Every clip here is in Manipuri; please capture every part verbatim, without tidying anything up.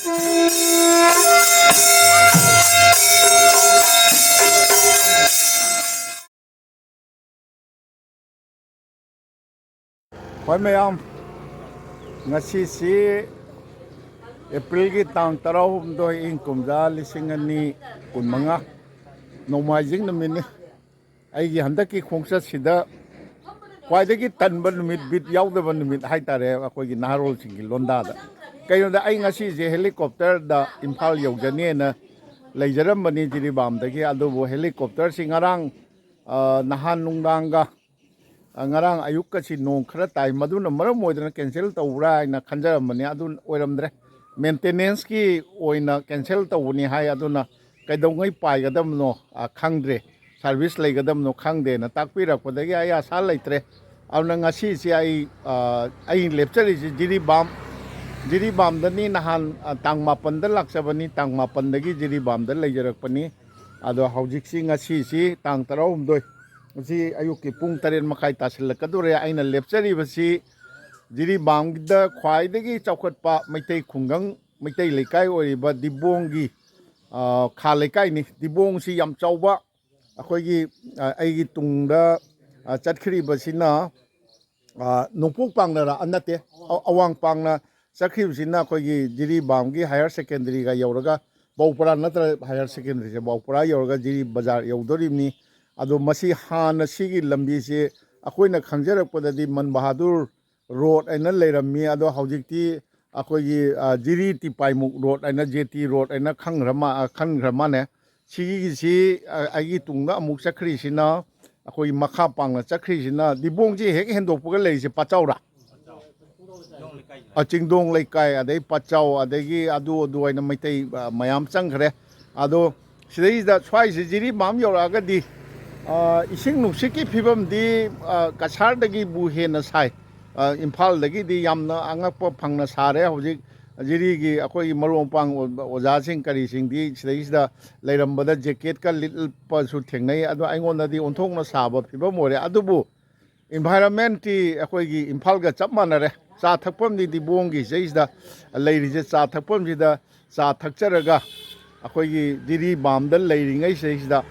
ꯍꯣꯏ ꯃꯌꯥꯝ, ꯉꯁꯤꯁꯤ ꯑꯦꯄ꯭ꯔꯤꯜꯒꯤ ꯇꯥꯡ ꯇꯔꯥꯍꯨꯝꯗꯣꯏ, ꯏꯪ ꯀꯨꯝꯖꯥ ꯂꯤꯁꯤꯡ ꯑꯅꯤ ꯀꯨꯟꯃꯉꯥ, ꯅꯣꯡꯃꯥꯏꯖꯤꯡ ꯅꯨꯃꯤꯠꯅꯤ꯫ ꯑꯩꯒꯤ ꯍꯟꯗꯛꯀꯤ ꯈꯣꯡꯆꯠꯁꯤꯗ ꯈ꯭ꯋꯥꯏꯗꯒꯤ ꯇꯟꯕ ꯅꯨꯃꯤꯠ, ꯕꯤꯠ ꯌꯥꯎꯗꯕ ꯅꯨꯃꯤꯠ ꯍꯥꯏꯇꯥꯔꯦ, ꯑꯩꯈꯣꯏꯒꯤ ꯅꯍꯥꯔꯣꯜꯁꯤꯡꯒꯤ ꯂꯣꯟꯗꯥꯗ꯫ ꯀꯩꯅꯣꯗ, ꯑꯩ ꯉꯁꯤꯁꯦ ꯍꯦꯂꯤꯀꯣꯞꯇꯔꯗ ꯏꯝꯐꯥꯜ ꯌꯧꯖꯅꯤꯅ ꯂꯩꯖꯔꯝꯕꯅꯤ ꯖꯤꯔꯤꯕꯥꯝꯗꯒꯤ, ꯑꯗꯨꯕꯨ ꯍꯦꯂꯤꯀꯣꯞꯇꯔꯁꯤ ꯉꯔꯥꯡ, ꯑ, ꯅꯍꯥꯟ ꯅꯨꯡꯗꯥꯡꯒ, ꯑ, ꯉꯔꯥꯡ ꯑꯌꯨꯛꯀꯁꯤ ꯅꯣꯡ ꯈꯔ ꯇꯥꯏ, ꯃꯗꯨꯅ ꯃꯔꯝ ꯑꯣꯏꯗꯅ ꯀꯦꯟꯁꯦꯜ ꯇꯧꯕ꯭ꯔꯥ ꯍꯥꯏꯅ ꯈꯟꯖꯔꯝꯕꯅꯤ꯫ ꯑꯗꯨ ꯑꯣꯏꯔꯝꯗ꯭ꯔꯦ, ꯃꯦꯟꯇꯦꯅꯦꯟꯁꯀꯤ ꯑꯣꯏꯅ ꯀꯦꯟꯁꯦꯜ ꯇꯧꯕꯅꯤ ꯍꯥꯏ꯫ ꯑꯗꯨꯅ ꯀꯩꯗꯧꯉꯩ ꯄꯥꯏꯒꯗꯕꯅꯣ, ꯑ, ꯈꯪꯗ꯭ꯔꯦ, ꯁꯥꯔꯚꯤꯁ ꯂꯩꯒꯗꯕꯅꯣ ꯈꯪꯗꯦꯅ ꯇꯥꯛꯄꯤꯔꯛꯄꯗꯒꯤ ꯑꯩ ꯑꯁꯥ ꯂꯩꯇ꯭ꯔꯦ꯫ ꯑꯗꯨꯅ ꯉꯁꯤꯁꯤ ꯑꯩ, ꯑ, ꯑꯩ ꯂꯦꯞꯆꯔꯤꯁꯤ ꯖꯤꯔꯤꯕꯥꯝ, ꯖꯤꯔꯤꯕꯥꯝꯗꯅꯤ꯫ ꯅꯍꯥꯟ, ꯑ, ꯇꯥꯡ ꯃꯥꯄꯟꯗ ꯂꯥꯛꯆꯕꯅꯤ, ꯇꯥꯡ ꯃꯥꯄꯟꯗꯒꯤ ꯖꯤꯔꯤꯕꯥꯝꯗ ꯂꯩꯖꯔꯛꯄꯅꯤ꯫ ꯑꯗꯣ ꯍꯧꯖꯤꯛꯁꯤ, ꯉꯁꯤꯁꯤ ꯇꯥꯡ ꯇꯔꯥꯍꯨꯝꯗꯣꯏ, ꯉꯁꯤ ꯑꯌꯨꯛꯀꯤ ꯄꯨꯡ ꯇꯔꯦꯠ ꯃꯈꯥꯏ ꯇꯥꯁꯤꯜꯂꯛꯀꯗꯧꯔꯦ꯫ ꯑꯩꯅ ꯂꯦꯞꯆꯔꯤꯕꯁꯤ ꯖꯤꯔꯤꯕꯥꯝꯒꯤꯗ ꯈ꯭ꯋꯥꯏꯗꯒꯤ ꯆꯥꯎꯈꯠꯄ ꯃꯩꯇꯩ ꯈꯨꯡꯒꯪ, ꯃꯩꯇꯩ ꯂꯩꯀꯥꯏ ꯑꯣꯏꯔꯤꯕ ꯗꯤꯕꯣꯡꯒꯤ, ꯑ, ꯈꯥ ꯂꯩꯀꯥꯏꯅꯤ꯫ ꯗꯤꯕꯣꯡꯁꯤ ꯌꯥꯝ ꯆꯥꯎꯕ, ꯑꯩꯈꯣꯏꯒꯤ, ꯑ, ꯑꯩꯒꯤ ꯇꯨꯡꯗ, ꯑ, ꯆꯠꯈ꯭ꯔꯤꯕꯁꯤꯅ, ꯑ, ꯅꯣꯡꯄꯣꯛ ꯄꯥꯡꯅꯔ, ꯑ, ꯅꯠꯇꯦ, ꯑ-, ꯑꯋꯥꯡ ꯄꯥꯡꯅ ꯆꯠꯈꯤꯕꯁꯤꯅ ꯑꯩꯈꯣꯏꯒꯤ ꯖꯤꯔꯤꯕꯥꯝꯒꯤ ꯍꯥꯌꯔ ꯁꯦꯀꯦꯟꯗꯔꯤꯒ ꯌꯧꯔꯒ, ꯕꯧꯄꯔꯥ ꯅꯠꯇ꯭ꯔ ꯍꯥꯌꯔ ꯁꯦꯀꯦꯟꯗꯔꯤꯁꯦ, ꯕꯧꯄꯔꯥ ꯌꯧꯔꯒ ꯖꯤꯔꯤ ꯕꯖꯥꯔ ꯌꯧꯗꯣꯔꯤꯕꯅꯤ꯫ ꯑꯗꯣ ꯃꯁꯤ ꯍꯥꯟꯅ ꯁꯤꯒꯤ ꯂꯝꯕꯤꯁꯦ ꯑꯩꯈꯣꯏꯅ ꯈꯪꯖꯔꯛꯄꯗꯗꯤ ꯃꯟ ꯕꯍꯥꯗꯨꯔ ꯔꯣꯗ ꯍꯥꯏꯅ ꯂꯩꯔꯝꯃꯤ꯫ ꯑꯗꯣ ꯍꯧꯖꯤꯛꯇꯤ ꯑꯩꯈꯣꯏꯒꯤ, ꯑ, ꯖꯤꯔꯤ ꯇꯤꯄꯥꯏꯃꯨꯛ ꯔꯣꯗ ꯍꯥꯏꯅ, ꯖꯦ ꯇꯤ ꯔꯣꯗ ꯍꯥꯏꯅ ꯈꯪꯈ꯭ꯔ ꯃꯥ-, ꯑ, ꯈꯟꯈ꯭ꯔ ꯃꯥꯅꯦ꯫ ꯁꯤꯒꯤꯁꯤ, ꯑ, ꯑꯩꯒꯤ ꯇꯨꯡꯗ ꯑꯃꯨꯛ ꯆꯠꯈ꯭ꯔꯤꯁꯤꯅ, ꯑꯩꯈꯣꯏꯒꯤ ꯃꯈꯥ ꯄꯥꯡꯅ ꯆꯠꯈ꯭ꯔꯤꯁꯤꯅ, ꯗꯤꯕꯣꯡꯁꯤ ꯍꯦꯛ ꯍꯦꯟꯗꯣꯛꯄꯒ ꯂꯩꯔꯤꯁꯦ ꯄꯥꯆꯥꯎꯔꯥ? ꯑ, ꯆꯤꯡꯗꯣꯡ ꯂꯩꯀꯥꯏ, ꯑꯗꯩ ꯄꯥꯆꯥꯎ, ꯑꯗꯒꯤ ꯑꯗꯨ ꯑꯗꯨ ꯍꯥꯏꯅ ꯃꯩꯇꯩ, ꯑ, ꯃꯌꯥꯝ ꯆꯪꯈ꯭ꯔꯦ꯫ ꯑꯗꯣ ꯁꯤꯗꯩꯁꯤꯗ ꯁ꯭ꯋꯥꯏꯁꯤ ꯖꯤꯔꯤꯕꯥꯝ ꯌꯧꯔꯛꯑꯒꯗꯤ, ꯑ, ꯏꯁꯤꯡ ꯅꯨꯡꯁꯤꯠꯀꯤ ꯐꯤꯕꯝꯗꯤ, ꯑ, ꯀꯁꯥꯔꯗꯒꯤꯕꯨ ꯍꯦꯟꯅ ꯁꯥꯏ꯫ ꯑ, ꯏꯝꯐꯥꯜꯗꯒꯤꯗꯤ ꯌꯥꯝꯅ ꯑꯉꯛꯄ ꯐꯪꯅ ꯁꯥꯔꯦ꯫ ꯍꯧꯖꯤꯛ ꯖꯤꯔꯤꯒꯤ ꯑꯩꯈꯣꯏꯒꯤ ꯃꯔꯨꯞ ꯃꯄꯥꯡ ꯑꯣ-, ꯑꯣꯖꯥꯁꯤꯡ ꯀꯔꯤꯁꯤꯡꯗꯤ ꯁꯤꯗꯩꯁꯤꯗ ꯂꯩꯔꯝꯕꯗ ꯖꯦꯀꯦꯠꯀ ꯂꯤꯠꯄꯁꯨ ꯊꯦꯡꯅꯩ꯫ ꯑꯗꯣ ꯑꯩꯉꯣꯟꯗꯗꯤ ꯑꯣꯟꯊꯣꯛꯅ ꯁꯥꯕ ꯐꯤꯕꯝ ꯑꯣꯏꯔꯦ꯫ ꯑꯗꯨꯕꯨ ꯏꯟꯚꯥꯏꯔꯟꯃꯦꯟꯇꯤ ꯑꯩꯈꯣꯏꯒꯤ ꯏꯝꯐꯥꯜꯒ ꯆꯞ ꯃꯥꯟꯅꯔꯦ꯫ ꯆꯥ ꯊꯛꯐꯝꯗꯤ ꯗꯤꯕꯣꯡꯒꯤ ꯁꯤꯗꯩꯁꯤꯗ ꯂꯩꯔꯤꯁꯦ, ꯆꯥ ꯊꯛꯐꯝꯁꯤꯗ ꯆꯥ ꯊꯛꯆꯔꯒ ꯑꯩꯈꯣꯏꯒꯤ ꯖꯤꯔꯤꯕꯥꯝꯗ ꯂꯩꯔꯤꯉꯩꯁꯤꯗꯩꯁꯤꯗ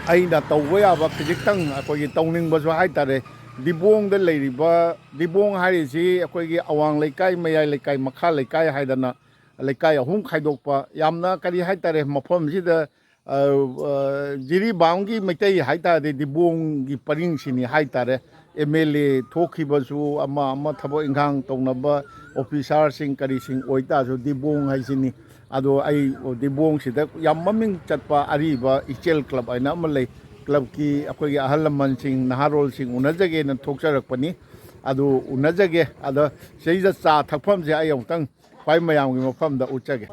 ꯑꯩꯅ ꯇꯧꯕ ꯌꯥꯕ ꯈꯖꯤꯛꯇꯪ ꯑꯩꯈꯣꯏꯒꯤ ꯇꯧꯅꯤꯡꯕꯁꯨ ꯍꯥꯏꯇꯥꯔꯦ꯫ ꯗꯤꯕꯣꯡꯗ ꯂꯩꯔꯤꯕ, ꯗꯤꯕꯣꯡ ꯍꯥꯏꯔꯤꯁꯤ ꯑꯩꯈꯣꯏꯒꯤ ꯑꯋꯥꯡ ꯂꯩꯀꯥꯏ, ꯃꯌꯥꯏ ꯂꯩꯀꯥꯏ, ꯃꯈꯥ ꯂꯩꯀꯥꯏ ꯍꯥꯏꯗꯅ ꯂꯩꯀꯥꯏ ꯑꯍꯨꯝ ꯈꯥꯏꯗꯣꯛꯄ, ꯌꯥꯝꯅ ꯀꯔꯤ ꯍꯥꯏꯇꯥꯔꯦ, ꯃꯐꯝꯁꯤꯗ ꯑ, ꯑ, ꯖꯤꯔꯤꯕꯥꯝꯒꯤ ꯃꯩꯇꯩ ꯍꯥꯏꯇꯥꯔꯗꯤ ꯗꯤꯕꯣꯡꯒꯤ ꯄꯔꯤꯡꯁꯤꯅꯤ ꯍꯥꯏꯇꯥꯔꯦ꯫ ꯑꯦꯝ ꯑꯦꯜ ꯑꯦ ꯊꯣꯛꯈꯤꯕꯁꯨ, ꯑꯃ ꯑꯃ ꯊꯕꯛ ꯏꯪꯈꯥꯡ ꯇꯧꯅꯕ ꯑꯣꯐꯤꯁꯥꯔꯁꯤꯡ ꯀꯔꯤꯁꯤꯡ ꯑꯣꯏꯇꯥꯔꯁꯨ, ꯗꯤꯕꯣꯡ ꯍꯥꯏꯁꯤꯅꯤ꯫ ꯑꯗꯣ ꯑꯩ ꯗꯤꯕꯣꯡꯁꯤꯗ ꯌꯥꯝ ꯃꯃꯤꯡ ꯆꯠꯄ ꯑꯔꯤꯕ ꯏꯆꯦꯜ ꯀ꯭ꯂꯕ ꯍꯥꯏꯅ ꯑꯃ ꯂꯩ꯫ ꯀ꯭ꯂꯕꯀꯤ ꯑꯩꯈꯣꯏꯒꯤ ꯑꯍꯜ ꯂꯃꯟꯁꯤꯡ, ꯅꯍꯥꯔꯣꯜꯁꯤꯡ ꯎꯅꯖꯒꯦꯅ ꯊꯣꯛꯆꯔꯛꯄꯅꯤ꯫ ꯑꯗꯨ ꯎꯅꯖꯒꯦ꯫ ꯑꯗꯣ ꯁꯤꯗꯩꯗ ꯆꯥ ꯊꯛꯐꯝꯁꯦ ꯑꯩ ꯑꯃꯨꯛꯇꯪ ꯈ꯭ꯋꯥꯏ ꯃꯌꯥꯝꯒꯤ ꯃꯐꯝꯗ ꯎꯠꯆꯒꯦ꯫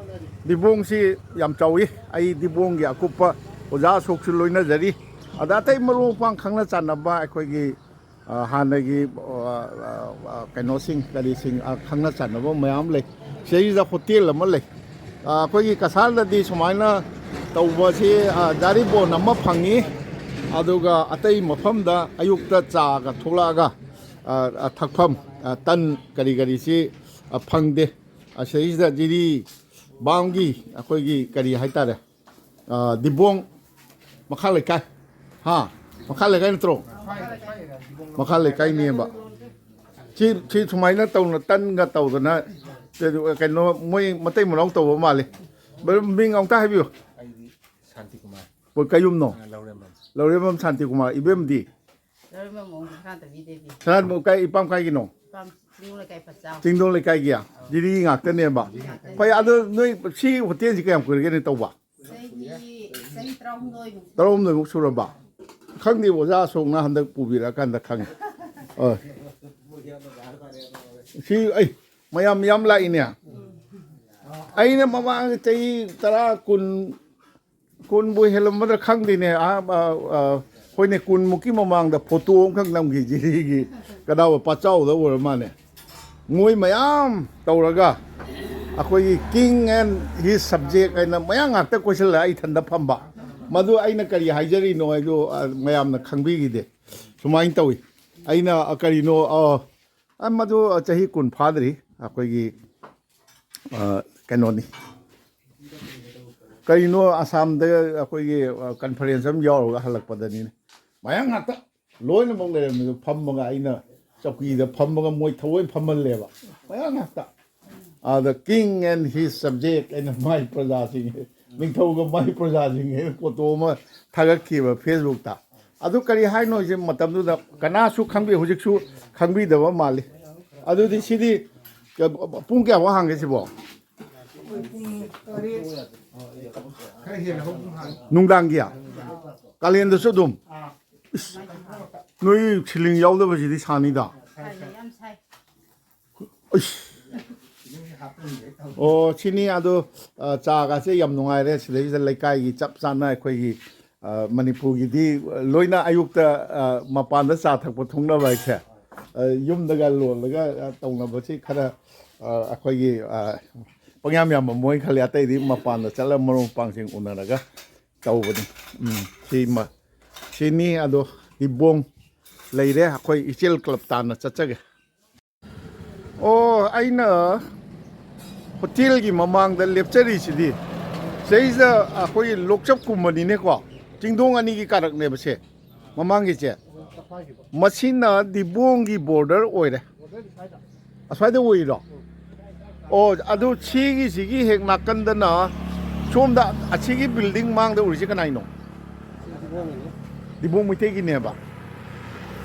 ꯗꯤꯕꯣꯡꯁꯤ ꯌꯥꯝ ꯆꯥꯎꯏ꯫ ꯑꯩ ꯗꯤꯕꯣꯡꯒꯤ ꯑꯀꯨꯞꯄ ꯑꯣꯖꯥ ꯑꯁꯣꯛꯁꯨ ꯂꯣꯏꯅꯖꯔꯤ꯫ ꯑꯗ ꯑꯇꯩ ꯃꯔꯨꯞ ꯃꯄꯥꯡ ꯈꯪꯅ ꯆꯥꯟꯅꯕ ꯑꯩꯈꯣꯏꯒꯤ, ꯑ, ꯍꯥꯟꯅꯒꯤ, ꯑ, ꯑ, ꯑ, ꯀꯩꯅꯣꯁꯤꯡ, ꯀꯔꯤꯁꯤꯡ, ꯑ, ꯈꯪꯅ ꯆꯥꯟꯅꯕ ꯃꯌꯥꯝ ꯂꯩ꯫ ꯁꯤꯗꯩꯁꯤꯗ ꯍꯣꯇꯦꯜ ꯑꯃ ꯂꯩ꯫ ꯑ, ꯑꯩꯈꯣꯏꯒꯤ ꯀꯁꯥꯔꯗꯗꯤ ꯁꯨꯃꯥꯏꯅ ꯇꯧꯕꯁꯤ, ꯑ, ꯖꯥꯔꯤꯕꯣꯟ ꯑꯃ ꯐꯪꯉꯤ, ꯑꯗꯨꯒ ꯑꯇꯩ ꯃꯐꯝꯗ ꯑꯌꯨꯛꯇ ꯆꯥꯒ ꯊꯣꯛꯂꯛꯑꯒ, ꯑ, ꯑ, ꯊꯛꯐꯝ, ꯑ, ꯇꯟ ꯀꯔꯤ ꯀꯔꯤꯁꯤ, ꯑ, ꯐꯪꯗꯦ꯫ ꯑꯁꯤꯗꯩꯁꯤꯗ ꯖꯤꯔꯤꯕꯥꯝꯒꯤ ꯑꯩꯈꯣꯏꯒꯤ ꯀꯔꯤ ꯍꯥꯏꯇꯥꯔꯦ, ꯑ, ꯗꯤꯕꯣꯡ ꯃꯈꯥ ꯂꯩꯀꯥꯏ, ꯍꯥ? ꯃꯈꯥ ꯂꯩꯀꯥꯏ ꯅꯠꯇ꯭ꯔꯣ? ꯃꯈꯥ ꯂꯩꯀꯥꯏꯅꯦꯕ꯫ ꯁꯤ, ꯁꯤ ꯁꯨꯃꯥꯏꯅ ꯇꯧꯅ ꯇꯟꯒ ꯇꯧꯗꯅ, ꯀꯩꯅꯣ, ꯃꯣꯏ ꯃꯇꯩ ꯃꯅꯥꯎ ꯇꯧꯕ ꯃꯥꯜꯂꯤ꯫ ꯃꯤꯡ ꯑꯃꯨꯛꯇ ꯍꯥꯏꯕꯤꯌꯨ꯫ ꯑꯩꯗꯤ ꯁꯥꯟꯇꯤꯀꯨꯃꯥꯔ꯫ ꯃꯣꯏ ꯀꯩꯌꯨꯝꯅꯣ? ꯑ, ꯂꯧꯔꯦꯝꯕꯝ꯫ ꯂꯧꯔꯦꯝꯕꯝ ꯁꯥꯟꯇꯤꯀꯨꯃꯥꯔ꯫ ꯏꯕꯦꯝꯗꯤ? ꯂꯧꯔꯦꯝꯕꯝ ꯑꯣꯡꯕꯤ ꯁꯅꯥꯇꯣꯝꯕꯤ ꯗꯦꯕꯤ꯫ ꯁꯅꯥꯇꯣꯝꯕꯤ ꯀꯥꯏ, ꯏꯄꯥꯝ ꯀꯥꯏꯒꯤꯅꯣ? ꯏꯄꯥꯝ ꯆꯤꯡꯗꯣꯡ ꯂꯩꯀꯥꯏ ꯄꯠꯆꯥꯎ꯫ ꯆꯤꯡꯗꯣꯡ ꯂꯩꯀꯥꯏꯒꯤ? ꯖꯤꯔꯤ ꯉꯥꯛꯇꯅꯦꯕ꯫ ꯐꯩ, ꯑꯗꯣ ꯅꯣꯏ ꯁꯤ ꯍꯣꯇꯦꯜꯁꯤ ꯀꯌꯥꯝ ꯀꯨꯏꯔꯒꯦꯅꯦ ꯇꯧꯕ? ꯆꯍꯤ, ꯆꯍꯤ ꯇꯔꯥꯍꯨꯝꯗꯣꯏꯃꯨꯛ꯫ ꯇꯔꯥꯍꯨꯝꯗꯣꯏꯃꯨꯛ ꯁꯨꯔꯕ? ꯈꯪꯗꯦ, ꯑꯣꯖꯥ ꯑꯁꯣꯛꯅ ꯍꯟꯗꯛ ꯄꯨꯕꯤꯔꯛꯑꯀꯥꯟꯗ ꯈꯪꯉꯤ꯫ ꯑ꯫ ꯁꯤ, ꯑꯩ, ꯃꯌꯥꯝ ꯌꯥꯝ ꯂꯥꯛꯏꯅꯦ꯫ ꯑꯩꯅ ꯃꯃꯥꯡ ꯆꯍꯤ ꯇꯔꯥ, ꯀꯨꯟ, ꯀꯨꯟꯕꯨ ꯍꯦꯜꯂꯝꯃꯗ꯭ꯔꯥ ꯈꯪꯗꯦꯅꯦ꯫ ꯑꯥ, ꯑꯥ, ꯑꯥ, ꯍꯣꯏꯅꯦ, ꯀꯨꯟꯃꯨꯛꯀꯤ ꯃꯃꯥꯡꯗ ꯐꯣꯇꯣ ꯑꯃꯈꯛ ꯅꯝꯈꯤ ꯖꯤꯔꯤꯒꯤ꯫ ꯀꯗꯥꯏꯋꯥꯏ ꯄꯥꯆꯥꯎꯗ ꯑꯣꯏꯔ ꯃꯥꯜꯂꯦ꯫ ꯃꯣꯏ ꯃꯌꯥꯝ ꯇꯧꯔꯒ ꯑꯩꯈꯣꯏꯒꯤ King and his subject ꯍꯥꯏꯅ ꯃꯌꯥꯝ ꯉꯥꯛꯇ ꯀꯣꯏꯁꯜꯂꯒ ꯑꯩ ꯏꯊꯟꯗ ꯐꯝꯕ꯫ ꯃꯗꯨ ꯑꯩꯅ ꯀꯔꯤ ꯍꯥꯏꯖꯔꯤꯅꯣ ꯍꯥꯏꯗꯣ, ꯑ, ꯃꯌꯥꯝꯅ ꯈꯪꯕꯤꯈꯤꯗꯦ꯫ ꯁꯨꯃꯥꯏꯅ ꯇꯧꯏ꯫ ꯑꯩꯅ, ꯑ, ꯀꯔꯤꯅꯣ, ꯑ, ꯑ, ꯃꯗꯨ ꯆꯍꯤ ꯀꯨꯟ ꯐꯥꯗ꯭ꯔꯤ꯫ ꯑꯩꯈꯣꯏꯒꯤ, ꯑ, ꯀꯩꯅꯣꯅꯤ, ꯀꯔꯤꯅꯣ, ꯑꯁꯥꯝꯗ ꯑꯩꯈꯣꯏꯒꯤ, ꯑ, ꯀꯟꯐꯔꯦꯟꯁ ꯑꯃ ꯌꯥꯎꯔꯒ ꯍꯜꯂꯛꯄꯗꯅꯤꯅꯦ꯫ ꯃꯌꯥꯡ ꯉꯥꯛꯇ ꯂꯣꯏꯅꯃꯛ ꯂꯩꯔꯝꯃꯤꯗꯣ, ꯐꯝꯃꯒ, ꯑꯩꯅ ꯆꯧꯀꯤꯗ ꯐꯝꯃꯒ ꯃꯣꯏ ꯊꯑꯣꯏ ꯐꯝꯍꯜꯂꯦꯕ꯫ ꯃꯌꯥꯡ ꯉꯥꯛꯇ꯫ ꯑꯗ "King and his subject" ꯑꯩꯅ "ꯃꯥꯏ ꯄ꯭ꯔꯖꯥꯁꯤꯡ", ꯅꯤꯡꯊꯧꯒ ꯃꯥꯏ ꯄ꯭ꯔꯖꯥꯁꯤꯡ ꯍꯥꯏꯅ ꯐꯣꯇꯣ ꯑꯃ ꯊꯥꯒꯠꯈꯤꯕ ꯐꯦꯁꯕꯨꯛꯇ꯫ ꯑꯗꯨ ꯀꯔꯤ ꯍꯥꯏꯅꯣ ꯍꯥꯏꯁꯦ ꯃꯇꯝꯗꯨꯗ ꯀꯅꯥꯁꯨ ꯈꯪꯕꯤ, ꯍꯧꯖꯤꯛꯁꯨ ꯈꯪꯕꯤꯗꯕ ꯃꯥꯜꯂꯤ꯫ ꯑꯗꯨꯗꯤ ꯁꯤꯗꯤ ꯄꯨꯡ ꯀꯌꯥꯐꯥꯎ ꯍꯥꯡꯒꯦ ꯁꯤꯕꯣ? ꯅꯨꯡꯗꯥꯡꯒꯤ? ꯀꯥꯂꯦꯟꯗꯁꯨ ꯑꯗꯨꯝ? ꯏꯁ, ꯅꯣꯏ ꯁꯤꯂꯤꯡ ꯌꯥꯎꯗꯕꯁꯤꯗꯤ ꯁꯥꯅꯤꯗ꯫ ꯌꯥꯝ ꯁꯥꯏ꯫ ꯏꯁ꯫ ꯑꯣ, ꯁꯤꯅꯤ꯫ ꯑꯗꯣ, ꯑ, ꯆꯥꯒꯁꯦ ꯌꯥꯝ ꯅꯨꯡꯉꯥꯏꯔꯦ꯫ ꯁꯤꯗꯩꯁꯤꯗ ꯂꯩꯀꯥꯏꯒꯤ ꯆꯞ ꯆꯥꯅ ꯑꯩꯈꯣꯏꯒꯤ, ꯑ, ꯃꯅꯤꯄꯨꯔꯒꯤꯗꯤ ꯂꯣꯏꯅ ꯑꯌꯨꯛꯇ, ꯑ, ꯃꯄꯥꯟꯗ ꯆꯥ ꯊꯛꯄ ꯊꯣꯛꯅꯕ ꯍꯥꯏꯁꯦ, ꯑ, ꯌꯨꯝꯗꯒ ꯂꯣꯜꯂꯒ, ꯑ, ꯇꯧꯅꯕꯁꯤ ꯈꯔ, ꯑ, ꯑꯩꯈꯣꯏꯒꯤ, ꯑ, ꯄꯪꯌꯥꯝ ꯌꯥꯝꯕ ꯃꯣꯏ ꯈꯜꯂꯦ꯫ ꯑꯇꯩꯗꯤ ꯃꯄꯥꯟꯗ ꯆꯠꯂꯒ ꯃꯔꯨꯞ ꯃꯄꯥꯡꯁꯤꯡ ꯎꯅꯔꯒ ꯇꯧꯕꯅꯤ꯫ ꯎꯝ, ꯁꯤ ꯃ-, ꯁꯤꯅꯤ꯫ ꯑꯗꯣ ꯗꯤꯕꯣꯡ ꯂꯩꯔꯦ꯫ ꯑꯩꯈꯣꯏ ꯏꯆꯦꯜ ꯀ꯭ꯂꯕ ꯇꯥꯟꯅ ꯆꯠꯆꯒꯦ꯫ ꯑꯣ, ꯑꯩꯅ ꯍꯣꯇꯦꯜꯒꯤ ꯃꯃꯥꯡꯗ ꯂꯦꯞꯆꯔꯤꯁꯤꯗꯤ, ꯁꯤꯗꯩꯁꯤꯗ ꯑꯩꯈꯣꯏꯒꯤ ꯂꯣꯛꯆꯞ ꯀꯨꯝꯕꯅꯤꯅꯦꯀꯣ, ꯆꯤꯡꯗꯣꯡ ꯑꯅꯤꯒꯤ ꯀꯥꯔꯛꯅꯦꯕ ꯁꯦ, ꯃꯃꯥꯡꯒꯤꯁꯦ꯫ ꯃꯁꯤꯅ ꯗꯤꯕꯣꯡꯒꯤ ꯕꯣꯔꯗꯔ ꯑꯣꯏꯔꯦ꯫ ꯑꯁ꯭ꯋꯥꯏꯗ ꯑꯣꯏꯔꯤꯔꯣ? ꯑꯣ, ꯑꯗꯨ ꯁꯤꯒꯤꯁꯤꯒꯤ ꯍꯦꯛ ꯅꯥꯀꯟꯗꯅ, ꯁꯣꯝꯗ ꯑꯁꯤꯒꯤ ꯕꯤꯜꯗꯤꯡ ꯃꯥꯡꯗ ꯎꯔꯤꯁꯦ ꯀꯅꯥꯏꯅꯣ? ꯗꯤꯕꯣꯡ ꯃꯩꯇꯩꯒꯤꯅꯦꯕ꯫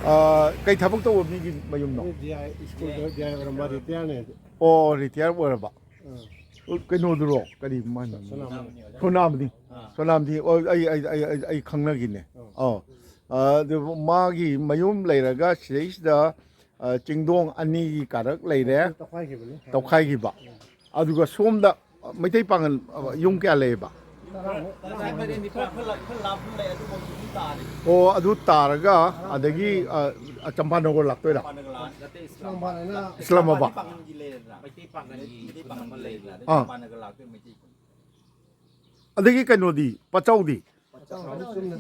ꯑꯥ, ꯀꯩ ꯊꯕꯛ ꯇꯧꯕ ꯃꯤꯒꯤ ꯃꯌꯨꯝꯅꯣ? ꯗꯤ ꯑꯥꯏ ꯁ꯭ꯀꯨꯜꯗ ꯗꯤ ꯑꯥꯏ ꯑꯣꯏꯔꯝꯕ, ꯔꯤꯇꯥꯌꯔꯅꯦ꯫ ꯑꯣ, ꯔꯤꯇꯥꯌꯔ ꯑꯣꯏꯔꯕ꯫ ꯑꯥ꯫ ꯑꯣ, ꯀꯩꯅꯣꯗꯨꯔꯣ? ꯀꯔꯤ ꯃꯥꯏ ꯃꯃꯤꯡ? ꯁꯣꯅꯥꯃꯅꯤ꯫ ꯁꯣꯅꯥꯃꯅꯤ꯫ ꯑꯥ꯫ ꯁꯣꯅꯥꯃꯅꯤ꯫ ꯑꯣ, ꯑꯩ, ꯑꯩ, ꯑꯩ, ꯑꯩ, ꯑꯩ ꯈꯪꯅꯈꯤꯅꯦ꯫ ꯑꯥ꯫ ꯑꯣ꯫ ꯑꯥ, ꯑꯗꯨ ꯃꯥꯒꯤ ꯃꯌꯨꯝ ꯂꯩꯔꯒ ꯁꯤꯗꯩꯁꯤꯗ, ꯑꯥ, ꯆꯤꯡꯗꯣꯡ ꯑꯅꯤꯒꯤ ꯀꯥꯔꯛ ꯂꯩꯔꯦ꯫ ꯇꯧꯈꯥꯏꯈꯤꯕꯅꯤ꯫ ꯇꯧꯈꯥꯏꯈꯤꯕ꯫ ꯑꯗꯨꯒ ꯁꯣꯝꯗ ꯃꯩꯇꯩ ꯄꯥꯉꯜ, ꯑ, ꯌꯨꯝ ꯀꯌꯥ ꯂꯩꯌꯦꯕ? ꯇꯔꯥꯃꯨꯛ꯫ ꯇꯔꯥꯃꯔꯤ, ꯅꯤꯄꯥꯜ ꯈꯔ ꯂꯥꯞ-, ꯈꯔ ꯂꯥꯞꯅ ꯂꯩ, ꯑꯗꯨꯐꯥꯎ ꯌꯨꯝ ꯇꯥꯔꯦ꯫ ꯑꯣ, ꯑꯗꯨ ꯇꯥꯔꯒ ꯑꯗꯒꯤ, ꯑ, ꯑ, ꯆꯝꯄꯥꯅꯒꯔ ꯂꯥꯛꯇꯣꯏꯔꯥ? ꯆꯝꯄꯥꯅꯒꯔ ꯂꯥꯛ-, ꯅꯠꯇꯦ, ꯏꯁꯂꯥꯃꯥꯕꯥꯗ꯫ ꯏꯁꯂꯥꯃꯥꯕꯥꯗ꯫ ꯃꯩꯇꯩ ꯄꯥꯉꯜꯒꯤ ꯂꯩꯔꯦꯗꯅ? ꯃꯩꯇꯩ ꯄꯥꯉꯜꯒꯤ, ꯃꯩꯇꯩ ꯄꯥꯉꯜ ꯑꯃ ꯂꯩꯔꯦꯗꯅ? ꯑꯗꯩ ꯑꯥ꯫ ꯆꯝꯄꯥꯅꯒꯔ ꯂꯥꯛꯇꯣꯏ ꯃꯩꯇꯩ ꯈꯨꯟ꯫ ꯑꯗꯒꯤ ꯀꯩꯅꯣꯗꯤ, ꯄꯆꯧꯗꯤ?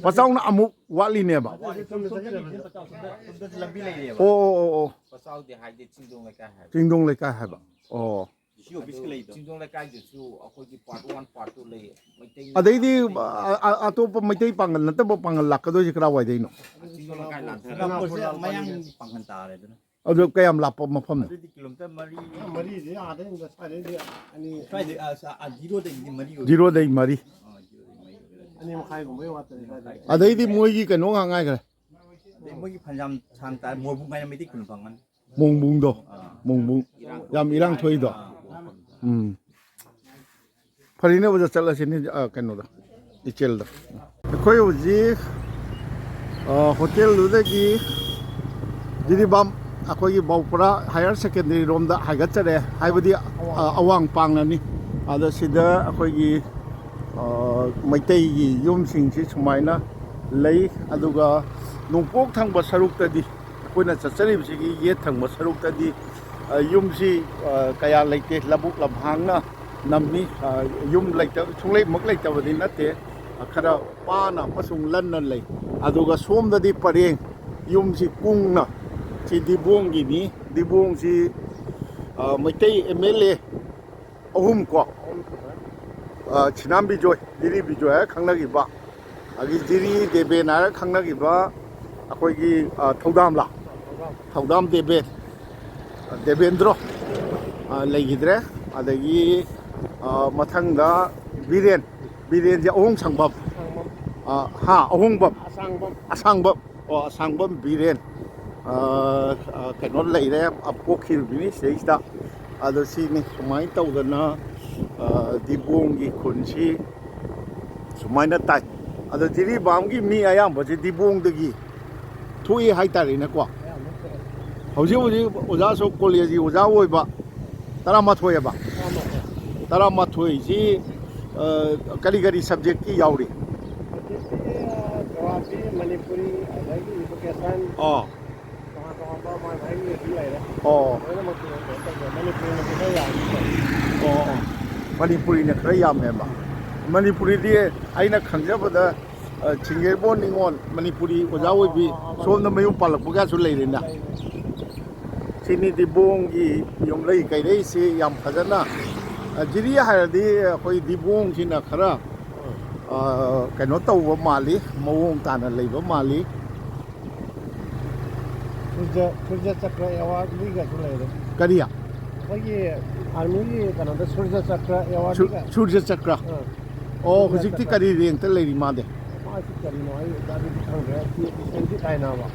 ꯄꯆꯥꯎꯅ ꯑꯃꯨꯛ ꯋꯥꯠꯂꯤꯅꯦꯕ꯫ ꯁꯣꯝꯗ ꯂꯝꯕꯤ ꯂꯩꯔꯦꯕ꯫ ꯑꯣ ꯑꯣ ꯑꯣ ꯑꯣ꯫ ꯄꯆꯥꯎꯗꯤ ꯍꯥꯏꯗꯤ ꯆꯤꯡꯗꯣꯡ ꯂꯩꯀꯥꯏ ꯍꯥꯏꯕ꯫ ꯆꯤꯡꯗꯣꯡ ꯂꯩꯀꯥꯏ ꯍꯥꯏꯕ꯫ ꯑꯣ꯫ ꯗꯤ ꯁꯤ ꯑꯣꯐꯤꯁꯀꯤ ꯂꯩꯗꯣ꯫ ꯆꯤꯡꯗꯣꯡ ꯂꯩꯀꯥꯏꯗꯨꯁꯨ ꯑꯩꯈꯣꯏꯒꯤ ꯄꯥꯔꯠ ꯋꯥꯟ ꯄꯥꯔꯠ ꯇꯨ ꯂꯩ꯫ ꯃꯩꯇꯩ ꯑꯗꯩꯗꯤ ꯃꯩꯇꯩ ꯑ- ꯑ- ꯑꯇꯣꯞꯄ ꯃꯩꯇꯩ ꯄꯥꯡꯒꯜ ꯅꯠꯇꯕ ꯄꯥꯡꯒꯜ ꯂꯥꯛꯀꯗꯣꯏꯁꯦ ꯀꯗꯥꯏꯋꯥꯏꯗꯩꯅꯣ? ꯆꯤꯡꯗꯣꯡ ꯂꯩꯀꯥꯏ ꯂꯥꯟꯊꯔꯒ ꯃꯌꯥꯡ ꯄꯥꯡꯒꯜ ꯇꯥꯔꯦ ꯑꯗꯨꯅ꯫ ꯑꯗꯨ ꯀꯌꯥꯝ ꯂꯥꯞꯄ ꯃꯐꯝꯅꯣ? ꯑꯗꯨꯗꯤ ꯀꯤꯂꯣꯃꯤꯇꯔ ꯃꯔꯤ ꯃꯔꯤꯁꯦ ꯑꯥꯗꯩ ꯁ꯭ꯋꯥꯏꯗꯩꯗꯤ ꯑꯅꯤ ꯁ꯭ꯋꯥꯏꯗꯩ ꯑ, ꯑ, ꯖꯤꯔꯣꯗꯒꯤꯗꯤ ꯃꯔꯤ ꯑꯣꯏ꯫ ꯖꯤꯔꯣꯗꯩ ꯃꯔꯤ꯫ ꯑ, ꯖꯤꯔꯣꯗꯒꯤ ꯃꯔꯤ ꯑꯣꯏꯒꯗ꯭ꯔꯥ? ꯑꯅꯤ ꯃꯈꯥꯏꯒꯨꯝꯕꯩ ꯋꯥꯠꯇꯅꯤ ꯁ꯭ꯋꯥꯏꯗꯩ꯫ ꯑꯗꯩꯗꯤ ꯃꯣꯏꯒꯤ ꯀꯩꯅꯣ ꯉꯥꯏꯈ꯭ꯔꯦ꯫ ꯑꯗꯩ ꯃꯣꯏꯒꯤ ꯐꯅꯌꯥꯝ ꯁꯥꯡ ꯇꯥꯔꯦ, ꯃꯣꯔꯕꯨꯡ ꯍꯥꯏꯅ ꯃꯩꯇꯩ ꯈꯨꯟ ꯐꯪꯒꯅꯤ꯫ ꯃꯣꯡꯕꯨꯡꯗꯣ꯫ ꯃꯣꯡꯕꯨꯡ꯫ ꯌꯥꯝ ꯏꯔꯥꯡ ꯊꯣꯛꯏꯗꯣ꯫ ꯑ, ꯎꯝ꯫ ꯐꯔꯤꯅꯦ ꯑꯣꯖꯥ, ꯆꯠꯂꯁꯤꯅꯦ, ꯑ, ꯀꯩꯅꯣꯗ, ꯏꯆꯦꯜꯗ꯫ ꯑꯩꯈꯣꯏ ꯍꯧꯖꯤꯛ, ꯑ, ꯍꯣꯇꯦꯜꯗꯨꯗꯒꯤ ꯖꯤꯔꯤꯕꯥꯝ ꯑꯩꯈꯣꯏꯒꯤ ꯕꯥꯎꯄꯨꯔꯥ ꯍꯥꯌꯔ ꯁꯦꯀꯦꯟꯗꯔꯤ ꯔꯣꯝꯗ ꯍꯥꯏꯒꯠꯆꯔꯦ, ꯍꯥꯏꯕꯗꯤ, ꯑ, ꯑꯋꯥꯡ ꯄꯥꯡꯅꯅꯤ꯫ ꯑꯗꯣ ꯁꯤꯗ ꯑꯩꯈꯣꯏꯒꯤ, ꯑ, ꯃꯩꯇꯩꯒꯤ ꯌꯨꯝꯁꯤꯡꯁꯤ ꯁꯨꯃꯥꯏꯅ ꯂꯩ꯫ ꯑꯗꯨꯒ ꯅꯣꯡꯄꯣꯛ ꯊꯪꯕ ꯁꯔꯨꯛꯇꯗꯤ, ꯑꯩꯈꯣꯏꯅ ꯆꯠꯆꯔꯤꯕꯁꯤꯒꯤ ꯌꯦꯠ ꯊꯪꯕ ꯁꯔꯨꯛꯇꯗꯤ, ꯑ, ꯌꯨꯝꯁꯤ, ꯑ, ꯀꯌꯥ ꯂꯩꯇꯦ, ꯂꯧꯕꯨꯛ ꯂꯝꯍꯥꯡꯅ ꯅꯝꯃꯤ꯫ ꯑ, ꯌꯨꯝ ꯂꯩꯇꯕ, ꯁꯨꯡꯂꯩꯃꯛ ꯂꯩꯇꯕꯗꯤ ꯅꯠꯇꯦ, ꯑ, ꯈꯔ ꯄꯥꯅ ꯑꯃꯁꯨꯡ ꯂꯟꯅ ꯂꯩ꯫ ꯑꯗꯨꯒ ꯁꯣꯝꯗꯗꯤ ꯄꯔꯦꯡ ꯌꯨꯝꯁꯤ ꯀꯨꯡꯅ, ꯁꯤ ꯗꯤꯕꯣꯡꯒꯤꯅꯤ꯫ ꯗꯤꯕꯣꯡꯁꯤ, ꯑ, ꯃꯩꯇꯩ ꯑꯦꯝ ꯑꯦꯜ ꯑꯦ ꯑꯍꯨꯝ ꯀꯣ, ꯑ, ꯁꯤꯅꯥꯝ ꯕꯤꯖꯣꯏ, ꯖꯤꯔꯤ ꯕꯤꯖꯣꯏ ꯍꯥꯏꯔ ꯈꯪꯅꯈꯤꯕ, ꯑꯗꯒꯤ ꯖꯤꯔꯤ ꯗꯦꯕꯦꯟ ꯍꯥꯏꯔ ꯈꯪꯅꯈꯤꯕ ꯑꯩꯈꯣꯏꯒꯤ, ꯑ, ꯊꯧꯗꯥꯝꯂꯥ, ꯊꯧꯗꯥꯝ ꯗꯦꯕꯦꯟ, ꯗꯦꯕꯦꯟꯗ꯭ꯔꯣ, ꯑ, ꯂꯩꯈꯤꯗ꯭ꯔꯦ꯫ ꯑꯗꯒꯤ, ꯑ, ꯃꯊꯪꯗ ꯕꯤꯔꯦꯟ, ꯕꯤꯔꯦꯟꯁꯦ ꯑꯍꯣꯡ ꯁꯪꯕꯝ, ꯑ, ꯍꯥ, ꯑꯍꯣꯡꯕꯝ, ꯑꯁꯥꯡꯕꯝ꯫ ꯑꯁꯥꯡꯕꯝ, ꯑꯣ, ꯑꯁꯥꯡꯕꯝ ꯕꯤꯔꯦꯟ, ꯑ, ꯑ, ꯀꯩꯅꯣ ꯂꯩꯔꯦ, ꯑ, ꯄꯣꯛꯈꯤꯕꯅꯤ ꯁꯤꯗꯩꯁꯤꯗ꯫ ꯑꯗꯣ ꯁꯤꯅꯤ ꯁꯨꯃꯥꯏꯅ ꯇꯧꯗꯅ, ꯑ, ꯗꯤꯕꯣꯡꯒꯤ ꯈꯨꯟꯁꯤ ꯁꯨꯃꯥꯏꯅ ꯇꯥꯏ꯫ ꯑꯗꯣ ꯖꯤꯔꯤꯕꯥꯝꯒꯤ ꯃꯤ ꯑꯌꯥꯝꯕꯁꯤ ꯗꯤꯕꯣꯡꯗꯒꯤ ꯊꯣꯛꯏ ꯍꯥꯏꯇꯥꯔꯦꯅꯦꯀꯣ꯫ ꯍꯧꯖꯤꯛ ꯍꯧꯖꯤꯛ ꯑꯣꯖꯥꯁꯨ ꯀꯣꯂꯦꯖꯀꯤ ꯑꯣꯖꯥ ꯑꯣꯏꯕ ꯇꯔꯥꯃꯥꯊꯣꯏ ꯍꯥꯏꯕ꯫ ꯇꯔꯥꯃꯥꯊꯣꯏꯁꯤ, ꯑ, ꯀꯔꯤ ꯀꯔꯤ ꯁꯕꯖꯦꯛꯀꯤ ꯌꯥꯎꯔꯤ? ꯍꯧꯖꯤꯛꯇꯤ, ꯑ, ꯒꯨꯋꯥꯍꯥꯇꯤ, ꯃꯅꯤꯄꯨꯔꯤ, ꯑꯗꯒꯤ ꯏꯗꯨꯀꯦꯁꯟ, ꯑꯣ꯫ ꯇꯣꯉꯥꯟ ꯇꯣꯉꯥꯟꯕ ꯃꯥꯏ ꯃꯥꯏꯒꯤ ꯑꯣꯏꯕ ꯂꯩꯔꯦ꯫ ꯑꯣ꯫ ꯂꯣꯏꯅꯃꯛꯀꯤ ꯑꯣꯏꯅ ꯀꯩꯅꯣ ꯇꯧꯖꯩ꯫ ꯃꯅꯤꯄꯨꯔꯤꯅ ꯈꯤꯇꯪ ꯌꯥꯝꯃꯤ꯫ ꯑꯣ, ꯑꯣ꯫ ꯃꯅꯤꯄꯨꯔꯤꯅ ꯈꯔ ꯌꯥꯝꯃꯦꯕ꯫ ꯃꯅꯤꯄꯨꯔꯤꯗꯤ ꯑꯩꯅ ꯈꯪꯖꯕꯗ ꯁꯤꯡꯖꯦꯔꯕꯣꯟ ꯅꯤꯉꯣꯜ ꯃꯅꯤꯄꯨꯔꯤ ꯑꯣꯖꯥ ꯑꯣꯏꯕꯤ ꯁꯣꯝꯗ ꯃꯌꯨꯝ ꯄꯥꯜꯂꯛꯄꯒꯁꯨ ꯂꯩꯔꯦꯅ꯫ ꯁꯤꯅꯤ ꯗꯤꯕꯣꯡꯒꯤ ꯌꯨꯝꯂꯩ ꯀꯩꯔꯩꯁꯤ ꯌꯥꯝ ꯐꯖꯅ, ꯑ, ꯖꯤꯔꯤ ꯍꯥꯏꯔꯗꯤ ꯑꯩꯈꯣꯏ ꯗꯤꯕꯣꯡꯁꯤꯅ ꯈꯔ, ꯑ, ꯀꯩꯅꯣ ꯇꯧꯕ ꯃꯥꯜꯂꯤ, ꯃꯑꯣꯡ ꯇꯥꯅ ꯂꯩꯕ ꯃꯥꯜꯂꯤ꯫ ꯁꯨꯔꯖ, ꯁꯨꯔꯖ ꯆꯀ꯭ꯔ ꯑꯦꯋꯥꯔꯗ ꯂꯤꯒꯁꯨ ꯂꯩꯔꯦ꯫ ꯀꯔꯤ? ꯑꯩꯈꯣꯏꯒꯤ ꯑꯥꯔꯃꯤꯒꯤ ꯀꯩꯅꯣꯗ ꯁꯨꯔꯖ ꯆꯀ꯭ꯔ ꯁꯨ-, ꯑꯦꯋꯥꯔꯗ ꯂꯤꯒ꯫ ꯁꯨꯔꯖ ꯆꯀ꯭ꯔ꯫ ꯑꯥ꯫ ꯑꯣ, ꯁꯨꯔꯖ ꯍꯧꯖꯤꯛꯇꯤ ꯆꯀ꯭ꯔ꯫ ꯀꯔꯤ ꯔꯦꯡꯇ ꯂꯩꯔꯤ ꯃꯥꯗꯤ? ꯃꯥꯁꯤ ꯀꯔꯤꯅꯣ ꯑꯩ ꯑꯗꯨꯗꯤ ꯈꯪꯗ꯭ꯔꯦ꯫ ꯄꯤ ꯑꯦꯆ ꯗꯤ ꯇꯥꯏꯅꯕ꯫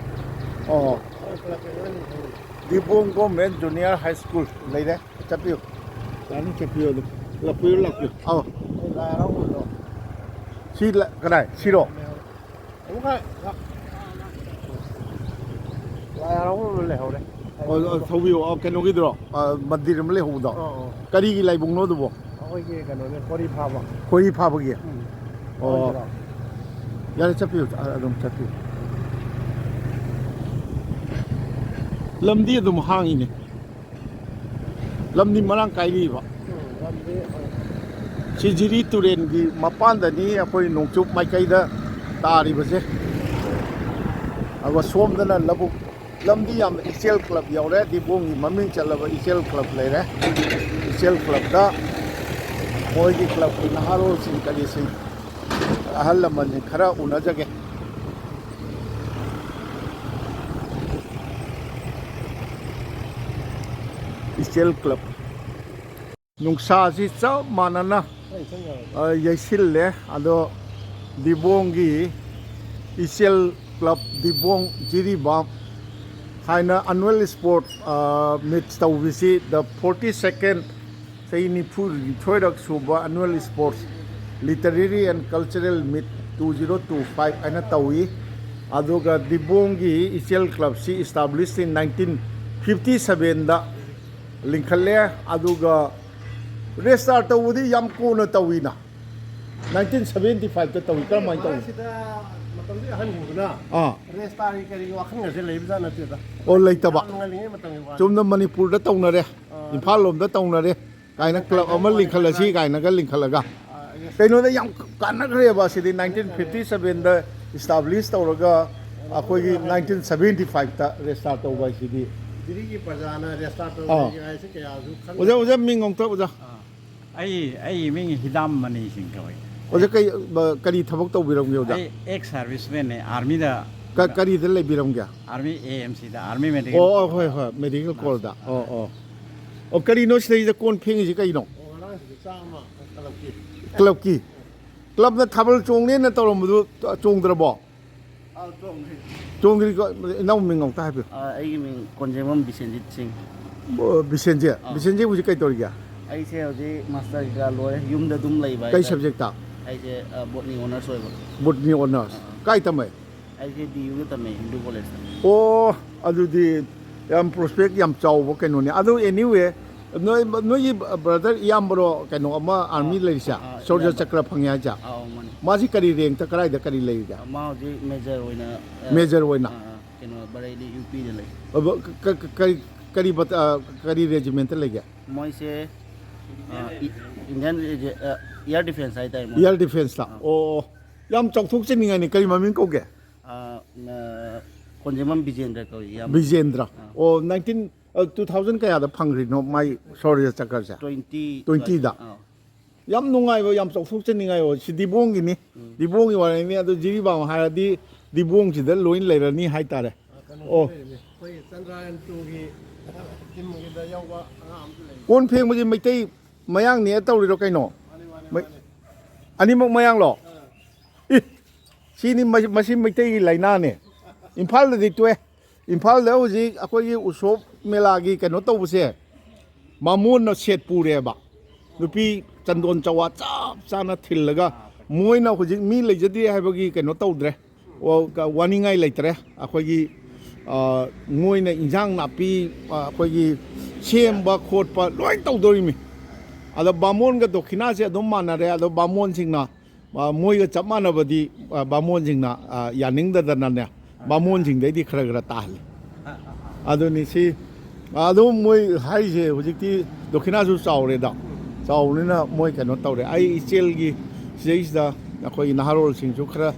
ꯑꯣ꯫ ꯗꯤꯕꯣꯡ ꯒꯣꯔꯃꯦꯟ ꯖꯨꯅꯤꯌꯔ ꯍꯥꯏ ꯁ꯭ꯀꯨꯜ ꯂꯩꯔꯦ꯫ ꯆꯠꯄꯤꯌꯨ꯫ ꯌꯥꯅꯤ, ꯆꯠꯄꯤꯌꯨ ꯑꯗꯨꯝ꯫ ꯂꯥꯛꯄꯤꯌꯨ, ꯂꯥꯛꯄꯤꯌꯨ꯫ ꯑꯧ꯫ ꯑꯩ ꯂꯥꯏ ꯍꯔꯥꯎꯕꯗꯣ꯫ ꯁꯤ ꯂ-, ꯀꯗꯥꯏ? ꯁꯤꯔꯣ? ꯑꯃꯨꯛꯀ ꯂꯥꯏ ꯍꯔꯥꯎꯕ ꯑꯃ ꯂꯩꯍꯧꯔꯦ꯫ ꯑꯣ, ꯑꯣ, ꯊꯧꯕꯤꯌꯣ꯫ ꯑ, ꯀꯩꯅꯣꯒꯤꯗꯨꯔꯣ? ꯑ, ꯃꯟꯗꯤꯔ ꯑꯃ ꯂꯩꯍꯧꯕꯗꯣ? ꯑꯣ, ꯑꯣ꯫ ꯀꯔꯤꯒꯤ ꯂꯥꯏꯕꯨꯡꯅꯣ ꯑꯗꯨꯕꯣ? ꯑꯩꯈꯣꯏꯒꯤ ꯀꯩꯅꯣꯅꯦ, ꯀꯣꯔꯤ ꯐꯥꯕ꯫ ꯀꯣꯔꯤ ꯐꯥꯕꯒꯤ? ꯎꯝ꯫ ꯑꯣ꯫ ꯑꯣꯏꯗꯣꯏꯔꯣ? ꯌꯥꯔꯦ, ꯆꯠꯄꯤꯌꯨ, ꯑ-, ꯑꯗꯨꯝ ꯆꯠꯄꯤꯌꯨ꯫ ꯂꯝꯗꯤ ꯑꯗꯨꯝ ꯍꯥꯡꯉꯤꯅꯦ꯫ ꯂꯝꯗꯤ ꯃꯔꯥꯡ ꯀꯥꯏꯔꯤꯕ꯫ ꯎꯝ, ꯂꯝꯗꯤ ꯍꯣꯏ꯫ ꯁꯤ ꯖꯤꯔꯤ ꯇꯨꯔꯦꯟꯒꯤ ꯃꯄꯥꯟꯗꯅꯤ ꯑꯩꯈꯣꯏ ꯅꯣꯡꯆꯨꯞ ꯃꯥꯏꯀꯩꯗ ꯇꯥꯔꯤꯕꯁꯦ꯫ ꯑꯗꯨꯒ ꯁꯣꯝꯗꯅ ꯂꯧꯕꯨꯛ꯫ ꯂꯝꯗꯤ ꯌꯥꯝꯅ ꯏꯆꯦꯜ ꯀ꯭ꯂꯕ ꯌꯧꯔꯦ꯫ ꯗꯤꯕꯣꯡꯒꯤ ꯃꯃꯤꯡ ꯆꯠꯂꯕ ꯏꯆꯦꯜ ꯀ꯭ꯂꯕ ꯂꯩꯔꯦ꯫ ꯏꯆꯦꯜ ꯀ꯭ꯂꯕꯇ ꯃꯣꯏꯒꯤ ꯀ꯭ꯂꯕꯀꯤ ꯅꯍꯥꯔꯣꯜꯁꯤꯡ ꯀꯔꯤꯁꯤꯡ ꯑꯍꯜ ꯂꯃꯟꯁꯤꯡ ꯈꯔ ꯎꯅꯖꯒꯦ꯫ ꯏꯆꯦꯜ ꯀ꯭ꯂꯕ꯫ ꯅꯨꯡꯁꯥꯁꯤ ꯆꯞ ꯃꯥꯟꯅꯅ, ꯑ, ꯌꯩꯁꯤꯜꯂꯦ꯫ ꯑꯗꯣ ꯗꯤꯕꯣꯡꯒꯤ ꯏꯆꯦꯜ ꯀ꯭ꯂꯕ ꯗꯤꯕꯣꯡ ꯖꯤꯔꯤꯕꯥꯝ ꯍꯥꯏꯅ annual sport, ꯑ, meet ꯇꯧꯕꯁꯤ the forty second, ꯆꯍꯤ ꯅꯤꯐꯨ ꯅꯤꯊꯣꯏꯔꯛ ꯁꯨꯕ annual sports literary and cultural meet two zero two five ꯍꯥꯏꯅ ꯇꯧꯏ꯫ ꯑꯗꯨꯒ ꯗꯤꯕꯣꯡꯒꯤ ꯏꯆꯦꯜ ꯀ꯭ꯂꯕꯁꯤ establish in nineteen fifty sevenꯗ ꯂꯤꯡꯈꯠꯂꯦ꯫ ꯑꯗꯨꯒ register ꯇꯧꯕꯗꯤ ꯌꯥꯝ ꯀꯣꯟꯅ ꯇꯧꯏꯅ, nineteen seventy fiveꯇ ꯇꯧꯏ꯫ ꯀꯔꯝꯍꯥꯏꯅ ꯇꯧꯏ? ꯁꯤꯗ ꯃꯇꯝꯗꯨꯒꯤ ꯑꯍꯟꯁꯤꯡꯗꯨꯅ ꯑꯥ꯫ Registerꯒꯤ ꯀꯔꯤꯒꯤ ꯋꯥꯈꯜꯒꯁꯦ ꯂꯩꯕꯖꯥꯠ ꯅꯠꯇꯦꯗ꯫ ꯑꯣ, ꯂꯩꯇꯕ꯫ ꯌꯥꯝ ꯉꯜꯂꯤꯉꯩ ꯃꯇꯝꯒꯤ ꯋꯥꯅꯤ꯫ ꯆꯨꯝꯅ ꯃꯅꯤꯄꯨꯔꯗ ꯇꯧꯅꯔꯦ, ꯑꯥ꯫ ꯏꯝꯐꯥꯜ ꯂꯣꯝꯗ ꯇꯧꯅꯔꯦ ꯀꯥꯏꯅ, club ꯑꯃ ꯂꯤꯡꯈꯠꯂꯁꯤ ꯀꯥꯏꯅꯒ ꯂꯤꯡꯈꯠꯂꯒ꯫ ꯑꯥ, ꯀꯩꯅꯣꯗ ꯌꯥꯝ ꯀꯥꯟꯅꯈ꯭ꯔꯦꯕ ꯁꯤꯗꯤ, ꯅꯥꯏꯟꯇꯤꯟ ꯐꯤꯐꯇꯤ ꯁꯕꯦꯟꯗ ꯏꯁꯇꯥꯕ꯭ꯂꯤꯁ ꯇꯧꯔꯒ ꯑꯩꯈꯣꯏꯒꯤ ꯅꯥꯏꯟꯇꯤꯟ ꯁꯕꯦꯟꯇꯤ ꯐꯥꯏꯚꯇ ꯔꯦꯁꯇꯥꯔ ꯇꯧꯕ ꯍꯥꯏꯁꯤꯗꯤ꯫ ꯗꯤꯜꯂꯤꯒꯤ ꯄ꯭ꯔꯖꯥꯅ ꯔꯦꯁꯇꯥꯔ ꯑꯥ꯫ ꯇꯧꯕ ꯍꯥꯏꯁꯦ ꯀꯌꯥꯁꯨ ꯈꯪꯗꯦ꯫ ꯑꯣꯖꯥ, ꯑꯣꯖꯥ, ꯃꯤꯡ ꯑꯃꯨꯛꯇ, ꯑꯣꯖꯥ꯫ ꯑꯩ ꯑꯩ ꯃꯤꯡ ꯍꯤꯗꯥꯝ ꯃꯅꯤ ꯁꯤꯡ ꯀꯧꯏ꯫ ꯑꯣꯖꯥ, ꯀꯩ ꯀꯔꯤ ꯊꯕꯛ ꯇꯧꯕꯤꯔꯝꯒꯦ, ꯑꯣꯖꯥ? ꯑꯩ ꯑꯦꯛꯁ ꯁꯥꯔꯚꯤꯁꯃꯦꯟꯅꯦ, ꯑꯥꯔꯃꯤꯗ꯫ ꯀ- ꯀꯔꯤꯗ ꯂꯩꯕꯤꯔꯝꯒꯦ? ꯑꯥꯔꯃꯤ, ꯑꯦ ꯑꯦꯝ ꯁꯤꯗ, ꯑꯥꯔꯃꯤ ꯃꯦꯗꯤꯀꯦꯜ꯫ ꯑꯣ, ꯑꯣ, ꯍꯣꯏ, ꯍꯣꯏ, ꯃꯦꯗꯤꯀꯦꯜ ꯀꯣꯔꯗ꯫ ꯑꯣ, ꯑꯣ꯫ ꯑꯣ, ꯀꯔꯤꯅꯣ ꯁꯤꯗꯩꯁꯤꯗ ꯀꯣꯟ ꯐꯦꯡꯉꯤꯁꯤ ꯀꯩꯅꯣ? ꯑꯣ, ꯉꯔꯥꯡꯁꯤꯗꯤ ꯆꯥꯝꯃ ꯀꯂꯞꯀꯤ꯫ ꯀ꯭ꯂꯕꯀꯤ? ꯀ꯭ꯂꯕꯅ ꯊꯥꯕꯜ ꯆꯣꯡꯅꯦꯅ ꯇꯧꯔꯝꯕꯗꯨ ꯆꯣꯡꯗ꯭ꯔꯕꯣ? ꯑꯥ, ꯆꯣꯡꯗ꯭ꯔꯤ꯫ ꯆꯣꯡꯗ꯭ꯔꯤꯀꯣ? ꯏꯅꯥꯎ ꯃꯤꯡ ꯑꯃꯨꯛꯇ ꯍꯥꯏꯕꯤꯌꯨ꯫ ꯑ, ꯑꯩꯒꯤ ꯃꯤꯡ ꯀꯣꯟꯖꯦꯡꯕꯝ ꯕꯤꯁꯦꯟꯖꯤꯠ ꯁꯤꯡ꯫ ꯑꯣ, ꯕꯤꯁꯦꯟꯖꯤꯠ꯫ ꯑꯥ꯫ ꯕꯤꯁꯦꯟꯖꯤꯠ ꯍꯧꯖꯤꯛ ꯀꯩ ꯇꯧꯔꯤꯒꯦ? ꯑꯩꯁꯦ ꯍꯧꯖꯤꯛ ꯃꯥꯁꯇꯔ ꯀꯩꯀꯥ ꯂꯣꯏꯔꯦ, ꯌꯨꯝꯗ ꯑꯗꯨꯝ ꯂꯩꯕ ꯀꯩ ꯍꯥꯏꯇꯥꯔꯦ꯫ ꯁꯕꯖꯦꯛꯇ? ꯑꯩꯁꯦ ꯕꯣꯠꯅꯤ ꯑꯣꯅꯔꯁ ꯑꯣꯏꯕ꯫ Botany honours. ꯀꯥꯏ ꯇꯝꯃꯦ? ꯑꯩꯁꯦ ꯗꯤ ꯌꯨꯗ ꯇꯝꯃꯦ, ꯍꯤꯟꯗꯨ ꯀꯣꯂꯦꯖꯇ꯫ ꯑꯣ, ꯑꯗꯨꯗꯤ ꯌꯥꯝ ꯄ꯭ꯔꯣꯁꯄꯦꯛ ꯌꯥꯝ ꯆꯥꯎꯕ ꯀꯩꯅꯣꯅꯦ꯫ ꯑꯗꯨ ꯑꯦꯅꯤꯋꯦ, ꯅꯣꯏ ꯅꯣꯏꯒꯤ ꯕ꯭ꯔꯗꯔ ꯏꯌꯥꯝꯕꯔꯣ ꯀꯩꯅꯣ ꯑꯃ ꯑꯥꯔꯃꯤ ꯑꯥ, ꯂꯩꯔꯤꯁꯦ? ꯑꯥ, ꯁꯣꯜꯖꯔ ꯏꯌꯥꯝꯕ꯫ ꯆꯀ꯭ꯔ ꯐꯪꯉꯦ ꯍꯥꯏꯁꯦ? ꯑꯥꯎ, ꯃꯥꯅꯤ꯫ ꯃꯥꯁꯤ ꯀꯔꯤ ꯔꯦꯡꯇ ꯀꯗꯥꯏꯗ ꯀꯔꯤ ꯂꯩꯔꯤꯒꯦ? ꯃꯥ ꯍꯧꯖꯤꯛ ꯃꯦꯖꯔ ꯑꯣꯏꯅ, ꯑ, ꯃꯦꯖꯔ ꯑꯣꯏꯅ? ꯑꯥ, ꯑꯥ, ꯀꯩꯅꯣ, ꯕꯔꯩꯗꯤ ꯌꯨ ꯄꯤꯗ ꯂꯩ꯫ ꯑꯕ- ꯀ- ꯀ- ꯀꯔꯤ ꯀꯔꯤ ꯕꯠ- ꯑ, ꯀꯔꯤ ꯔꯦꯖꯤꯃꯦꯟꯇ ꯂꯩꯒꯦ? ꯃꯣꯏꯁꯦ, ꯑ, ꯏ- ꯏꯟꯗꯤꯌꯟ ꯔꯦꯖꯤ-, ꯑ, ꯏꯌꯥꯔ ꯗꯤꯐꯦꯟꯁ ꯍꯥꯏꯇꯥꯔꯦ ꯃꯣꯏ꯫ ꯏꯌꯥꯔ ꯗꯤꯐꯦꯟꯁꯇ꯫ ꯑꯣ, ꯌꯥꯝ ꯆꯥꯎꯊꯣꯛꯆꯅꯤꯡꯉꯥꯏꯅꯤ꯫ ꯀꯔꯤ ꯃꯃꯤꯡ ꯀꯧꯒꯦ? ꯑ, ꯑ, ꯀꯣꯟꯖꯦꯡꯕꯝ ꯕꯤꯖꯦꯟꯗ꯭ꯔ ꯀꯧꯏ, ꯏꯌꯥꯝꯕ꯫ ꯕꯤꯖꯦꯟꯗ꯭ꯔ꯫ ꯑꯣ, ꯅꯥꯏꯟꯇꯤꯟ, ꯑ, ꯇꯨ ꯊꯥꯎꯖꯟ ꯀꯌꯥꯗ ꯐꯪꯈ꯭ꯔꯤꯅꯣ ꯃꯥꯏ ꯁꯣꯔꯤꯌ ꯆꯀ꯭ꯔꯁꯦ? ꯇ꯭ꯋꯦꯟꯇꯤ ꯇ꯭ꯋꯦꯟꯇꯤꯗ? ꯑꯥ꯫ ꯌꯥꯝ ꯅꯨꯡꯉꯥꯏꯕ, ꯌꯥꯝ ꯆꯥꯎꯊꯣꯛꯆꯅꯤꯡꯉꯥꯏ ꯑꯣꯏ꯫ ꯁꯤ ꯗꯤꯕꯣꯡꯒꯤꯅꯤ꯫ ꯗꯤꯕꯣꯡꯒꯤ ꯋꯥꯔꯤꯅꯤ꯫ ꯑꯗꯨ ꯖꯤꯔꯤꯕꯥꯝ ꯍꯥꯏꯔꯗꯤ ꯗꯤꯕꯣꯡꯁꯤꯗ ꯂꯣꯏ ꯂꯩꯔꯅꯤ ꯍꯥꯏꯇꯥꯔꯦ꯫ ꯑꯣ꯫ ꯑꯩꯈꯣꯏꯒꯤ ꯆꯟꯗ꯭ꯔꯌꯥꯟ ꯇꯨꯒꯤ ꯇꯤꯝꯒꯤꯗ ꯌꯥꯎꯕ ꯑꯉꯥꯡ ꯑꯃꯁꯨ ꯂꯩ꯫ ꯀꯣꯟ ꯐꯦꯡꯕꯁꯦ ꯃꯩꯇꯩ ꯃꯌꯥꯡꯅꯦ ꯇꯧꯔꯤꯔꯣ ꯀꯩꯅꯣ? ꯃꯩ-, ꯑꯅꯤꯃꯛ ꯃꯌꯥꯡꯂꯣ? ꯏ! ꯁꯤꯅꯤ ꯃꯁꯤ, ꯃꯁꯤ ꯃꯩꯇꯩꯒꯤ ꯂꯥꯏꯅꯥꯅꯦ꯫ ꯏꯝꯐꯥꯜꯗꯗꯤ ꯇꯣꯛꯑꯦ꯫ ꯏꯝꯐꯥꯜꯗ ꯍꯧꯖꯤꯛ ꯑꯩꯈꯣꯏꯒꯤ ꯎꯁꯣꯞ ꯃꯦꯂꯥꯒꯤ ꯀꯩꯅꯣ ꯇꯧꯕꯁꯦ, ꯕꯥꯃꯣꯟꯅ ꯁꯦꯠ ꯄꯨꯔꯦꯕ꯫ ꯅꯨꯄꯤ ꯆꯟꯗꯣꯟ ꯆꯋꯥ ꯆꯞ ꯆꯥꯅ ꯊꯤꯜꯂꯒ, ꯃꯣꯏꯅ ꯍꯧꯖꯤꯛ ꯃꯤ ꯂꯩꯖꯗꯦ ꯍꯥꯏꯕꯒꯤ ꯀꯩꯅꯣ ꯇꯧꯗ꯭ꯔꯦ꯫ ꯋꯥ-, ꯋꯥꯅꯤꯡꯉꯥꯏ ꯂꯩꯇ꯭ꯔꯦ꯫ ꯑꯩꯈꯣꯏꯒꯤ, ꯑ, ꯃꯣꯏꯅ ꯏꯟꯖꯥꯡ ꯅꯥꯄꯤ, ꯑ, ꯑꯩꯈꯣꯏꯒꯤ ꯁꯦꯝꯕ ꯈꯣꯠꯄ ꯂꯣꯏ ꯇꯧꯗꯣꯔꯤꯃꯤ꯫ ꯑꯗꯣ ꯕꯥꯃꯣꯟꯒ ꯗꯣꯈꯤꯅꯥꯁꯦ ꯑꯗꯨꯝ ꯃꯥꯟꯅꯔꯦ꯫ ꯑꯗꯣ ꯕꯥꯃꯣꯟꯁꯤꯡꯅ, ꯑ, ꯃꯣꯏꯒ ꯆꯞ ꯃꯥꯟꯅꯕꯗꯤ, ꯑ, ꯕꯥꯃꯣꯟꯁꯤꯡꯅ, ꯑ, ꯌꯥꯅꯤꯡꯗꯗꯅꯅꯦ, ꯕꯥꯃꯣꯟꯁꯤꯡꯗꯩꯗꯤ ꯈꯔ ꯈꯔ ꯇꯥꯍꯜꯂꯤ꯫ ꯑꯗꯨꯅꯤ ꯁꯤ, ꯑꯗꯨꯝ ꯃꯣꯏ ꯍꯥꯏꯔꯤꯁꯦ ꯍꯧꯖꯤꯛꯇꯤ ꯗꯣꯈꯤꯅꯥꯁꯨ ꯆꯥꯎꯔꯦꯗ꯫ ꯆꯥꯎꯕꯅꯤꯅ ꯃꯣꯏ ꯀꯩꯅꯣ ꯇꯧꯔꯦ꯫ ꯑꯩ ꯏꯆꯦꯜꯒꯤ ꯁꯤꯗꯩꯁꯤꯗ ꯑꯩꯈꯣꯏꯒꯤ ꯅꯍꯥꯔꯣꯜꯁꯤꯡꯁꯨ ꯈꯔ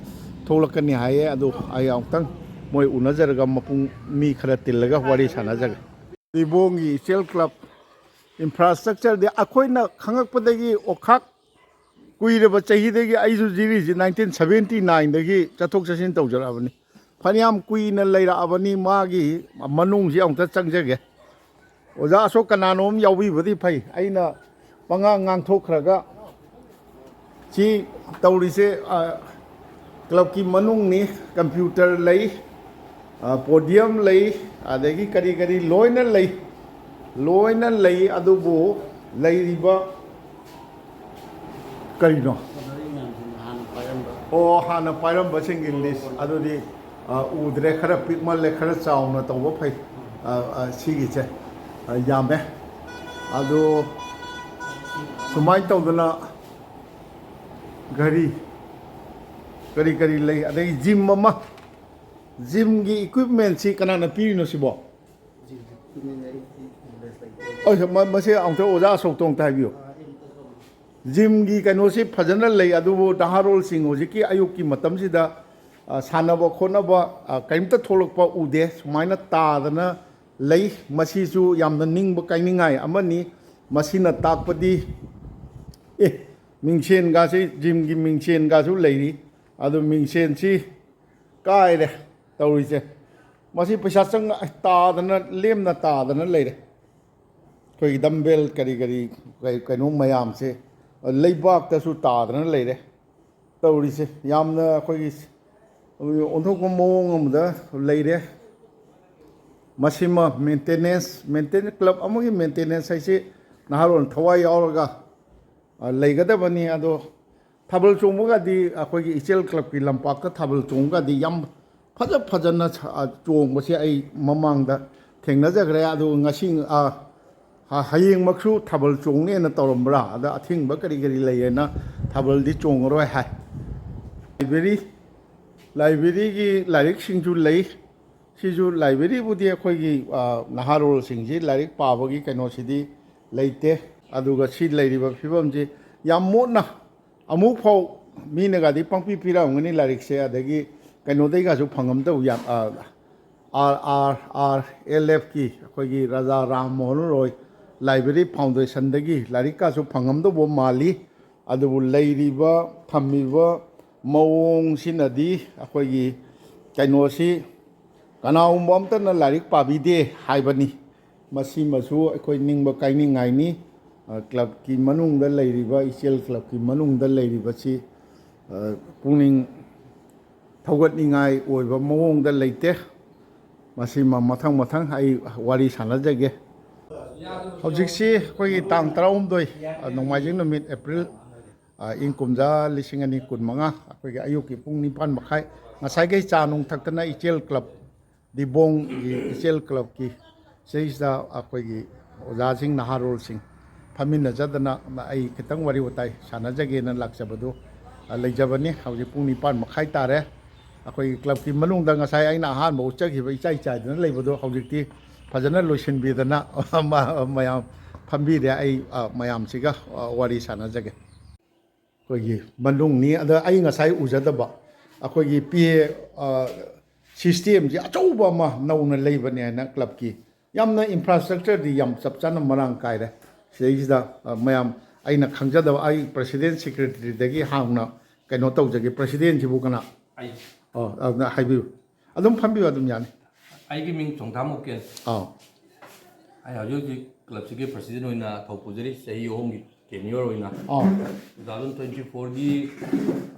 ꯊꯣꯛꯂꯛꯀꯅꯤ ꯍꯥꯏꯌꯦ꯫ ꯑꯗꯨ ꯑꯩ ꯑꯃꯨꯛꯇꯪ ꯃꯣꯏ ꯎꯅꯖꯔꯒ ꯃꯄꯨꯡ ꯃꯤ ꯈꯔ ꯇꯤꯜꯂꯒ ꯋꯥꯔꯤ ꯁꯥꯟꯅꯖꯒꯦ꯫ ꯂꯤꯕꯣꯡꯒꯤ ꯏꯆꯦꯜ ꯀ꯭ꯂꯕ ꯏꯟꯐ꯭ꯔꯥꯁ꯭ꯇ꯭ꯔꯛꯆꯔꯗꯤ ꯑꯩꯈꯣꯏꯅ ꯈꯪꯉꯛꯄꯗꯒꯤ ꯑꯣꯈꯥꯛ ꯀꯨꯏꯔꯕ ꯆꯍꯤꯗꯒꯤ ꯑꯩꯁꯨ ꯖꯤꯔꯤꯁꯤ ꯅꯥꯏꯟꯇꯤꯟ ꯁꯕꯦꯟꯇꯤ ꯅꯥꯏꯟꯗꯒꯤ ꯆꯠꯊꯣꯛ ꯆꯠꯁꯤꯟ ꯇꯧꯖꯔꯛꯑꯕꯅꯤ꯫ ꯐꯅꯌꯥꯝ ꯀꯨꯏꯅ ꯂꯩꯔꯛꯑꯕꯅꯤ꯫ ꯃꯥꯒꯤ ꯃꯅꯨꯡꯁꯤ ꯑꯃꯨꯛꯇ ꯆꯪꯖꯒꯦ꯫ ꯑꯣꯖꯥ ꯑꯁꯣꯛ ꯀꯅꯥꯅꯣꯝ ꯌꯥꯎꯕꯤꯕꯗꯤ ꯐꯩ, ꯑꯩꯅ ꯄꯉꯥꯡ ꯉꯥꯡꯊꯣꯛꯈ꯭ꯔꯒ꯫ ꯁꯤ ꯇꯧꯔꯤꯁꯦ, ꯑ, ꯀ꯭ꯂꯕꯀꯤ ꯃꯅꯨꯡꯅꯤ꯫ ꯀꯝꯄ꯭ꯌꯨꯇꯔ ꯂꯩ, ꯑ, ꯄꯣꯗꯤꯌꯝ ꯂꯩ, ꯑꯗꯒꯤ ꯀꯔꯤ ꯀꯔꯤ ꯂꯣꯏꯅ ꯂꯩ, ꯂꯣꯏꯅ ꯂꯩ꯫ ꯑꯗꯨꯕꯨ ꯂꯩꯔꯤꯕ ꯀꯔꯤꯅꯣ? ꯑꯣ, ꯍꯥꯟꯅ ꯄꯥꯏꯔꯝꯕꯁꯤꯡꯒꯤ ꯂꯤꯁ ꯑꯗꯨꯗꯤ, ꯑ, ꯎꯗ꯭ꯔꯦ꯫ ꯈꯔ ꯄꯤꯛꯃꯜꯂꯦ, ꯈꯔ ꯆꯥꯎꯅ ꯇꯧꯕ ꯐꯩ꯫ ꯑ, ꯑ, ꯁꯤꯒꯤꯁꯦ, ꯑ, ꯌꯥꯝꯃꯦ꯫ ꯑꯗꯨ ꯁꯨꯃꯥꯏꯅ ꯇꯧꯗꯅ ꯒꯥꯔꯤ ꯀꯔꯤ ꯀꯔꯤ ꯂꯩ, ꯑꯗꯩ ꯖꯤꯝ ꯑꯃ, ꯖꯤꯝꯒꯤ ꯏꯀ꯭ꯋꯤꯞꯃꯦꯟꯁꯤ ꯀꯅꯥꯅ ꯄꯤꯔꯤꯅꯣ ꯁꯤꯕꯣ? ꯑꯩ ꯃ-, ꯃꯁꯤ ꯑꯃꯨꯛꯇ ꯑꯣꯖꯥ ꯑꯁꯣꯛꯇꯣ ꯑꯃꯨꯛꯇ ꯍꯥꯏꯕꯤꯌꯨ꯫ ꯖꯤꯝꯒꯤ ꯀꯩꯅꯣꯁꯤ ꯐꯖꯅ ꯂꯩ, ꯑꯗꯨꯕꯨ ꯅꯍꯥꯔꯣꯜꯁꯤꯡ ꯍꯧꯖꯤꯛꯀꯤ ꯑꯌꯨꯛꯀꯤ ꯃꯇꯝꯁꯤꯗ, ꯑ, ꯁꯥꯟꯅꯕ ꯈꯣꯠꯅꯕ, ꯑ, ꯀꯔꯤꯝꯇ ꯊꯣꯛꯂꯛꯄ ꯎꯗꯦ꯫ ꯁꯨꯃꯥꯏꯅ ꯇꯥꯗꯅ ꯂꯩ꯫ ꯃꯁꯤꯁꯨ ꯌꯥꯝꯅ ꯅꯤꯡꯕ ꯀꯥꯏꯅꯤꯡꯉꯥꯏ ꯑꯃꯅꯤ꯫ ꯃꯁꯤꯅ ꯇꯥꯛꯄꯗꯤ, ꯑꯦ, ꯃꯤꯡꯁꯦꯟꯒꯁꯤ, ꯖꯤꯝꯒꯤ ꯃꯤꯡꯁꯦꯟꯒꯁꯨ ꯂꯩꯔꯤ꯫ ꯑꯗꯨ ꯃꯤꯡꯁꯦꯟꯁꯤ ꯀꯥꯏꯔꯦ ꯇꯧꯔꯤꯁꯦ꯫ ꯃꯁꯤ ꯄꯩꯁꯥ ꯆꯪꯅ ꯇꯥꯗꯅ, ꯂꯦꯝꯅ ꯇꯥꯗꯅ ꯂꯩꯔꯦ꯫ ꯑꯩꯈꯣꯏꯒꯤ ꯗꯝꯕꯦꯜ ꯀꯔꯤ ꯀꯔꯤ, ꯀꯩ-, ꯀꯩꯅꯣ ꯃꯌꯥꯝꯁꯦ ꯂꯩꯕꯥꯛꯇꯁꯨ ꯇꯥꯗꯅ ꯂꯩꯔꯦ ꯇꯧꯔꯤꯁꯦ꯫ ꯌꯥꯝꯅ ꯑꯩꯈꯣꯏꯒꯤ ꯑꯣꯟꯊꯣꯛꯄ ꯃꯑꯣꯡ ꯑꯃꯗ ꯂꯩꯔꯦ꯫ ꯃꯁꯤꯃ ꯃꯦꯟꯇꯦꯅꯦꯟꯁ, ꯃꯦꯟꯇꯦꯅꯦꯟꯁ, ꯀ꯭ꯂꯕ ꯑꯃꯒꯤ ꯃꯦꯟꯇꯦꯅꯦꯟꯁ ꯍꯥꯏꯁꯤ ꯅꯍꯥꯔꯣꯜ ꯊꯋꯥꯏ ꯌꯥꯎꯔꯒ, ꯑ, ꯂꯩꯒꯗꯕꯅꯤ꯫ ꯑꯗꯣ ꯊꯥꯕꯜ ꯆꯣꯡꯕꯒꯗꯤ, ꯑꯩꯈꯣꯏꯒꯤ ꯏꯆꯦꯜ ꯀ꯭ꯂꯕꯀꯤ ꯂꯝꯄꯥꯛꯇ ꯊꯥꯕꯜ ꯆꯣꯡꯕꯒꯗꯤ ꯌꯥꯝ ꯐꯖ ꯐꯖꯅ ꯁ-, ꯑ, ꯆꯣꯡꯕꯁꯦ ꯑꯩ ꯃꯃꯥꯡꯗ ꯊꯦꯡꯅꯖꯈ꯭ꯔꯦ꯫ ꯑꯗꯨ ꯉꯁꯤ, ꯑ, ꯍ-, ꯍꯌꯦꯡꯃꯛꯁꯨ ꯊꯥꯕꯜ ꯆꯣꯡꯅꯦꯅ ꯇꯧꯔꯝꯕ꯭ꯔꯥ? ꯑꯗ ꯑꯊꯤꯡꯕ ꯀꯔꯤ ꯀꯔꯤ ꯂꯩꯌꯦꯅ ꯊꯥꯕꯜꯗꯤ ꯆꯣꯡꯉꯔꯣꯏ ꯍꯥꯏ꯫ ꯂꯥꯏꯕ꯭ꯔꯦꯔꯤ, ꯂꯥꯏꯕ꯭ꯔꯦꯔꯤꯒꯤ ꯂꯥꯏꯔꯤꯛꯁꯤꯡꯁꯨ ꯂꯩ꯫ ꯁꯤꯁꯨ ꯂꯥꯏꯕ꯭ꯔꯦꯔꯤꯕꯨꯗꯤ ꯑꯩꯈꯣꯏꯒꯤ, ꯑ, ꯅꯍꯥꯔꯣꯜꯁꯤꯡꯁꯤ ꯂꯥꯏꯔꯤꯛ ꯄꯥꯕꯒꯤ ꯀꯩꯅꯣꯁꯤꯗꯤ ꯂꯩꯇꯦ꯫ ꯑꯗꯨꯒ ꯁꯤ ꯂꯩꯔꯤꯕ ꯐꯤꯕꯝꯁꯤ ꯌꯥꯝ ꯃꯣꯠꯅ, ꯑꯃꯨꯛ ꯐꯥꯎ ꯃꯤꯅꯒꯗꯤ ꯄꯪꯄꯤ ꯄꯤꯔꯛꯑꯝꯒꯅꯤ ꯂꯥꯏꯔꯤꯛꯁꯦ, ꯑꯗꯒꯤ ꯀꯩꯅꯣꯗꯩꯒꯁꯨ ꯐꯪꯉꯝꯗꯧ ꯌꯥꯝ, ꯑ, ꯑꯥꯔ ꯑꯥꯔ ꯑꯥꯔ ꯑꯦꯜ ꯑꯦꯐꯀꯤ ꯑꯩꯈꯣꯏꯒꯤ ꯔꯥꯖꯥ ꯔꯥꯝ ꯃꯣꯍꯟ ꯔꯣꯏ ꯂꯥꯏꯕ꯭ꯔꯦꯔꯤ ꯐꯥꯎꯟꯗꯦꯁꯟꯗꯒꯤ ꯂꯥꯏꯔꯤꯛꯀꯁꯨ ꯐꯪꯉꯝꯗꯧꯕ ꯃꯥꯜꯂꯤ꯫ ꯑꯗꯨꯕꯨ ꯂꯩꯔꯤꯕ, ꯊꯝꯃꯤꯕ ꯃꯑꯣꯡꯁꯤꯅꯗꯤ ꯑꯩꯈꯣꯏꯒꯤ ꯀꯩꯅꯣꯁꯤ ꯀꯅꯥꯒꯨꯝꯕ ꯑꯝꯇꯅ ꯂꯥꯏꯔꯤꯛ ꯄꯥꯕꯤꯗꯦ ꯍꯥꯏꯕꯅꯤ꯫ ꯃꯁꯤꯃꯁꯨ ꯑꯩꯈꯣꯏ ꯅꯤꯡꯕ ꯀꯥꯏꯅꯤꯡꯉꯥꯏꯅꯤ꯫ ꯑ, ꯀ꯭ꯂꯕꯀꯤ ꯃꯅꯨꯡꯗ ꯂꯩꯔꯤꯕ, ꯏꯆꯦꯜ ꯀ꯭ꯂꯕꯀꯤ ꯃꯅꯨꯡꯗ ꯂꯩꯔꯤꯕꯁꯤ, ꯑ, ꯄꯨꯛꯅꯤꯡ ꯊꯧꯒꯠꯅꯤꯡꯉꯥꯏ ꯑꯣꯏꯕ ꯃꯑꯣꯡꯗ ꯂꯩꯇꯦ꯫ ꯃꯁꯤꯃ ꯃꯊꯪ ꯃꯊꯪ ꯑꯩ ꯋꯥꯔꯤ ꯁꯥꯟꯅꯖꯒꯦ꯫ ꯍꯧꯖꯤꯛꯁꯤ ꯑꯩꯈꯣꯏꯒꯤ ꯇꯥꯡ ꯇꯔꯥꯍꯨꯝꯗꯣꯏ, ꯑ, ꯅꯣꯡꯃꯥꯏꯖꯤꯡ ꯅꯨꯃꯤꯠ, ꯑꯦꯄ꯭ꯔꯤꯜ, ꯑ, ꯏꯪ ꯀꯨꯝꯖꯥ ꯂꯤꯁꯤꯡ ꯑꯅꯤ ꯀꯨꯟꯃꯉꯥ, ꯑꯩꯈꯣꯏꯒꯤ ꯑꯌꯨꯛꯀꯤ ꯄꯨꯡ ꯅꯤꯄꯥꯟ ꯃꯈꯥꯏ, ꯉꯁꯥꯏꯈꯩ ꯆꯥ ꯅꯨꯡ ꯊꯛꯇꯅ ꯏꯆꯦꯜ ꯀ꯭ꯂꯕ, ꯗꯤꯕꯣꯡꯒꯤ ꯏꯆꯦꯜ ꯀ꯭ꯂꯕꯀꯤ ꯁꯤꯗꯩꯁꯤꯗ ꯑꯩꯈꯣꯏꯒꯤ ꯑꯣꯖꯥꯁꯤꯡ, ꯅꯍꯥꯔꯣꯜꯁꯤꯡ ꯐꯝꯃꯤꯟꯅꯖꯗꯅ ꯑꯩ ꯈꯤꯇꯪ ꯋꯥꯔꯤ ꯋꯥꯇꯥꯏ ꯁꯥꯟꯅꯖꯒꯦꯅ ꯂꯥꯛꯆꯕꯗꯨ, ꯑ, ꯂꯩꯖꯕꯅꯤ꯫ ꯍꯧꯖꯤꯛ ꯄꯨꯡ ꯅꯤꯄꯥꯟ ꯃꯈꯥꯏ ꯇꯥꯔꯦ꯫ ꯑꯩꯈꯣꯏꯒꯤ ꯀ꯭ꯂꯕꯀꯤ ꯃꯅꯨꯡꯗ ꯉꯁꯥꯏ ꯑꯩꯅ ꯑꯍꯥꯟꯕ ꯎꯠꯆꯈꯤꯕ ꯏꯆꯥꯏ ꯆꯥꯏꯗꯅ ꯂꯩꯕꯗꯣ ꯍꯧꯖꯤꯛꯇꯤ ꯐꯖꯅ ꯂꯣꯏꯁꯤꯟꯕꯤꯗꯅ ꯃ-, ꯃꯌꯥꯝ ꯐꯝꯕꯤꯔꯦ꯫ ꯑꯩ, ꯑ, ꯃꯌꯥꯝꯁꯤꯒ, ꯑ, ꯋꯥꯔꯤ ꯁꯥꯟꯅꯖꯒꯦ꯫ ꯑꯩꯈꯣꯏꯒꯤ ꯃꯅꯨꯡꯅꯤ꯫ ꯑꯗ ꯑꯩ ꯉꯁꯥꯏ ꯎꯖꯗꯕ ꯑꯩꯈꯣꯏꯒꯤ ꯄꯤ ꯑꯦ, ꯑ, ꯁꯤꯁꯇꯦꯝꯁꯤ ꯑꯆꯧꯕ ꯑꯃ ꯅꯧꯅ ꯂꯩꯕꯅꯦ ꯍꯥꯏꯅ ꯀ꯭ꯂꯕꯀꯤ꯫ ꯌꯥꯝꯅ ꯏꯟꯐ꯭ꯔꯥꯁ꯭ꯇ꯭ꯔꯛꯆꯔꯗꯤ ꯌꯥꯝ ꯆꯞ ꯆꯥꯅ ꯃꯔꯥꯡ ꯀꯥꯏꯔꯦ꯫ ꯁꯤꯗꯩꯁꯤꯗ, ꯑ, ꯃꯌꯥꯝ, ꯑꯩꯅ ꯈꯪꯖꯗꯕ, ꯑꯩ ꯄ꯭ꯔꯁꯤꯗꯦꯟ ꯁꯦꯀ꯭ꯔꯦꯇꯔꯤꯗꯒꯤ ꯍꯥꯡꯅ ꯀꯩꯅꯣ ꯇꯧꯖꯒꯦ꯫ ꯄ꯭ꯔꯁꯤꯗꯦꯟꯁꯤꯕꯨ ꯀꯅꯥ? ꯑꯩ꯫ ꯑꯣ, ꯑꯗꯨꯅ ꯍꯥꯏꯕꯤꯌꯨ꯫ ꯑꯗꯨꯝ ꯐꯝꯕꯤꯌꯨ, ꯑꯗꯨꯝ ꯌꯥꯅꯤ꯫ ꯑꯩꯒꯤ ꯃꯤꯡ ꯆꯣꯡꯊꯥꯝ ꯎꯀꯦꯜ꯫ ꯑꯥ꯫ ꯑꯩ ꯍꯧꯖꯤꯛ ꯍꯧꯖꯤꯛ ꯀ꯭ꯂꯕꯁꯤꯒꯤ ꯄ꯭ꯔꯁꯤꯗꯦꯟ ꯑꯣꯏꯅ ꯊꯧ ꯄꯨꯖꯔꯤ, ꯆꯍꯤ ꯑꯍꯨꯝꯒꯤ ꯇꯦꯅ꯭ꯌꯣꯔ ꯑꯣꯏꯅ꯫ ꯑꯥ꯫ ꯇꯨ ꯊꯥꯎꯖꯟ ꯇ꯭ꯋꯦꯟꯇꯤ ꯐꯣꯔꯒꯤ,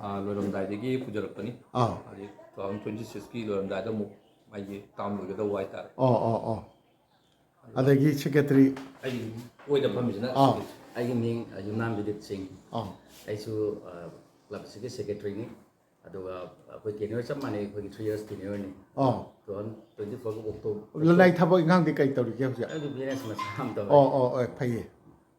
ꯑꯥ, ꯂꯣꯏꯔꯝꯗꯥꯏꯗꯒꯤ ꯄꯨꯖꯔꯛꯄꯅꯤ꯫ ꯑꯥ꯫ ꯍꯧꯖꯤꯛ ꯇꯨ ꯊꯥꯎꯖꯟ ꯇ꯭ꯋꯦꯟꯇꯤ ꯁꯤꯛꯁꯀꯤ ꯂꯣꯏꯔꯝꯗꯥꯏꯗ ꯑꯃꯨꯛ ꯑꯩꯒꯤ ꯇꯥꯝ ꯂꯣꯏꯒꯗꯧꯕ ꯍꯥꯏꯇꯥꯔꯦ꯫ ꯑꯣ, ꯑꯣ, ꯑꯣ꯫ ꯑꯗꯒꯤ ꯁꯦꯀ꯭ꯔꯦꯇꯔꯤ? ꯑꯩꯒꯤ ꯑꯣꯏꯅ ꯐꯝꯃꯤꯁꯤꯅ ꯑꯥ꯫ ꯑꯩꯒꯤ ꯃꯤꯡ, ꯑ, ꯌꯨꯝꯅꯥꯝ ꯕꯤꯗꯤꯠ ꯁꯤꯡ꯫ ꯑꯥ꯫ ꯑꯩꯁꯨ, ꯑ, ꯀ꯭ꯂꯕꯁꯤꯒꯤ ꯁꯦꯀ꯭ꯔꯦꯇꯔꯤꯅꯤ꯫ ꯑꯗꯨꯒ ꯑꯩꯈꯣꯏ ꯇꯦꯅ꯭ꯌꯣꯔ ꯆꯞ ꯃꯥꯟꯅꯩ, ꯑꯩꯈꯣꯏꯒꯤ ꯊ꯭ꯔꯤ ꯌꯔꯁ ꯇꯦꯅ꯭ꯌꯣꯔꯅꯤ꯫ ꯑꯥ꯫ ꯇꯨ ꯊꯥꯎꯖꯟ ꯇ꯭ꯋꯦꯟꯇꯤ ꯐꯣꯔꯒꯤ ꯑꯣꯛꯇꯣꯕꯔ꯫ ꯂꯅꯥꯏ ꯊꯕꯛ ꯏꯪꯈꯥꯡꯗꯤ ꯀꯔꯤ ꯇꯧꯔꯤꯒꯦ ꯍꯧꯖꯤꯛ? ꯑꯩꯗꯤ ꯕꯤꯖꯤꯅꯦꯁ ꯃꯆꯥ ꯑꯃ ꯇꯧꯔꯤ꯫ ꯑꯣ, ꯑꯣ, ꯑꯣ, ꯐꯩꯌꯦ꯫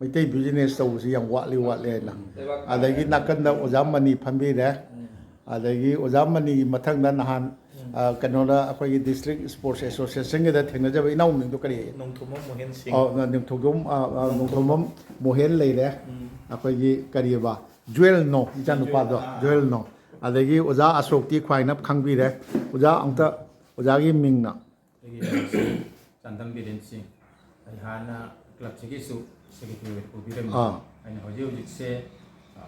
ꯃꯩꯇꯩ ꯕꯤꯖꯤꯅꯦꯁ ꯇꯧꯕꯁꯤ ꯌꯥꯝ ꯋꯥꯠꯂꯤ, ꯋꯥꯠꯂꯤ ꯍꯥꯏꯅ꯫ ꯂꯩꯕꯥꯛ ꯑꯗꯒꯤ ꯅꯥꯀꯟꯗ ꯑꯣꯖꯥ ꯃꯅꯤ ꯐꯝꯕꯤꯔꯦ꯫ ꯎꯝ꯫ ꯑꯗꯒꯤ ꯑꯣꯖꯥ ꯃꯅꯤꯒꯤ ꯃꯊꯪꯗ ꯅꯍꯥꯟ ꯎꯝ꯫ ꯑ, ꯀꯩꯅꯣꯗ, ꯑꯩꯈꯣꯏꯒꯤ ꯗꯤꯁꯇ꯭ꯔꯤꯛ ꯏꯁꯄꯣꯔꯠꯁ ꯑꯦꯁꯣꯁꯤꯌꯦꯁꯟꯒꯤꯗ ꯊꯦꯡꯅꯖꯕ ꯏꯅꯥꯎ ꯃꯤꯡꯗꯣ ꯀꯔꯤ? ꯅꯣꯡꯊꯣꯝꯕꯝ ꯃꯣꯍꯦꯟ ꯁꯤꯡ꯫ ꯑ, ꯅꯣꯡꯊꯣꯝꯕꯝ, ꯑ, ꯑ, ꯅꯣꯡꯊꯣꯝꯕꯝ ꯃꯣꯍꯦꯟ ꯂꯩꯔꯦ꯫ ꯎꯝ꯫ ꯑꯩꯈꯣꯏꯒꯤ ꯀꯔꯤꯑꯕ? ꯖꯨꯋꯦꯜ ꯅꯣ, ꯏꯆꯥꯅꯨꯄꯥꯗꯣ, ꯖꯨꯋꯦꯜ, ꯑꯥ꯫ ꯖꯨꯋꯦꯜ ꯅꯣ꯫ ꯑꯗꯒꯤ ꯑꯣꯖꯥ ꯑꯁꯣꯛꯇꯤ ꯈ꯭ꯋꯥꯏꯅ ꯈꯪꯕꯤꯔꯦ꯫ ꯑꯣꯖꯥ, ꯑꯝꯇ ꯑꯣꯖꯥꯒꯤ ꯃꯤꯡꯅ? ꯑꯩꯒꯤ ꯃꯤꯡꯁꯤ ꯆꯥꯟꯗꯝ ꯕꯤꯔꯦꯟ ꯁꯤꯡ꯫ ꯑꯩ ꯍꯥꯟꯅ ꯀ꯭ꯂꯕꯁꯤꯒꯤꯁꯨ ꯁꯦꯀ꯭ꯔꯦꯇꯔꯤ ꯑꯣꯏꯅ ꯄꯨꯕꯤꯔꯝꯃꯤ꯫ ꯑꯥ꯫ ꯑꯩꯅ ꯍꯧꯖꯤꯛ ꯍꯧꯖꯤꯛꯁꯦ, ꯑ,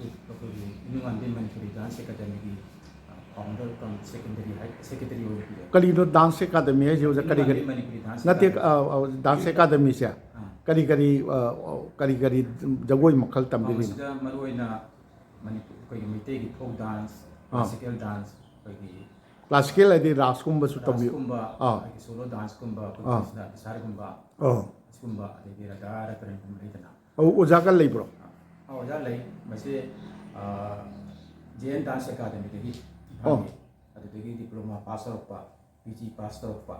ꯑꯩꯈꯣꯏꯒꯤ ꯏꯅꯨꯉꯥꯟꯕꯤ ꯃꯅꯤꯄꯨꯔꯤ ꯗꯥꯟꯁ ꯑꯦꯀꯥꯗꯃꯤꯒꯤ, ꯑ, ꯐꯥꯎꯟꯗꯔ ꯀꯝ ꯁꯦꯀ꯭ꯔꯦꯇꯔꯤ ꯍꯥꯏ-, ꯁꯦꯀ꯭ꯔꯦꯇꯔꯤ ꯑꯣꯏꯕꯤꯔꯦ꯫ ꯀꯔꯤꯅꯣ ꯗꯥꯟꯁ ꯑꯦꯀꯥꯗꯃꯤ ꯍꯥꯏꯁꯦ ꯑꯣꯖꯥ? ꯀꯔꯤ ꯀꯔꯤ? ꯏꯅꯨꯉꯥꯟꯕꯤ ꯃꯅꯤꯄꯨꯔꯤ ꯗꯥꯟꯁ ꯅꯠꯇꯦ, ꯑꯦꯀꯥꯗꯃꯤ꯫ ꯑ, ꯑ, ꯗꯥꯟꯁ ꯑꯦꯀꯥꯗꯃꯤꯁꯦ ꯑꯥ꯫ ꯀꯔꯤ ꯀꯔꯤ, ꯑ, ꯀꯔꯤ ꯀꯔꯤ ꯖꯒꯣꯏ ꯃꯈꯜ ꯇꯝꯕꯤꯔꯤꯅꯣ? ꯃꯁꯤꯗ ꯃꯔꯨꯑꯣꯏꯅ ꯃꯅꯤꯄꯨꯔ, ꯑꯩꯈꯣꯏꯒꯤ ꯃꯩꯇꯩꯒꯤ ꯐꯣꯛ ꯗꯥꯟꯁ, ꯑꯥ꯫ ꯀ꯭ꯂꯥꯁꯤꯀꯦꯜ ꯗꯥꯟꯁ, ꯑꯩꯈꯣꯏꯒꯤ ꯀ꯭ꯂꯥꯁꯤꯀꯦꯜ ꯍꯥꯏꯗꯤ ꯔꯥꯁꯀꯨꯝꯕꯁꯨ ꯇꯝꯕꯤꯌꯨ? ꯔꯥꯁꯀꯨꯝꯕ, ꯑꯥ꯫ ꯑꯩꯈꯣꯏꯒꯤ ꯁꯣꯂꯣ ꯗꯥꯟꯁꯀꯨꯝꯕ, ꯑꯩꯈꯣꯏ ꯑꯥ꯫ ꯀ꯭ꯔꯤꯁꯅ ꯕꯤꯁꯥꯔꯒꯨꯝꯕ, ꯑꯥ꯫ ꯑꯁꯤꯒꯨꯝꯕ, ꯑꯗꯒꯤ ꯔꯥꯙꯥ ꯔꯇꯟꯒꯨꯝꯕ ꯂꯩꯗꯅ꯫ ꯑꯧ, ꯑꯣꯖꯥꯒ ꯂꯩꯕ꯭ꯔꯣ? ꯑꯥ, ꯑꯣꯖꯥ ꯂꯩ꯫ ꯃꯁꯤ, ꯑꯥ, ꯖꯦ ꯑꯦꯟ ꯗꯥꯟꯁ ꯑꯦꯀꯥꯗꯃꯤꯗꯒꯤ ꯑꯣ꯫ ꯐꯪꯉꯤ꯫ ꯑꯗꯨꯗꯒꯤ ꯗꯤꯄ꯭ꯂꯣꯃꯥ ꯄꯥꯁ ꯇꯧꯔꯛꯄ, ꯄꯤ ꯖꯤ ꯄꯥꯁ ꯇꯧꯔꯛꯄ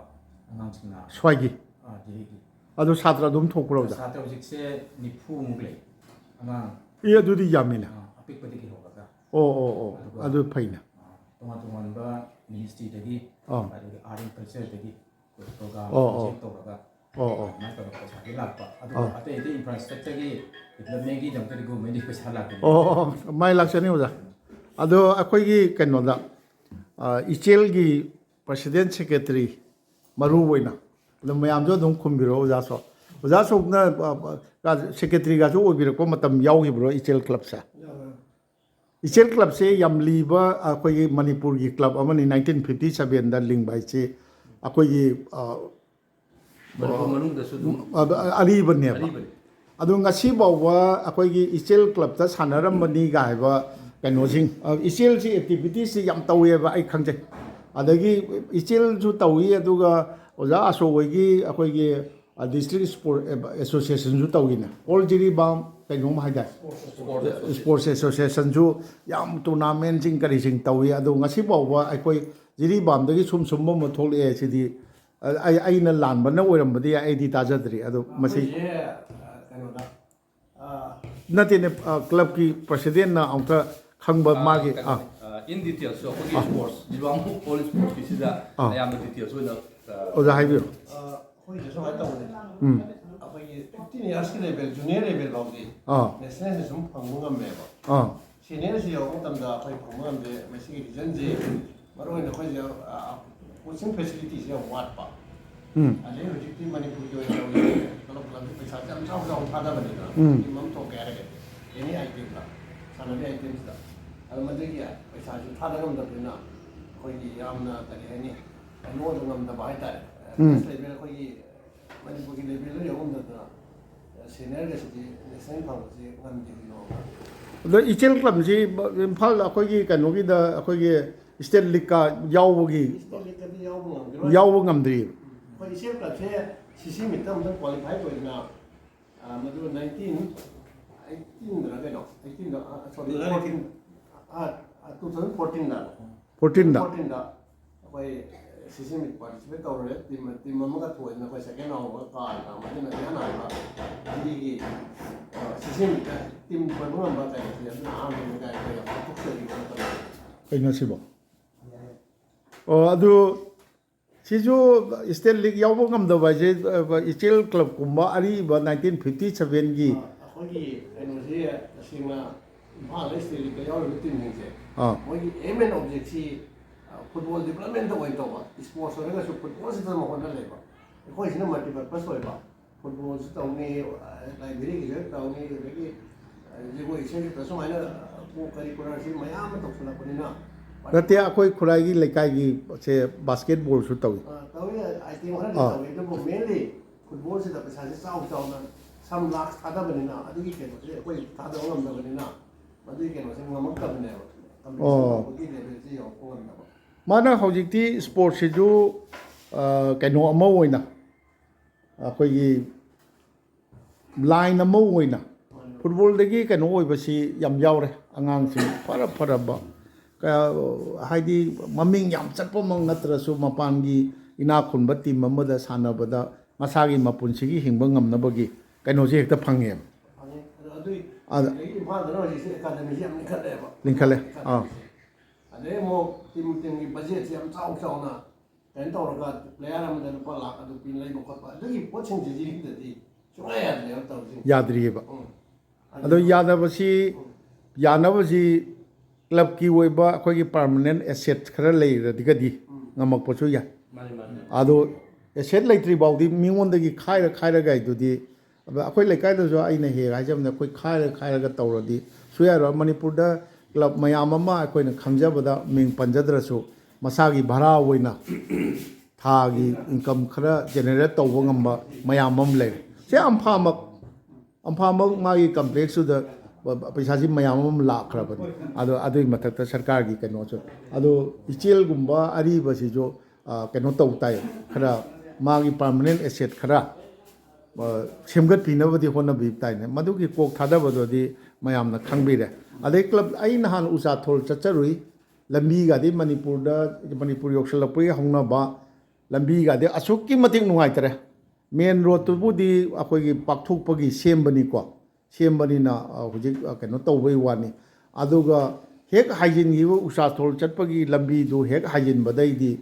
ꯑꯉꯥꯡꯁꯤꯡꯅ ꯁ꯭ꯋꯥꯏꯒꯤ? ꯑꯥ, ꯖꯦ ꯏꯒꯤ꯫ ꯑꯗꯣ ꯁꯥꯇ꯭ꯔ ꯑꯗꯨꯝ ꯊꯣꯛꯄ꯭ꯔꯣ, ꯑꯣꯖꯥ? ꯁꯥꯇ꯭ꯔ ꯍꯧꯖꯤꯛꯁꯦ ꯅꯤꯐꯨꯃꯨꯛ ꯂꯩ꯫ ꯑꯉꯥꯡ ꯑꯦ, ꯑꯗꯨꯗꯤ ꯌꯥꯝꯃꯤꯅ꯫ ꯑꯥ, ꯑꯄꯤꯛꯄꯗꯒꯤ ꯍꯧꯔꯒ꯫ ꯑꯣ, ꯑꯣ, ꯑꯣ, ꯑꯗꯨꯒ ꯑꯗꯨ ꯐꯩꯅ꯫ ꯑꯥ, ꯇꯣꯉꯥꯟ ꯇꯣꯉꯥꯟꯕ ꯃꯤꯅꯤꯁꯇ꯭ꯔꯤꯗꯒꯤ, ꯑꯥ꯫ ꯑꯗꯒꯤ ꯑꯥꯔꯠ ꯑꯦꯟ ꯀꯜꯆꯔꯗꯒꯤ ꯑꯩꯈꯣꯏ ꯄ꯭ꯔꯣꯒ꯭ꯔꯥꯝ ꯑꯣ, ꯑꯣ꯫ ꯄ꯭ꯔꯣꯖꯦꯛ ꯇꯧꯔꯒ ꯑꯣ, ꯑꯣ꯫ ꯑꯗꯨꯃꯥꯏꯅ ꯇꯧꯔꯒ ꯄꯩꯁꯥꯗꯤ ꯂꯥꯛꯄ꯫ ꯑꯗꯨꯒ ꯑꯣ꯫ ꯑꯇꯩ ꯑꯇꯩ ꯏꯟꯐ꯭ꯔꯥꯁ꯭ꯇ꯭ꯔꯛꯆꯔꯒꯤ ꯗꯤꯕ꯭ꯂꯞꯃꯦꯟꯒꯤꯗꯃꯛꯇꯗꯤ ꯒꯣꯔꯃꯦꯟꯗꯒꯤ ꯄꯩꯁꯥ ꯂꯥꯛꯄꯅꯤ꯫ ꯑꯣ, ꯑꯣ, ꯑꯣ, ꯃꯥꯏ ꯂꯥꯛꯆꯅꯤ ꯑꯣꯖꯥ꯫ ꯑꯗꯣ ꯑꯩꯈꯣꯏꯒꯤ ꯀꯩꯅꯣꯗ, ꯑ, ꯏꯆꯦꯜꯒꯤ ꯄ꯭ꯔꯁꯤꯗꯦꯟ ꯁꯦꯀ꯭ꯔꯦꯇꯔꯤ ꯃꯔꯨ ꯑꯣꯏꯅ ꯑꯗꯨꯝ ꯃꯌꯥꯝꯁꯨ ꯑꯗꯨꯝ ꯈꯨꯝꯕꯤꯔꯛꯑꯣ ꯑꯣꯖꯥꯁꯨ꯫ ꯑꯣꯖꯥ ꯁꯣꯛꯅ, ꯑ, ꯑ, ꯁꯦꯀ꯭ꯔꯦꯇꯔꯤꯒꯁꯨ ꯑꯣꯏꯕꯤꯔꯛꯄ ꯃꯇꯝ ꯌꯥꯎꯈꯤꯕ꯭ꯔꯣ ꯏꯆꯦꯜ ꯀ꯭ꯂꯕꯁꯦ? ꯌꯥꯎꯋꯦ꯫ ꯏꯆꯦꯜ ꯀ꯭ꯂꯕꯁꯦ ꯌꯥꯝ ꯂꯤꯕ ꯑꯩꯈꯣꯏꯒꯤ ꯃꯅꯤꯄꯨꯔꯒꯤ ꯀ꯭ꯂꯕ ꯑꯃꯅꯤ꯫ ꯅꯥꯏꯟꯇꯤꯟ ꯐꯤꯐꯇꯤ ꯁꯚꯦꯟꯗ ꯂꯤꯡꯕ ꯍꯥꯏꯁꯤ ꯑꯩꯈꯣꯏꯒꯤ, ꯑ, ꯃꯅꯤꯄꯨꯔ ꯃꯅꯨꯡꯗꯁꯨ ꯑꯗꯨꯝ ꯑ, ꯑꯔꯤꯕꯅꯦꯕ꯫ ꯑꯔꯤꯕꯅꯤ꯫ ꯑꯗꯣ ꯉꯁꯤ ꯐꯥꯎꯕ ꯑꯩꯈꯣꯏꯒꯤ ꯏꯆꯦꯜ ꯀ꯭ꯂꯕꯇ ꯁꯥꯟꯅꯔꯝꯕꯅꯤꯒ ꯍꯥꯏꯕ ꯀꯩꯅꯣꯁꯤꯡ, ꯑ, ꯏꯆꯦꯜꯁꯤ ꯑꯦꯛꯇꯤꯚꯤꯇꯤꯁꯁꯤ ꯌꯥꯝ ꯇꯧꯋꯦꯕ, ꯑꯩ ꯈꯪꯖꯩ꯫ ꯑꯗꯒꯤ ꯏꯆꯦꯜꯁꯨ ꯇꯧꯏ, ꯑꯗꯨꯒ ꯑꯣꯖꯥ ꯑꯁꯣꯛ ꯍꯣꯏꯒꯤ ꯑꯩꯈꯣꯏꯒꯤ, ꯑ, ꯗꯤꯁꯇ꯭ꯔꯤꯛ ꯏꯁꯄꯣꯔꯠ ꯑꯦꯁꯣꯁꯤꯌꯦꯁꯟꯁꯨ ꯇꯧꯏꯅꯦ, ꯑꯣꯜ ꯖꯤꯔꯤꯕꯥꯝ ꯀꯩꯅꯣꯝ ꯍꯥꯏꯗꯥꯏ? ꯏꯁꯄꯣꯔꯠꯁ ꯏꯁꯄꯣꯔꯠꯁ ꯑꯦꯁꯣꯁꯤꯌꯦꯁꯟꯁꯨ ꯌꯥꯝ ꯇꯣꯔꯅꯥꯃꯦꯟꯁꯤꯡ ꯀꯔꯤꯁꯤꯡ ꯇꯧꯏ꯫ ꯑꯗꯣ ꯉꯁꯤ ꯐꯥꯎꯕ ꯑꯩꯈꯣꯏ ꯖꯤꯔꯤꯕꯥꯝꯗꯒꯤ ꯁꯨꯝ ꯁꯨꯝꯕ ꯑꯃ ꯊꯣꯛꯂꯛꯑꯦ꯫ ꯁꯤꯗꯤ, ꯑ, ꯑꯩ, ꯑꯩꯅ ꯂꯥꯟꯕꯅ ꯑꯣꯏꯔꯝꯕꯗꯤ ꯌꯥꯏ, ꯑꯩꯗꯤ ꯇꯥꯖꯗ꯭ꯔꯤ꯫ ꯑꯗꯣ ꯃꯁꯤ ꯑꯩꯈꯣꯏꯁꯦ, ꯑ, ꯀꯩꯅꯣꯗ, ꯑ, ꯅꯠꯇꯦꯅꯦ, ꯑ, ꯀ꯭ꯂꯕꯀꯤ ꯄ꯭ꯔꯁꯤꯗꯦꯟꯅ ꯑꯃꯨꯛꯇ ꯈꯪꯕ ꯑ, ꯃꯥꯒꯤ, ꯀꯩꯅꯣ, ꯑ꯫ ꯑ, In details ꯑꯩꯈꯣꯏꯒꯤ sports, ꯖꯤꯔꯤꯕꯥꯝ all sportsꯀꯤꯁꯤꯗ ꯑꯥ꯫ ꯑꯌꯥꯝꯕ details ꯑꯣꯏꯅ, ꯑ, ꯑꯣꯖꯥ ꯍꯥꯏꯕꯤꯌꯨ꯫ ꯑ, ꯑꯩꯈꯣꯏꯁꯦ ꯁꯨꯃꯥꯏꯅ ꯇꯧꯕꯅꯦ꯫ ꯎꯝ꯫ ꯑꯩꯈꯣꯏꯒꯤ fifteen yearsꯀꯤ level, junior level ꯐꯥꯎꯗꯤ ꯑꯥ꯫ Nationalꯁꯦ ꯁꯨꯝ ꯐꯪꯕ ꯉꯝꯃꯦꯕ꯫ ꯑꯥ꯫ Seniorꯁꯤ ꯌꯧꯔꯛꯄ ꯃꯇꯝꯗ ꯑꯩꯈꯣꯏ ꯐꯪꯕ ꯉꯝꯗꯦ꯫ ꯃꯁꯤꯒꯤ reasonꯁꯤ ꯃꯔꯨ ꯑꯣꯏꯅ ꯑꯩꯈꯣꯏꯁꯦ, ꯑ, coaching facilityꯁꯦ ꯌꯥꯝ ꯋꯥꯠꯄ꯫ ꯎꯝ꯫ ꯑꯗꯩ ꯍꯧꯖꯤꯛꯇꯤ ꯃꯅꯤꯄꯨꯔꯒꯤ ꯑꯣꯏꯅ ꯇꯧꯔꯤꯁꯦ club clubꯀꯤ ꯄꯩꯁꯥꯁꯦ ꯌꯥꯝ ꯆꯥꯎ ꯆꯥꯎꯅ ꯊꯥꯗꯕꯅꯤꯅ ꯎꯝ꯫ Team ꯑꯃ ꯊꯣꯛꯀꯦ ꯍꯥꯏꯔꯒꯗꯤ any itemꯗ, ꯁꯥꯟꯅꯕꯒꯤ itemꯁꯤꯗ꯫ ꯑꯗꯨ ꯃꯗꯨꯒꯤ ꯄꯩꯁꯥꯁꯨ ꯊꯥꯗ ꯉꯝꯗꯕꯅꯤꯅ ꯑꯩꯈꯣꯏꯒꯤ ꯌꯥꯝꯅ ꯀꯔꯤ ꯍꯥꯏꯅꯤ, ꯀꯩꯅꯣꯗ ꯉꯝꯗꯕ ꯍꯥꯏꯇꯥꯔꯦ꯫ ꯎꯝ꯫ Best level ꯑꯩꯈꯣꯏꯒꯤ ꯃꯅꯤꯄꯨꯔꯒꯤ levelꯗ ꯌꯧꯉꯝꯗꯅ seniorꯒꯁꯤꯗꯤ national ꯐꯪꯕꯁꯤ ꯉꯝꯗꯦ ꯍꯧꯖꯤꯛ ꯐꯥꯎꯕ꯫ ꯑꯗꯣ ꯏꯆꯦꯜ clubꯁꯤ ꯏꯝꯐꯥꯜꯗ ꯑꯩꯈꯣꯏꯒꯤ ꯀꯩꯅꯣꯒꯤꯗ ꯑꯩꯈꯣꯏꯒꯤ state leagueꯀ ꯌꯥꯎꯕꯒꯤ State leagueꯗꯗꯤ ꯌꯥꯎꯕ ꯉꯝꯈꯤꯔꯣꯏ꯫ ꯌꯥꯎꯕ ꯉꯝꯗ꯭ꯔꯤ꯫ ꯑꯩꯈꯣꯏ ꯏꯆꯦꯜ clubꯁꯦ CC meetꯇ ꯑꯃꯨꯛꯇꯪ qualify ꯑꯣꯏꯗꯅ, ꯑ, ꯃꯗꯨ nineteen eighteenꯗꯔ ꯀꯩꯅꯣ, eighteenꯗ, ꯑ, sorry, fourteen, ꯑ, ꯑ, two thousand fourteenꯗ꯫ Fourteenꯗ꯫ Fourteenꯗ ꯑꯩꯈꯣꯏ CC meet participate ꯇꯧꯔꯨꯔꯦ꯫ Team, team ꯑꯃꯒ ꯊꯣꯛꯑꯦꯗꯅ ꯑꯩꯈꯣꯏ second round ꯑꯃꯒ ꯀꯥꯔꯦꯗꯅ, ꯃꯗꯨꯅ ꯏꯍꯥꯟ ꯍꯥꯟꯕ ꯃꯤꯒꯤ, ꯑ, CC meetꯇ team ꯊꯣꯏꯕ ꯉꯝꯕ ꯀꯩꯅꯣꯁꯦ ꯑꯗꯨꯅ ꯑꯍꯥꯟꯕꯅꯤ ꯀꯥꯏꯅ ꯑꯩꯈꯣꯏ ꯌꯥꯝ ꯍꯥꯏꯊꯣꯛꯆꯔꯤꯕ ꯃꯇꯝꯗ꯫ ꯀꯩꯅꯣ ꯁꯤꯕꯣ? ꯑꯣ, ꯑꯗꯨ ꯁꯤꯁꯨ state league ꯌꯥꯎꯕ ꯉꯝꯗꯕ ꯍꯥꯏꯁꯦ, ꯑ, ꯏꯆꯦꯜ clubꯀꯨꯝꯕ ꯑꯔꯤꯕ nineteen fifty sevenꯒꯤ ꯑ, ꯑꯩꯈꯣꯏꯒꯤ ꯀꯩꯅꯣꯁꯤ ꯇꯁꯦꯡꯅ ꯏꯝꯐꯥꯜꯗ state leagueꯇ ꯌꯥꯎꯔꯤꯕ teamꯁꯤꯡꯁꯦ, ꯑꯥ꯫ ꯃꯣꯏꯒꯤ aim and objectꯁꯤ, ꯑ, football developmentꯇ ꯑꯣꯏꯅ ꯇꯧꯕ, sports ꯑꯣꯏꯔꯒꯁꯨ footballꯁꯤꯗ ꯑꯃ ꯍꯣꯠꯅ ꯂꯩꯕ꯫ ꯑꯩꯈꯣꯏꯁꯤꯅ multipurpose ꯑꯣꯏꯕ, footballꯁꯨ ꯇꯧꯅꯤ, ꯑ, libraryꯒꯤꯁꯨ ꯇꯧꯅꯤ, ꯑꯗꯒꯤ, ꯑ, ꯖꯒꯣꯏ ꯏꯁꯩꯒꯤꯗ ꯁꯨꯃꯥꯏꯅ, ꯑ, co-curricularꯁꯤ ꯃꯌꯥꯝ ꯑꯃ ꯇꯧꯁꯜꯂꯛꯄꯅꯤꯅ꯫ ꯅꯠꯇꯦ, ꯑꯩꯈꯣꯏ ꯈꯨꯔꯥꯏꯒꯤ ꯂꯩꯀꯥꯏꯒꯤ ꯁꯦ basketballꯁꯨ ꯇꯧꯏ꯫ ꯑ, ꯇꯧꯏ, item ꯈꯔꯗꯤ ꯑꯥ꯫ ꯇꯧꯏ, ꯑꯗꯨꯕꯨ mainly footballꯁꯤꯗ ꯄꯩꯁꯥꯁꯦ ꯆꯥꯎ ꯆꯥꯎꯅ some lakhs ꯊꯥꯗꯕꯅꯤꯅ ꯑꯗꯨꯒꯤ ꯀꯩꯅꯣꯁꯦ ꯑꯩꯈꯣꯏ ꯊꯥꯗꯕ ꯉꯝꯗꯕꯅꯤꯅ ꯃꯗꯨꯒꯤ ꯀꯩꯅꯣꯁꯦ ꯉꯝꯃꯛꯇꯕꯅꯦꯕ꯫ Competition ꯑꯣ꯫ ꯇꯧꯕꯒꯤ levelꯁꯦ ꯌꯧꯔꯛꯄ ꯉꯝꯗꯕ꯫ ꯃꯥꯅ ꯍꯧꯖꯤꯛꯇꯤ sportsꯁꯤꯁꯨ, ꯑ, ꯀꯩꯅꯣ ꯑꯃ ꯑꯣꯏꯅ ꯑꯩꯈꯣꯏꯒꯤ line ꯑꯃ ꯑꯣꯏꯅ footballꯗꯒꯤ ꯀꯩꯅꯣ ꯑꯣꯏꯕꯁꯤ ꯌꯥꯝ ꯌꯥꯎꯔꯦ꯫ ꯑꯉꯥꯡꯁꯤꯡ ꯐꯔ ꯐꯔꯕ, ꯀ-, ꯍꯥꯏꯗꯤ ꯃꯃꯤꯡ ꯌꯥꯝ ꯆꯠꯄꯃꯛ ꯅꯠꯇ꯭ꯔꯁꯨ ꯃꯄꯥꯟꯒꯤ ꯏꯅꯥꯛ ꯈꯨꯟꯕ team ꯑꯃꯗ ꯁꯥꯟꯅꯕꯗ ꯃꯁꯥꯒꯤ ꯃꯄꯨꯟꯁꯤꯒꯤ ꯍꯤꯡꯕ ꯉꯝꯅꯕꯒꯤ ꯀꯩꯅꯣꯁꯤ ꯍꯦꯛꯇ ꯐꯪꯉꯦꯕ꯫ ꯐꯪꯉꯦ꯫ ꯑꯗꯣ ꯑꯗꯨꯏ ꯑꯗ ꯑꯗꯒꯤ ꯏꯝꯐꯥꯜꯗꯅ ꯍꯧꯖꯤꯛꯁꯦ academyꯁꯤ ꯌꯥꯝ ꯂꯤꯡꯈꯠꯂꯛꯑꯦꯕ꯫ ꯂꯤꯡꯈꯠꯂꯦ꯫ ꯑꯥ꯫ Academyꯁꯦ꯫ ꯑꯗꯩ ꯑꯃꯨꯛ ꯇꯤꯝ ꯇꯤꯝꯒꯤ ꯕꯖꯦꯠꯁꯦ ꯌꯥꯝ ꯆꯥꯎ ꯆꯥꯎꯅ ꯀꯩꯅꯣ ꯇꯧꯔꯒ ꯄ꯭ꯂꯦꯌꯥꯔ ꯑꯃꯗ ꯂꯨꯄꯥ ꯂꯥꯛ ꯑꯗꯨ ꯄꯤ ꯂꯩꯕ ꯈꯣꯠꯄ ꯑꯗꯨꯒꯤ ꯄꯣꯠꯁꯤꯡꯁꯤꯗꯤ ꯁꯤꯗꯗꯤ ꯁꯨꯡꯌꯥ ꯌꯥꯗ꯭ꯔꯦꯕ ꯇꯧꯔꯤꯁꯦ꯫ ꯌꯥꯗ꯭ꯔꯤꯑꯕ꯫ ꯎꯝ꯫ ꯑꯗꯣ ꯌꯥꯗꯕꯁꯤ, ꯌꯥꯅꯕꯁꯤ ꯀ꯭ꯂꯕꯀꯤ ꯑꯣꯏꯕ ꯑꯩꯈꯣꯏꯒꯤ ꯄꯥꯔꯃꯅꯦꯟ ꯑꯦꯁꯦꯠ ꯈꯔ ꯂꯩꯔꯒꯗꯤ ꯉꯝꯃꯛꯄꯁꯨ ꯌꯥꯏ꯫ ꯃꯥꯅꯤ ꯃꯥꯅꯤ꯫ ꯑꯗꯣ ꯑꯦꯁꯦꯠ ꯂꯩꯇ꯭ꯔꯤ ꯐꯥꯎꯗꯤ ꯃꯤꯉꯣꯟꯗꯒꯤ ꯈꯥꯏꯔ ꯈꯥꯏꯔꯒ ꯍꯥꯏꯗꯨꯗꯤ, ꯑꯗ ꯑꯩꯈꯣꯏ ꯂꯩꯀꯥꯏꯗꯁꯨ ꯑꯩꯅ ꯍꯦꯛ ꯍꯥꯏꯖꯕꯅꯦ, ꯑꯩꯈꯣꯏ ꯈꯥꯏꯔ ꯈꯥꯏꯔꯒ ꯇꯧꯔꯗꯤ ꯁꯨꯡꯌꯥ ꯌꯥꯔꯣꯏ꯫ ꯃꯅꯤꯄꯨꯔꯗ ꯀ꯭ꯂꯕ ꯃꯌꯥꯝ ꯑꯃ ꯑꯩꯈꯣꯏꯅ ꯈꯪꯖꯕꯗ ꯃꯤꯡ ꯄꯟꯖꯗ꯭ꯔꯁꯨ ꯃꯁꯥꯒꯤ ꯚꯔꯥ ꯑꯣꯏꯅ ꯊꯥꯒꯤ ꯏꯟꯀꯝ ꯈꯔ ꯖꯦꯅꯦꯔꯦꯠ ꯇꯧꯕ ꯉꯝꯕ ꯃꯌꯥꯝ ꯑꯃ ꯂꯩꯔꯦ꯫ ꯁꯤ ꯑꯝꯐꯥꯃꯛ ꯑꯝꯐꯥꯃꯛ ꯃꯥꯒꯤ ꯀꯝꯄ꯭ꯂꯦꯛꯁꯇꯨꯗ ꯄꯩꯁꯥꯁꯤ ꯃꯌꯥꯝ ꯑꯃ ꯂꯥꯛꯈ꯭ꯔꯕꯅꯤ꯫ ꯑꯗꯣ ꯑꯗꯨꯒꯤ ꯃꯊꯛꯇ ꯁꯔꯀꯥꯔꯒꯤ ꯀꯩꯅꯣꯁꯨ, ꯑꯗꯣ ꯏꯆꯦꯜꯒꯨꯝꯕ ꯑꯔꯤꯕꯁꯤꯁꯨ, ꯑ, ꯀꯩꯅꯣ ꯇꯧ ꯇꯥꯏ, ꯈꯔ ꯃꯥꯒꯤ ꯄꯥꯔꯃꯅꯦꯟ ꯑꯦꯁꯦꯠ ꯈꯔ, ꯑ, ꯁꯦꯝꯒꯠꯄꯤꯅꯕꯗꯤ ꯍꯣꯠꯅꯕꯤꯕ ꯇꯥꯏꯅꯦ꯫ ꯃꯗꯨꯒꯤ ꯀꯣꯛ ꯊꯥꯗꯕꯗꯨꯗꯤ ꯃꯌꯥꯝꯅ ꯈꯪꯕꯤꯔꯦ꯫ ꯑꯗꯩ ꯀ꯭ꯂꯕ, ꯑꯩ ꯅꯍꯥꯟ ꯎꯆꯥꯊꯣꯜ ꯆꯠꯆꯔꯨꯏ, ꯂꯝꯕꯤꯒꯗꯤ ꯃꯅꯤꯄꯨꯔꯗ, ꯃꯅꯤꯄꯨꯔ ꯌꯧꯁꯤꯜꯂꯛꯄꯒꯤ ꯍꯧꯅꯕ ꯂꯝꯕꯤꯒꯗꯤ ꯑꯁꯨꯛꯀꯤ ꯃꯇꯤꯛ ꯅꯨꯡꯉꯥꯏꯇꯔꯦ꯫ ꯃꯦꯟ ꯔꯣꯗꯇꯨꯕꯨꯗꯤ ꯑꯩꯈꯣꯏꯒꯤ ꯄꯥꯛꯊꯣꯛꯄꯒꯤ ꯁꯦꯝꯕꯅꯤꯀꯣ, ꯁꯦꯝꯕꯅꯤꯅ, ꯑ, ꯍꯧꯖꯤꯛ, ꯑ, ꯀꯩꯅꯣ ꯇꯧꯕꯩ ꯋꯥꯅꯤ꯫ ꯑꯗꯨꯒ ꯍꯦꯛ ꯍꯥꯏꯖꯤꯟꯈꯤꯕ ꯎꯆꯥꯊꯣꯜ ꯆꯠꯄꯒꯤ ꯂꯝꯕꯤꯗꯨ ꯍꯦꯛ ꯍꯥꯏꯖꯤꯟꯕꯗꯩꯗꯤ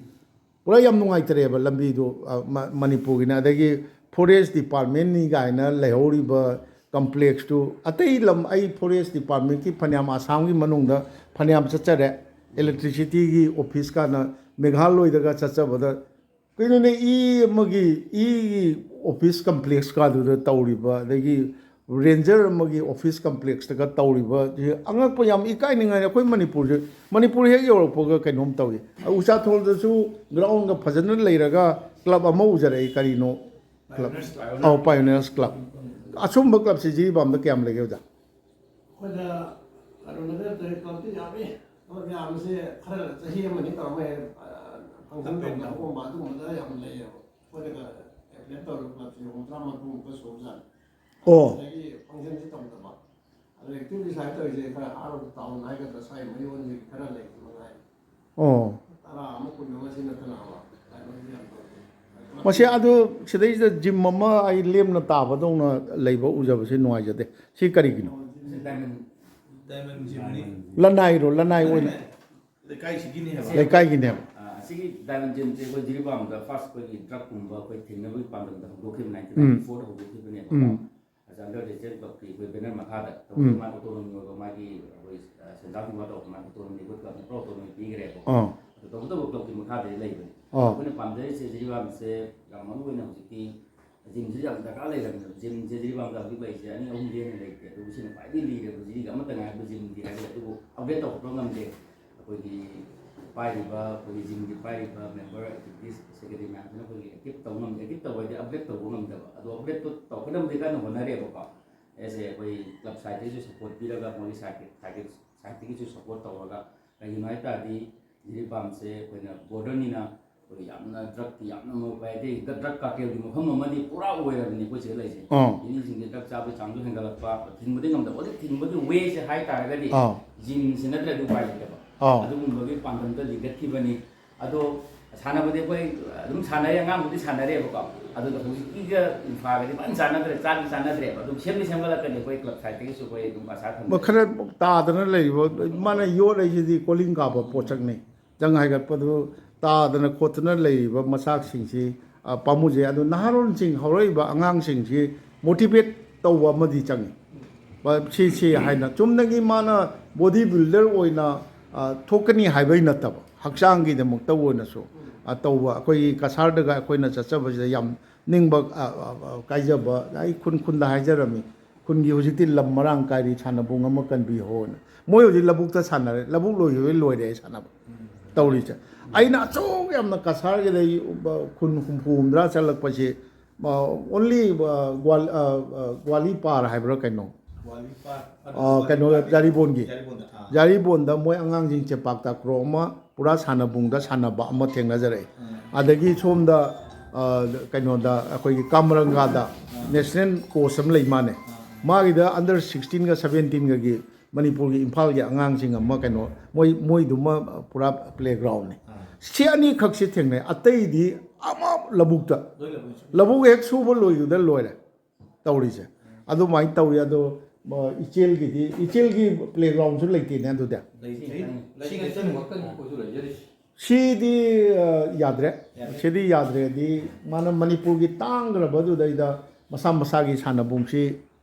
ꯄꯨꯔꯥ ꯌꯥꯝ ꯅꯨꯡꯉꯥꯏꯇꯔꯦꯕ ꯂꯝꯕꯤꯗꯨ꯫ ꯑ, ꯃ-, ꯃꯅꯤꯄꯨꯔꯒꯤꯅ, ꯑꯗꯒꯤ ꯐꯣꯔꯦꯁ ꯗꯤꯄꯥꯔꯠꯃꯦꯟꯅꯤ ꯀꯥꯏꯅ ꯂꯩꯍꯧꯔꯤꯕ ꯀꯝꯄ꯭ꯂꯦꯛꯁꯇꯨ, ꯑꯇꯩ ꯂꯝ, ꯑꯩ ꯐꯣꯔꯦꯁ ꯗꯤꯄꯥꯔꯠꯃꯦꯟꯒꯤ ꯐꯅꯌꯥꯝ ꯑꯁꯥꯝꯒꯤ ꯃꯅꯨꯡꯗ ꯐꯅꯌꯥꯝ ꯆꯠꯆꯔꯦ, ꯏꯂꯦꯛꯇ꯭ꯔꯤꯁꯤꯇꯤꯒꯤ ꯑꯣꯐꯤꯁ ꯀꯥꯟꯅ ꯃꯦꯘꯥꯂꯣꯏꯗꯒ ꯆꯠꯆꯕꯗ, ꯀꯩꯅꯣꯅꯦ, ꯏ ꯑꯃꯒꯤ, ꯏꯒꯤ ꯑꯣꯐꯤꯁ ꯀꯝꯄ꯭ꯂꯦꯛꯁ ꯀꯥꯗꯨꯗ ꯇꯧꯔꯤꯕ, ꯑꯗꯒꯤ ꯔꯦꯟꯖꯔ ꯑꯃꯒꯤ ꯑꯣꯐꯤꯁ ꯀꯝꯄ꯭ꯂꯦꯛꯁꯇꯒ ꯇꯧꯔꯤꯕ, ꯁꯤ ꯑꯉꯛꯄ, ꯌꯥꯝ ꯏꯀꯥꯏꯅꯤꯡꯉꯥꯏꯅꯤ꯫ ꯑꯩꯈꯣꯏ ꯃꯅꯤꯄꯨꯔꯁꯦ, ꯃꯅꯤꯄꯨꯔ ꯍꯦꯛ ꯌꯧꯔꯛꯄꯒ ꯀꯩꯅꯣꯝ ꯇꯧꯏ꯫ ꯎꯆꯥꯊꯣꯜꯗꯁꯨ ꯒ꯭ꯔꯥꯎꯟꯒ ꯐꯖꯅ ꯂꯩꯔꯒ ꯀ꯭ꯂꯕ ꯑꯃ ꯎꯖꯔꯛꯏ꯫ ꯀꯔꯤꯅꯣ? ꯀ꯭ꯂꯕ, ꯑꯧ, ꯄꯥꯏꯑꯣꯅꯤꯌꯔꯁ ꯀ꯭ꯂꯕ꯫ ꯑꯁꯨꯝꯕ ꯀ꯭ꯂꯕꯁꯤ ꯖꯤꯔꯤꯕꯥꯝꯗ ꯀꯌꯥꯝ ꯂꯩꯒꯦ, ꯑꯣꯖꯥ? ꯑꯩꯈꯣꯏꯗ ꯀꯩꯅꯣꯗ ꯅꯠꯇ꯭ꯔꯦ, ꯀ꯭ꯂꯕꯇꯤ ꯌꯥꯝꯃꯤ꯫ ꯀ꯭ꯂꯕ ꯌꯥꯝꯕꯁꯦ ꯈꯔ ꯆꯍꯤ ꯑꯃꯅꯤ ꯇꯧꯔꯝꯃꯦ, ꯑ, ꯐꯪꯁꯟ ꯇꯧꯅꯕꯒꯨꯝꯕ ꯑꯗꯨꯒꯨꯝꯕꯗ ꯌꯥꯝ ꯂꯩꯌꯦꯕ꯫ ꯑꯩꯈꯣꯏꯅꯒ ꯑꯦꯐꯤꯂꯦꯠ ꯇꯧꯔꯤꯕ ꯀ꯭ꯂꯕꯁꯦ ꯍꯨꯝꯐꯨꯇꯔꯥ ꯃꯔꯤꯐꯨꯃꯨꯛꯇ ꯁꯨꯕꯖꯥꯠꯅꯤ꯫ ꯑꯣ꯫ ꯑꯗꯒꯤ ꯐꯪꯁꯟꯁꯤ ꯇꯧꯗꯕ꯫ ꯑꯗꯣ ꯑꯦꯛꯇꯤꯚꯂꯤ ꯁꯨꯃꯥꯏꯅ ꯇꯧꯔꯤꯁꯦ ꯈꯔ ꯑꯥꯎꯠ ꯑꯣꯐ ꯇꯥꯎꯟ ꯍꯥꯏꯒꯗ꯭ꯔꯥ, ꯁ꯭ꯋꯥꯏ ꯃꯌꯣꯟꯒꯤ ꯈꯔ ꯂꯩꯕ ꯃꯉꯥꯏ꯫ ꯑꯣ꯫ ꯇꯔꯥ ꯑꯃ ꯀꯨꯟ ꯑꯃ ꯁꯤ ꯅꯠꯇꯅꯕ ꯀꯩꯅꯣꯗꯤ ꯌꯥꯝ ꯇꯧꯗꯦ꯫ ꯃꯁꯤ ꯑꯗꯨ ꯁꯤꯗꯩꯁꯤꯗ ꯖꯤꯝ ꯑꯃ ꯑꯩ ꯂꯦꯝꯅ ꯇꯥꯕꯗꯧꯅ ꯂꯩꯕ ꯎꯖꯕꯁꯤ ꯅꯨꯡꯉꯥꯏꯖꯗꯦ꯫ ꯁꯤ ꯀꯔꯤꯒꯤꯅꯣ? Diamond, diamond ꯖꯤꯝꯅꯤ꯫ ꯂꯅꯥꯏꯔꯣ? ꯂꯅꯥꯏ ꯑꯣꯏꯅ? ꯂꯩꯀꯥꯏꯁꯤꯒꯤꯅꯦ ꯍꯥꯏꯕ꯫ ꯂꯩꯀꯥꯏꯒꯤꯅꯦꯕ꯫ ꯑ, ꯑꯁꯤꯒꯤ ꯗꯥꯏꯃꯟ ꯖꯤꯝꯁꯦ ꯑꯩꯈꯣꯏ ꯖꯤꯔꯤꯕꯥꯝꯗ ꯐꯥꯔꯁ ꯑꯩꯈꯣꯏꯒꯤ ꯗ꯭ꯔꯒꯀꯨꯝꯕ ꯑꯩꯈꯣꯏ ꯊꯤꯡꯅꯕꯒꯤ ꯄꯥꯟꯗꯝꯗ ꯍꯧꯗꯣꯛꯈꯤꯕ, ꯎꯝ꯫ ꯅꯥꯏꯟꯇꯤꯟ ꯅꯥꯏꯟꯇꯤ ꯐꯣꯔꯗ ꯍꯧꯗꯣꯛꯈꯤꯕꯅꯦꯕꯀꯣ꯫ ꯎꯝ꯫ ꯑꯁ, ꯑꯟꯗꯔ ꯗꯦꯁꯦꯟ ꯀ꯭ꯂꯕꯀꯤ ꯑꯩꯈꯣꯏ ꯕꯦꯅꯔ ꯃꯈꯥꯗ ꯇꯧꯕꯗ ꯎꯝ꯫ ꯃꯥꯒꯤ ꯑꯣꯇꯣꯅꯣꯃꯤ ꯑꯣꯏꯕ ꯃꯥꯒꯤ ꯑꯩꯈꯣꯏ, ꯑ, ꯁꯦꯟꯖꯥ ꯊꯨꯝꯖꯥ ꯇꯧꯕ ꯃꯥꯒꯤ ꯑꯣꯇꯣꯅꯣꯃꯤ, ꯑꯩꯈꯣꯏ ꯀ꯭ꯂꯕꯅ ꯄꯨꯔꯥ ꯑꯣꯇꯣꯅꯣꯃꯤ ꯄꯤꯈ꯭ꯔꯦꯕꯀꯣ꯫ ꯑꯥ꯫ ꯑꯗꯣ ꯇꯧꯕꯇꯕꯨ ꯀ꯭ꯂꯕꯀꯤ ꯃꯈꯥꯗꯗꯤ ꯂꯩꯕꯅꯤ꯫ ꯑꯥ꯫ ꯑꯩꯈꯣꯏꯅ ꯄꯥꯝꯖꯔꯤꯁꯦ ꯖꯤꯔꯤꯕꯥꯝꯁꯦ ꯌꯥꯝ ꯃꯔꯨ ꯑꯣꯏꯅ ꯍꯧꯖꯤꯛꯇꯤ ꯖꯤꯝꯁꯤꯁꯨ ꯌꯥꯝ ꯗꯔꯀꯥꯔ ꯂꯩꯔꯕꯅꯦꯕ꯫ ꯖꯤꯝꯁꯦ ꯖꯤꯔꯤꯕꯥꯝꯗ ꯍꯧꯖꯤꯛ ꯂꯩꯔꯤꯁꯦ ꯑꯅꯤ ꯑꯍꯨꯝꯗꯤ ꯍꯦꯟꯅ ꯂꯩꯇꯦ, ꯑꯗꯨꯕꯨ ꯁꯤꯅ ꯈ꯭ꯋꯥꯏꯗꯒꯤ ꯂꯤꯔꯕ ꯖꯤꯔꯤꯒ ꯑꯃꯠꯇ ꯉꯥꯏꯔꯕ ꯖꯤꯝꯗꯤ ꯍꯥꯏꯔꯦ, ꯑꯗꯨꯕꯨ ꯑꯞꯒ꯭ꯔꯦꯗ ꯇꯧꯔꯛꯄ ꯉꯝꯗꯦ꯫ ꯑꯩꯈꯣꯏꯒꯤ ꯄꯥꯏꯔꯤꯕ, ꯑꯩꯈꯣꯏꯒꯤ ꯖꯤꯝꯒꯤ ꯄꯥꯏꯔꯤꯕ ꯃꯦꯝꯕꯔ, ꯑꯦꯛꯇꯤꯚꯤꯁ, ꯁꯦꯀ꯭ꯔꯦꯇꯔꯤ ꯃꯌꯥꯝꯁꯤꯅ ꯑꯩꯈꯣꯏꯒꯤ ꯑꯦꯛꯇꯤꯚ ꯇꯧꯕ ꯉꯝꯗꯦ, ꯑꯦꯛꯇꯤꯚ ꯇꯧꯕ ꯍꯥꯏꯗꯤ ꯑꯞꯒ꯭ꯔꯦꯗ ꯇꯧꯕ ꯉꯝꯗꯕ, ꯑꯗꯣ ꯑꯞꯒ꯭ꯔꯦꯗꯇꯣ ꯇꯧꯔꯛꯅꯕꯗꯤ ꯀꯟꯅ ꯍꯣꯠꯅꯔꯦꯕꯀꯣ꯫ ꯑꯦꯁ ꯑꯦ ꯑꯩꯈꯣꯏ ꯀ꯭ꯂꯕ ꯁꯥꯏꯠꯇꯒꯤꯁꯨ ꯁꯞꯄꯣꯔꯠ ꯄꯤꯔꯒ, ꯃꯣꯏꯒꯤ ꯁꯥꯏꯠꯀꯤ, ꯁꯥꯏꯠꯀꯤ, ꯁꯥꯏꯠꯇꯒꯤꯁꯨ ꯁꯞꯄꯣꯔꯠ ꯇꯧꯔꯒ, ꯀꯩꯒꯤꯅꯣ ꯍꯥꯏ ꯇꯥꯔꯗꯤ ꯖꯤꯔꯤꯕꯥꯝꯁꯦ ꯑꯩꯈꯣꯏꯅ ꯕꯣꯔꯗꯔꯅꯤꯅ ꯑꯩꯈꯣꯏ ꯌꯥꯝꯅ ꯗ꯭ꯔꯒꯀꯤ ꯌꯥꯝꯅ ꯃꯔꯨ ꯑꯣꯏ, ꯍꯥꯏꯗꯤ ꯗ꯭ꯔꯒ ꯀꯥꯔꯇꯦꯜꯒꯤ ꯃꯐꯝ ꯑꯃꯗꯤ ꯄꯨꯔꯥ ꯑꯣꯏꯔꯕꯅꯤ ꯑꯩꯈꯣꯏ ꯁꯤꯗ ꯂꯩꯁꯦ꯫ ꯑꯥ꯫ ꯃꯤꯁꯤꯡꯁꯦ ꯗ꯭ꯔꯒ ꯆꯥꯕꯒꯤ ꯆꯥꯡꯁꯨ ꯍꯦꯟꯒꯠꯂꯛꯄ, ꯊꯤꯡꯕꯗꯤ ꯉꯝꯗꯕ, ꯍꯧꯖꯤꯛ ꯊꯤꯡꯕꯒꯤ ꯋꯦꯁꯦ ꯍꯥꯏ ꯇꯥꯔꯒꯗꯤ ꯑꯥ꯫ ꯖꯤꯝꯁꯤ ꯅꯠꯇ꯭ꯔꯗꯤ ꯎꯄꯥꯏ ꯂꯩꯇꯕ꯫ ꯑꯥ꯫ ꯑꯗꯨꯒꯨꯝꯕꯒꯤ ꯄꯥꯟꯗꯝꯗ ꯂꯤꯡꯈꯠꯈꯤꯕꯅꯤ꯫ ꯑꯗꯣ ꯁꯥꯟꯅꯕꯗꯤ ꯑꯩꯈꯣꯏ ꯑꯗꯨꯝ ꯁꯥꯟꯅꯔꯦ, ꯑꯉꯥꯡꯕꯨꯗꯤ ꯁꯥꯟꯅꯔꯦꯕꯀꯣ꯫ ꯑꯗꯨꯒ ꯍꯧꯖꯤꯛꯀꯤꯒ ꯏꯝꯐꯥꯜꯒꯗꯤ ꯐꯖꯅ ꯆꯥꯟꯅꯗ꯭ꯔꯦ, ꯆꯥꯗꯤ ꯆꯥꯟꯅꯗ꯭ꯔꯦꯕ꯫ ꯑꯗꯨꯝ ꯁꯦꯝꯗꯤ ꯁꯦꯝꯒꯠꯂꯛꯀꯅꯤ ꯑꯩꯈꯣꯏ ꯀ꯭ꯂꯕ ꯁꯥꯏꯠꯇꯒꯤꯁꯨ ꯑꯩꯈꯣꯏ ꯑꯗꯨꯝ ꯑꯁꯥ ꯊꯝꯖꯩ꯫ ꯃꯈꯔ ꯇꯥꯗꯅ ꯂꯩꯔꯤꯕ, ꯃꯥꯅ ꯌꯣꯠꯂꯤꯁꯤꯗꯤ ꯀꯣꯂꯤꯡ ꯀꯥꯕ ꯄꯣꯠꯁꯛꯅꯤ꯫ ꯖꯪ ꯍꯥꯏꯒꯠꯄꯗꯨ ꯇꯥꯗꯅ ꯈꯣꯠꯇꯅ ꯂꯩꯔꯤꯕ ꯃꯆꯥꯛꯁꯤꯡꯁꯤ, ꯑ, ꯄꯥꯝꯃꯨꯖꯩ꯫ ꯑꯗꯨ ꯅꯍꯥꯔꯣꯜꯁꯤꯡ, ꯍꯧꯔꯛꯏꯕ ꯑꯉꯥꯡꯁꯤꯡꯁꯤ ꯃꯣꯇꯤꯚꯦꯠ ꯇꯧꯕ ꯑꯃꯗꯤ ꯆꯪꯉꯤ꯫ ꯁꯤ, ꯁꯤ ꯍꯥꯏꯅ ꯆꯨꯝꯅꯒꯤ ꯃꯥꯅ ꯕꯣꯗꯤ ꯕꯤꯜꯗꯔ ꯑꯣꯏꯅ, ꯑ, ꯊꯣꯛꯀꯅꯤ ꯍꯥꯏꯕꯩ ꯅꯠꯇꯕ, ꯍꯛꯆꯥꯡꯒꯤꯗꯃꯛꯇ ꯑꯣꯏꯅꯁꯨ, ꯑ, ꯇꯧꯕ꯫ ꯑꯩꯈꯣꯏꯒꯤ ꯀꯁꯥꯔꯗꯒ ꯑꯩꯈꯣꯏꯅ ꯆꯠꯆꯕꯁꯤꯗ ꯌꯥꯝ ꯅꯤꯡꯕ, ꯑ, ꯑ, ꯑ, ꯀꯥꯏꯖꯕ, ꯑꯩ ꯈꯨꯟ ꯈꯨꯟꯗ ꯍꯥꯏꯖꯔꯝꯃꯤ꯫ ꯈꯨꯟꯒꯤ ꯍꯧꯖꯤꯛꯇꯤ ꯂꯝ ꯃꯔꯥꯡ ꯀꯥꯏꯔꯤ, ꯁꯥꯟꯅꯕꯨꯡ ꯑꯃ ꯀꯟꯕꯤꯍꯣꯅ꯫ ꯃꯣꯏ ꯍꯧꯖꯤꯛ ꯂꯧꯕꯨꯛꯇ ꯁꯥꯟꯅꯔꯦ, ꯂꯧꯕꯨꯛ ꯂꯣꯏꯈꯤꯕꯩ ꯂꯣꯏꯔꯦ ꯑꯩ ꯁꯥꯟꯅꯕ ꯇꯧꯔꯤꯁꯦ꯫ ꯑꯩꯅ ꯑꯆꯧ ꯌꯥꯝꯅ ꯀꯁꯥꯔꯒꯤꯗ ꯑꯩ ꯈꯨꯟ ꯍꯨꯝꯐꯨ ꯍꯨꯝꯗ꯭ꯔꯥ ꯆꯠꯂꯛꯄꯁꯤ, ꯑ, ꯑꯣꯟꯂꯤ, ꯑ, ꯒ꯭ꯋꯥꯜ-, ꯑ, ꯑ, ꯒ꯭ꯋꯥꯂꯤ ꯄꯥꯔ ꯍꯥꯏꯕ꯭ꯔꯥ ꯀꯩꯅꯣ? ꯒ꯭ꯋꯥꯂꯤ ꯄꯥꯔ꯫ ꯑ, ꯀꯩꯅꯣ, ꯖꯥꯔꯤꯕꯣꯟꯒꯤ꯫ ꯖꯥꯔꯤꯕꯣꯟꯗ, ꯑꯥ꯫ ꯖꯥꯔꯤꯕꯣꯟꯗ ꯃꯣꯏ ꯑꯉꯥꯡꯁꯤꯡ ꯆꯦꯄꯥꯛ ꯇꯥꯀ꯭ꯔꯣ ꯑꯃ ꯄꯨꯔꯥ ꯁꯥꯟꯅꯕꯨꯡꯗ ꯁꯥꯟꯅꯕ ꯑꯃ ꯊꯦꯡꯅꯖꯔꯛꯑꯦ꯫ ꯎꯝ꯫ ꯑꯗꯒꯤ ꯁꯣꯝꯗ, ꯑ, ꯀꯩꯅꯣꯗ ꯑꯩꯈꯣꯏꯒꯤ ꯀꯥꯃꯔꯪꯒꯥꯗ ꯅꯦꯁꯅꯦꯜ ꯀꯣꯆ ꯑꯃ ꯂꯩ ꯃꯥꯅꯦ꯫ ꯃꯥꯒꯤꯗ ꯑꯟꯗꯔ ꯁꯤꯛꯁꯇꯤꯟꯒ ꯁꯕꯦꯟꯇꯤꯟꯒꯒꯤ ꯃꯅꯤꯄꯨꯔꯒꯤ ꯏꯝꯐꯥꯜꯒꯤ ꯑꯉꯥꯡꯁꯤꯡ ꯑꯃ ꯀꯩꯅꯣ, ꯃꯣꯏ, ꯃꯣꯏꯗꯨꯃ ꯄꯨꯔꯥ ꯄ꯭ꯂꯦꯒ꯭ꯔꯥꯎꯟꯅꯤ꯫ ꯑꯥ꯫ ꯁꯤ ꯑꯅꯤꯈꯛꯁꯤ ꯊꯦꯡꯅꯩ, ꯑꯇꯩꯗꯤ ꯑꯃ ꯂꯧꯕꯨꯛꯇ꯫ ꯂꯣꯏ ꯂꯧꯕꯨꯛ꯫ ꯂꯧꯕꯨꯛ ꯍꯦꯛ ꯁꯨꯕ ꯂꯣꯏꯕꯗ ꯂꯣꯏꯔꯦ ꯇꯧꯔꯤꯁꯦ꯫ ꯑꯗꯨꯃꯥꯏꯅ ꯇꯧꯋꯤ꯫ ꯑꯗꯣ ꯏꯆꯦꯜꯒꯤꯗꯤ, ꯏꯆꯦꯜꯒꯤ ꯄ꯭ꯂꯦꯒ꯭ꯔꯥꯎꯟꯁꯨ ꯂꯩꯇꯦꯅꯦ ꯑꯗꯨꯗꯤ꯫ ꯂꯩꯇꯦ꯫ ꯁꯤꯒꯤ ꯆꯤꯡ ꯉꯥꯛꯇꯅꯤ ꯑꯩꯈꯣꯏꯁꯨ ꯂꯩꯖꯔꯤꯁꯤ꯫ ꯁꯤꯗꯤ, ꯑ, ꯌꯥꯗ꯭ꯔꯦ꯫ ꯌꯥꯗ꯭ꯔꯦ꯫ ꯁꯤꯗꯤ ꯌꯥꯗ꯭ꯔꯦꯗꯤ, ꯃꯥꯅ ꯃꯅꯤꯄꯨꯔꯒꯤ ꯇꯥꯡꯈ꯭ꯔꯕꯗꯨꯗꯩꯗ ꯃꯁꯥ ꯃꯁꯥꯒꯤ ꯁꯥꯟꯅꯕꯨꯡꯁꯤ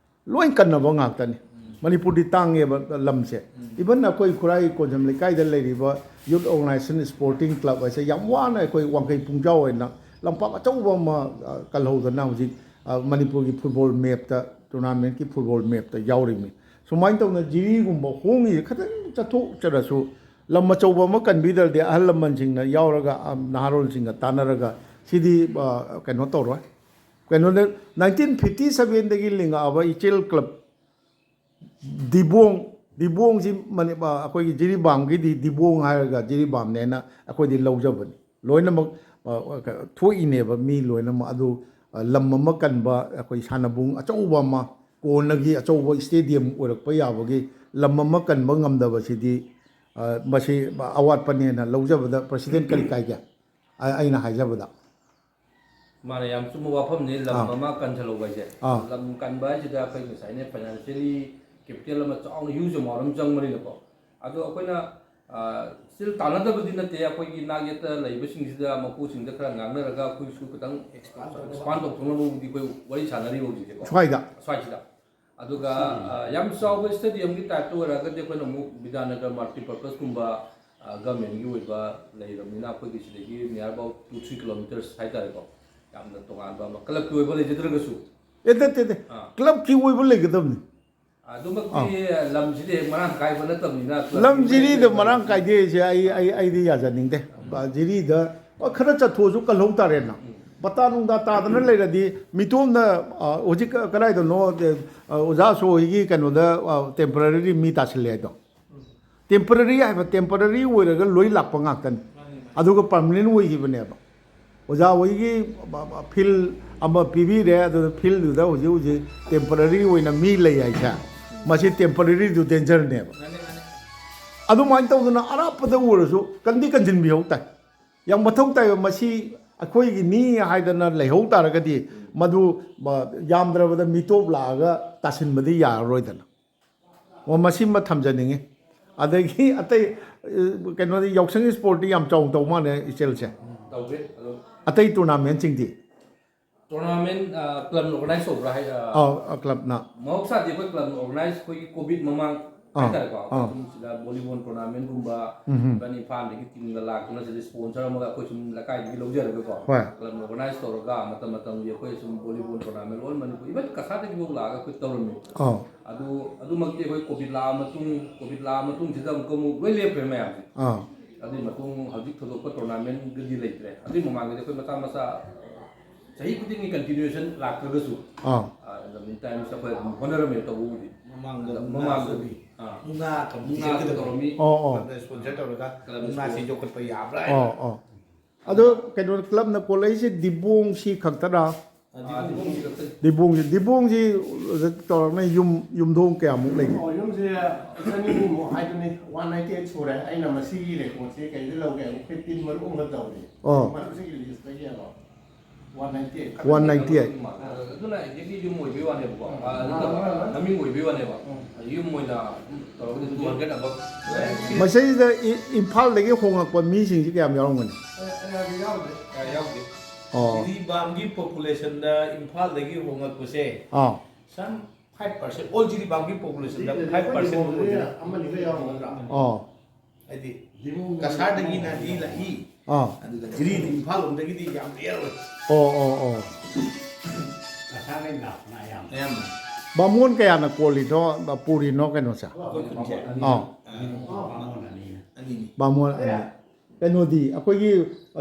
ꯂꯣꯏ ꯀꯟꯅꯕ ꯉꯥꯛꯇꯅꯤ꯫ ꯎꯝ꯫ ꯃꯅꯤꯄꯨꯔꯗꯤ ꯇꯥꯡꯉꯦꯕ ꯂꯝꯁꯦ꯫ ꯎꯝ꯫ Even ꯑꯩꯈꯣꯏ ꯈꯨꯔꯥꯏ ꯀꯣꯟꯖꯝ ꯂꯩꯀꯥꯏꯗ ꯂꯩꯔꯤꯕ Youth Organization Sporting Club ꯍꯥꯏꯁꯦ ꯌꯥꯝ ꯋꯥꯅ ꯑꯩꯈꯣꯏ ꯋꯥꯡꯈꯩ ꯄꯨꯡꯖꯥꯎ ꯑꯣꯏꯅ ꯂꯝꯄꯥꯛ ꯑꯆꯧꯕ ꯑꯃ, ꯑ, ꯀꯜꯍꯧꯗꯅ ꯍꯧꯖꯤꯛ, ꯑ, ꯃꯅꯤꯄꯨꯔꯒꯤ ꯐꯨꯠꯕꯣꯜ ꯃꯦꯞꯇ, ꯇꯣꯔꯅꯥꯃꯦꯟꯠꯀꯤ ꯐꯨꯠꯕꯣꯜ ꯃꯦꯞꯇ ꯌꯥꯎꯔꯤꯕꯅꯤ꯫ ꯁꯨꯃꯥꯏꯅ ꯇꯧꯅ ꯖꯤꯔꯤꯒꯨꯝꯕ ꯍꯣꯡꯉꯤꯁꯦ ꯈꯤꯇꯪ ꯆꯠꯊꯣꯛꯆꯔꯁꯨ, ꯂꯝ ꯑꯆꯧꯕ ꯑꯃ ꯀꯟꯕꯤꯗ꯭ꯔꯗꯤ ꯑꯍꯜ ꯂꯃꯟꯁꯤꯡꯅ ꯌꯥꯎꯔꯒ, ꯑ, ꯅꯍꯥꯔꯣꯜꯁꯤꯡꯒ ꯇꯥꯟꯅꯔꯒ ꯁꯤꯗꯤ, ꯑ, ꯀꯩꯅꯣ ꯇꯧꯔꯣꯏ꯫ ꯀꯩꯅꯣꯗ nineteen fifty sevenꯗꯒꯤ ꯂꯤꯡꯉꯛꯑꯕ ꯏꯆꯦꯜ ꯀ꯭ꯂꯕ ꯗꯤꯕꯣꯡ, ꯗꯤꯕꯣꯡꯁꯤ ꯃꯅꯤ-, ꯑ, ꯑꯩꯈꯣꯏꯒꯤ ꯖꯤꯔꯤꯕꯥꯝꯒꯤꯗꯤ ꯗꯤꯕꯣꯡ ꯍꯥꯏꯔꯒ ꯖꯤꯔꯤꯕꯥꯝꯅꯦꯅ ꯑꯩꯈꯣꯏꯗꯤ ꯂꯧꯖꯕꯅꯤ꯫ ꯂꯣꯏꯅꯃꯛ, ꯑ, ꯊꯣꯛꯏꯅꯦꯕ ꯃꯤ ꯂꯣꯏꯅꯃꯛ꯫ ꯑꯗꯨ, ꯑ, ꯂꯝ ꯑꯃ ꯀꯟꯕ, ꯑꯩꯈꯣꯏ ꯁꯥꯟꯅꯕꯨꯡ ꯑꯆꯧꯕ ꯑꯃ, ꯀꯣꯟꯅꯒꯤ ꯑꯆꯧꯕ ꯏꯁꯇꯦꯗꯤꯌꯝ ꯑꯣꯏꯔꯛꯄ ꯌꯥꯕꯒꯤ ꯂꯝ ꯑꯃ ꯀꯟꯕ ꯉꯝꯗꯕꯁꯤꯗꯤ, ꯑ, ꯃꯁꯤ ꯑꯋꯥꯠꯄꯅꯦꯅ ꯂꯧꯖꯕꯗ president ꯀꯔꯤ ꯀꯥꯏꯒꯦ? ꯑ-, ꯑꯩꯅ ꯍꯥꯏꯖꯕꯗ꯫ ꯃꯥꯅꯦ, ꯌꯥꯝ ꯆꯨꯝꯕ ꯋꯥꯐꯝꯅꯤ, ꯂꯝ ꯑꯥ꯫ ꯑꯃ ꯀꯟꯁꯤꯜꯍꯧꯕ ꯍꯥꯏꯁꯦ꯫ ꯑꯥ꯫ ꯂꯝ ꯀꯟꯕ ꯍꯥꯏꯁꯤꯗ ꯑꯩꯈꯣꯏ ꯉꯁꯥꯏꯅꯦ financially capital ꯑꯃ ꯆꯥꯎꯅ huge amount ꯑꯃ ꯆꯪꯕꯅꯤꯅꯀꯣ꯫ ꯑꯗꯣ ꯑꯩꯈꯣꯏꯅ, ꯑ, still ꯇꯥꯟꯅꯗꯕꯗꯤ ꯅꯠꯇꯦ, ꯑꯩꯈꯣꯏꯒꯤ ꯅꯥꯛ ꯌꯦꯠꯇ ꯂꯩꯕꯁꯤꯡꯁꯤꯗ ꯃꯄꯨꯁꯤꯡꯗ ꯈꯔ ꯉꯥꯡꯅꯔꯒ ꯑꯩꯈꯣꯏꯁꯨ ꯈꯤꯇꯪ expand ꯇꯧꯊꯣꯛꯅꯕꯕꯨꯗꯤ ꯑꯩꯈꯣꯏ ꯋꯥꯔꯤ ꯁꯥꯟꯅꯔꯤꯕ ꯍꯧꯖꯤꯛꯁꯦꯀꯣ꯫ ꯁ꯭ꯋꯥꯏꯗ? ꯁ꯭ꯋꯥꯏꯁꯤꯗ꯫ ꯑꯗꯨꯒ, ꯑ, ꯌꯥꯝ ꯆꯥꯎꯕ ꯏꯁꯇꯦꯗꯤꯌꯝꯒꯤ ꯇꯥꯏꯞꯇ ꯑꯣꯏꯔꯒꯗꯤ ꯑꯩꯈꯣꯏꯅ ꯑꯃꯨꯛ ꯕꯤꯗ꯭ꯌꯥꯅꯒꯔ multipurposeꯀꯨꯝꯕ, ꯑ, governmentꯀꯤ ꯑꯣꯏꯕ ꯂꯩꯔꯕꯅꯤꯅ ꯑꯩꯈꯣꯏꯒꯤ ꯁꯤꯗꯒꯤ near about two three kilometres ꯍꯥꯏꯇꯥꯔꯦꯀꯣ, ꯌꯥꯝꯅ ꯇꯣꯉꯥꯟꯕ ꯑꯃ ꯀ꯭ꯂꯕꯀꯤ ꯑꯣꯏꯕ ꯂꯩꯖꯗ꯭ꯔꯒꯁꯨ꯫ ꯑꯦ, ꯅꯠꯇꯦ, ꯅꯠꯇꯦ꯫ ꯑꯥ꯫ ꯀ꯭ꯂꯕꯀꯤ ꯑꯣꯏꯕ ꯂꯩꯒꯗꯕꯅꯤ꯫ ꯑꯗꯨꯃꯛꯇꯤ ꯑꯥ꯫ ꯂꯝꯁꯤꯗꯤ ꯍꯦꯛ ꯃꯔꯥꯡ ꯀꯥꯏꯕ ꯅꯠꯇꯕꯅꯤꯅ ꯀ꯭ꯂꯕꯀꯤ ꯂꯝꯁꯤꯗꯤ ꯂꯩꯕ ꯃꯔꯥꯡ ꯀꯥꯏꯗꯦ ꯍꯥꯏꯁꯦ ꯑꯩ, ꯑꯩ, ꯑꯩꯗꯤ ꯌꯥꯖꯅꯤꯡꯗꯦ꯫ ꯎꯝ꯫ ꯖꯤꯔꯤꯗ, ꯑꯣ, ꯈꯔ ꯆꯠꯊꯣꯛꯑꯁꯨ ꯀꯜꯍꯧ ꯇꯥꯔꯦꯅ꯫ ꯎꯝ꯫ ꯄꯇꯥ ꯅꯨꯡꯗꯥ ꯇꯥꯗꯅ ꯂꯩꯔꯗꯤ ꯃꯤꯇꯣꯝꯅ, ꯑ, ꯍꯧꯖꯤꯛ ꯀ-, ꯀꯗꯥꯏꯗꯅꯣ, ꯑ, ꯑꯣꯖꯥ ꯁꯣ ꯍꯣꯏꯒꯤ ꯀꯩꯅꯣꯗ, ꯑ, temporary ꯃꯤ ꯇꯥꯁꯤꯜꯂꯦ ꯍꯥꯏꯗꯣ꯫ Temporary ꯍꯥꯏꯕ, temporary ꯑꯣꯏꯔꯒ ꯂꯣꯏ ꯂꯥꯛꯄ ꯉꯥꯛꯇꯅꯤ꯫ ꯃꯥꯅꯤ, ꯃꯥꯅꯤ꯫ ꯑꯗꯨꯒ permanent ꯑꯣꯏꯈꯤꯕꯅꯦꯕ꯫ ꯑꯣꯖꯥ ꯍꯣꯏꯒꯤ field ꯑꯃ ꯄꯤꯕꯤꯔꯦ, ꯑꯗꯨ fieldꯗꯨꯗ ꯍꯧꯖꯤꯛ ꯍꯧꯖꯤꯛ temporary ꯑꯣꯏꯅ ꯃꯤ ꯂꯩ ꯍꯥꯏꯁꯦ, ꯃꯁꯤ temporaryꯗꯨ dangerꯅꯦꯕ꯫ ꯃꯥꯅꯤ, ꯃꯥꯅꯤ꯫ ꯑꯗꯨꯃꯥꯏꯅ ꯇꯧꯗꯅ ꯑꯔꯥꯞꯄꯗ ꯑꯣꯏꯔꯁꯨ ꯀꯟꯗꯤ ꯀꯟꯁꯤꯟꯕꯤꯍꯧ ꯇꯥꯏ꯫ ꯌꯥꯝ ꯃꯊꯧ ꯇꯥꯏꯕ꯫ ꯃꯁꯤ ꯑꯩꯈꯣꯏꯒꯤꯅꯤ ꯍꯥꯏꯗꯅ ꯂꯩꯍꯧ ꯇꯥꯔꯒꯗꯤ, ꯃꯗꯨ, ꯃ-, ꯌꯥꯝꯗ꯭ꯔꯕꯗ ꯃꯤꯇꯣꯞ ꯂꯥꯛꯑꯒ ꯇꯥꯁꯤꯟꯕꯗꯤ ꯌꯥꯔꯔꯣꯏꯗꯅ꯫ ꯑꯣ, ꯃꯁꯤꯃ ꯊꯝꯖꯅꯤꯡꯉꯤ꯫ ꯑꯗꯒꯤ ꯑꯇꯩ, ꯑ, ꯀꯩꯅꯣꯗꯤ, ꯌꯥꯎꯁꯪ ꯏꯁꯄꯣꯔꯠꯇꯤ ꯌꯥꯝ ꯆꯥꯎꯅ ꯇꯧ ꯃꯥꯜꯂꯦ ꯏꯆꯦꯜꯁꯦ꯫ ꯇꯧꯗꯦ ꯑꯗꯨꯝ꯫ ꯑꯇꯩ ꯇꯣꯔꯅꯥꯃꯦꯟꯁꯤꯡꯗꯤ? ꯇꯣꯔꯅꯥꯃꯦꯟ, ꯑ, ꯀ꯭ꯂꯕꯅ ꯑꯣꯔꯒꯅꯥꯏꯖ ꯇꯧꯕ꯭ꯔꯥ ꯍꯥꯏ-, ꯑ, ꯑꯥꯎ, ꯑ, ꯀ꯭ꯂꯕꯅ꯫ ꯃꯍꯧꯁꯥꯗꯤ ꯑꯩꯈꯣꯏ ꯀ꯭ꯂꯕꯅ ꯑꯣꯔꯒꯅꯥꯏꯖ, ꯑꯩꯈꯣꯏꯒꯤ ꯀꯣꯚꯤꯗ ꯃꯃꯥꯡ ꯑꯥ, ꯍꯥꯏꯇꯥꯔꯦꯀꯣ, ꯑꯩꯈꯣꯏ ꯑꯥ꯫ ꯁꯨꯝ ꯁꯤꯗ ꯚꯣꯂꯤꯕꯣꯜ ꯇꯣꯔꯅꯥꯃꯦꯟꯒꯨꯝꯕ, ꯎꯝ ꯍꯝ꯫ ꯏꯚꯟ ꯏꯝꯐꯥꯜꯗꯒꯤ ꯇꯤꯝꯒ ꯂꯥꯛꯇꯨꯅ ꯁꯤꯗ ꯁ꯭ꯄꯣꯟꯁꯔ ꯑꯃꯒ ꯑꯩꯈꯣꯏ ꯁꯨꯝ ꯂꯩꯀꯥꯏꯗꯒꯤ ꯂꯧꯖꯔꯒꯀꯣ, ꯍꯣꯏ꯫ ꯀ꯭ꯂꯕꯅ ꯑꯣꯔꯒꯅꯥꯏꯖ ꯇꯧꯔꯒ ꯃꯇꯝ ꯃꯇꯝꯒꯤ ꯑꯩꯈꯣꯏ ꯁꯨꯝ volleyball tournament all Manipur, even ꯀꯁꯥꯔꯗꯒꯤꯐꯥꯎ ꯂꯥꯛꯑꯒ ꯑꯩꯈꯣꯏ ꯇꯧꯔꯝꯃꯤ꯫ ꯑꯥ꯫ ꯑꯗꯨ, ꯑꯗꯨꯃꯛꯇꯤ ꯑꯩꯈꯣꯏ ꯀꯣꯚꯤꯗ ꯂꯥꯛꯑ ꯃꯇꯨꯡ, ꯀꯣꯚꯤꯗ ꯂꯥꯛꯑ ꯃꯇꯨꯡꯁꯤꯗ ꯑꯃꯨꯛꯀ ꯑꯃꯨꯛ ꯂꯣꯏ ꯂꯦꯞꯈ꯭ꯔꯦ ꯃꯌꯥꯝꯁꯦ꯫ ꯑꯥ꯫ ꯑꯗꯨꯒꯤ ꯃꯇꯨꯡ ꯍꯧꯖꯤꯛ ꯊꯣꯏꯗꯣꯛꯄ ꯇꯣꯔꯅꯥꯃꯦꯟꯒꯗꯤ ꯂꯩꯇ꯭ꯔꯦ꯫ ꯑꯗꯨꯒꯤ ꯃꯃꯥꯡꯗꯗꯤ ꯑꯩꯈꯣꯏ ꯃꯆꯥ ꯃꯆꯥ ꯆꯍꯤ ꯈꯨꯗꯤꯡꯒꯤ ꯀꯟꯇꯤꯅ꯭ꯌꯨꯑꯦꯁꯟ ꯂꯥꯛꯇ꯭ꯔꯒꯁꯨ, ꯑꯥ꯫ ꯑ, in the meantime ꯑꯩꯈꯣꯏ ꯑꯗꯨꯝ ꯍꯣꯠꯅꯔꯝꯃꯦ ꯇꯧꯕꯕꯨꯗꯤ꯫ ꯃꯃꯥꯡꯗ ꯑꯗ ꯃꯨꯛꯅꯥꯁꯨ, ꯃꯃꯥꯡꯗꯗꯤ, ꯑꯥ꯫ ꯃꯨꯛꯅꯥ ꯀꯝꯄꯤꯇꯤꯁꯟꯒ ꯃꯨꯛꯅꯥꯁꯨ ꯇꯧꯔꯝꯃꯤ꯫ ꯇꯧꯔꯝꯃꯤ꯫ ꯑꯣ, ꯑꯣ꯫ ꯀ꯭ꯂꯕꯅ ꯁ꯭ꯄꯣꯟꯁꯔ ꯇꯧꯔꯒ ꯀ꯭ꯂꯕꯅ ꯃꯨꯛꯅꯥꯁꯤ ꯁ꯭ꯄꯣꯟꯁꯔ꯫ ꯌꯣꯛꯈꯠꯄ ꯌꯥꯕ꯭ꯔꯥ ꯍꯥꯏꯅ꯫ ꯑꯣ, ꯑꯣ꯫ ꯑꯗꯣ ꯀꯩꯅꯣ, ꯀ꯭ꯂꯕꯅ ꯀꯣꯜꯂꯛꯏꯁꯦ ꯗꯤꯕꯣꯡꯁꯤ ꯈꯛꯇꯔꯥ? ꯑ, ꯗꯤꯕꯣꯡꯁꯤ ꯈꯛꯇꯅꯤ꯫ ꯗꯤꯕꯣꯡꯁꯤ, ꯗꯤꯕꯣꯡꯁꯤ ꯆꯥꯎꯔꯥꯛꯅ ꯌꯨꯝ, ꯌꯨꯝꯊꯣꯡ ꯀꯌꯥꯃꯨꯛ ꯂꯩꯒꯦ? ꯑꯣ, ꯌꯨꯝꯁꯦ ꯆꯅꯤꯒꯨꯝꯕ ꯍꯥꯏꯗꯨꯅꯤ, ꯋꯥꯟ ꯅꯥꯏꯟꯇꯤ ꯑꯩꯠ ꯁꯨꯔꯦ꯫ ꯑꯩꯅ ꯃꯁꯤꯒꯤ ꯔꯦꯀꯣꯔꯠꯁꯦ ꯀꯩꯗ ꯂꯧꯒꯦ ꯍꯥꯏꯕ, ꯑꯩꯈꯣꯏ ꯇꯤꯟ ꯃꯔꯨꯞ ꯑꯃꯈꯛ ꯇꯧꯔꯦ꯫ ꯑꯣ꯫ ꯃꯔꯨꯞꯁꯤꯒꯤ ꯂꯤꯁꯇꯒꯤ ꯍꯥꯏꯕ꯫ One ninety eight. One ninety eight. ꯑꯗꯨꯅ ꯑꯦꯛꯖꯦꯛꯂꯤ ꯌꯨꯝ ꯑꯣꯏꯕꯩ ꯋꯥꯅꯦꯕꯀꯣ꯫ ꯑꯥ, ꯑꯗꯨ ꯑꯥ, ꯑꯥ꯫ ꯃꯃꯤꯡ ꯑꯣꯏꯕꯩ ꯋꯥꯅꯦꯕ꯫ ꯎꯝ꯫ ꯌꯨꯝ ꯑꯣꯏꯅ ꯇꯧꯔꯒꯗꯤ ꯇꯨ ꯍꯟꯗ꯭ꯔꯦꯠ ꯑꯕꯞ꯫ ꯃꯁꯤꯗꯩꯗ ꯏ-, ꯏꯝꯐꯥꯜꯗꯒꯤ ꯍꯣꯡꯉꯛꯄ ꯃꯤꯁꯤꯡꯁꯤ ꯀꯌꯥꯝ ꯌꯥꯎꯔꯝꯒꯅꯤ? ꯑꯦ, ꯀꯌꯥꯗꯤ ꯌꯥꯎꯗꯦ꯫ ꯀꯌꯥ ꯌꯥꯎꯗꯦ꯫ ꯑꯣ꯫ ꯖꯤꯔꯤꯕꯥꯝꯒꯤ ꯄꯣꯄꯨꯂꯦꯁꯟꯗ ꯏꯝꯐꯥꯜꯗꯒꯤ ꯍꯣꯡꯉꯛꯄꯁꯦ ꯑꯥ꯫ ꯁꯝ ꯐꯥꯏꯚ ꯄꯥꯔꯁꯦꯟ, ꯑꯣꯜ ꯖꯤꯔꯤꯕꯥꯝꯒꯤ ꯄꯣꯄꯨꯂꯦꯁꯟꯗ ꯐꯥꯏꯚ ꯄꯥꯔꯁꯦꯟ ꯑꯣꯏꯗꯣꯏꯅꯦ꯫ ꯑꯃꯅꯤꯒ ꯌꯥꯎꯔꯝꯒꯗ꯭ꯔꯥ? ꯑꯣ꯫ ꯍꯥꯏꯗꯤ ꯗꯤꯃꯣꯡ ꯀꯁꯥꯔꯗꯒꯤꯅꯗꯤ ꯂꯥꯛꯏ꯫ ꯑꯥ꯫ ꯑꯗꯨꯒ ꯖꯤꯔꯤꯗꯤ ꯏꯝꯐꯥꯜ ꯂꯣꯝꯗꯒꯤꯗꯤ ꯌꯥꯝ ꯌꯥꯎꯔꯣꯏ꯫ ꯑꯣ, ꯑꯣ, ꯑꯣ꯫ ꯀꯁꯥꯔꯗꯒꯤ ꯂꯥꯛꯄꯅ ꯑꯌꯥꯝꯕ꯫ ꯑꯌꯥꯝꯕ꯫ ꯕꯥꯃꯣꯟ ꯀꯌꯥꯅ ꯀꯣꯜꯂꯤꯅꯣ, ꯄꯨꯔꯤꯅꯣ ꯀꯩꯅꯣꯁꯦ? ꯑꯩꯈꯣꯏ ꯈꯨꯟꯁꯦ꯫ ꯑꯥ꯫ ꯑꯅꯤꯅꯤ꯫ ꯕꯥꯃꯣꯟ ꯑꯅꯤꯅ꯫ ꯑꯅꯤꯅꯤ꯫ ꯕꯥꯃꯣꯟ ꯑꯅꯤ꯫ ꯀꯩꯅꯣꯗꯤ, ꯑꯩꯈꯣꯏꯒꯤ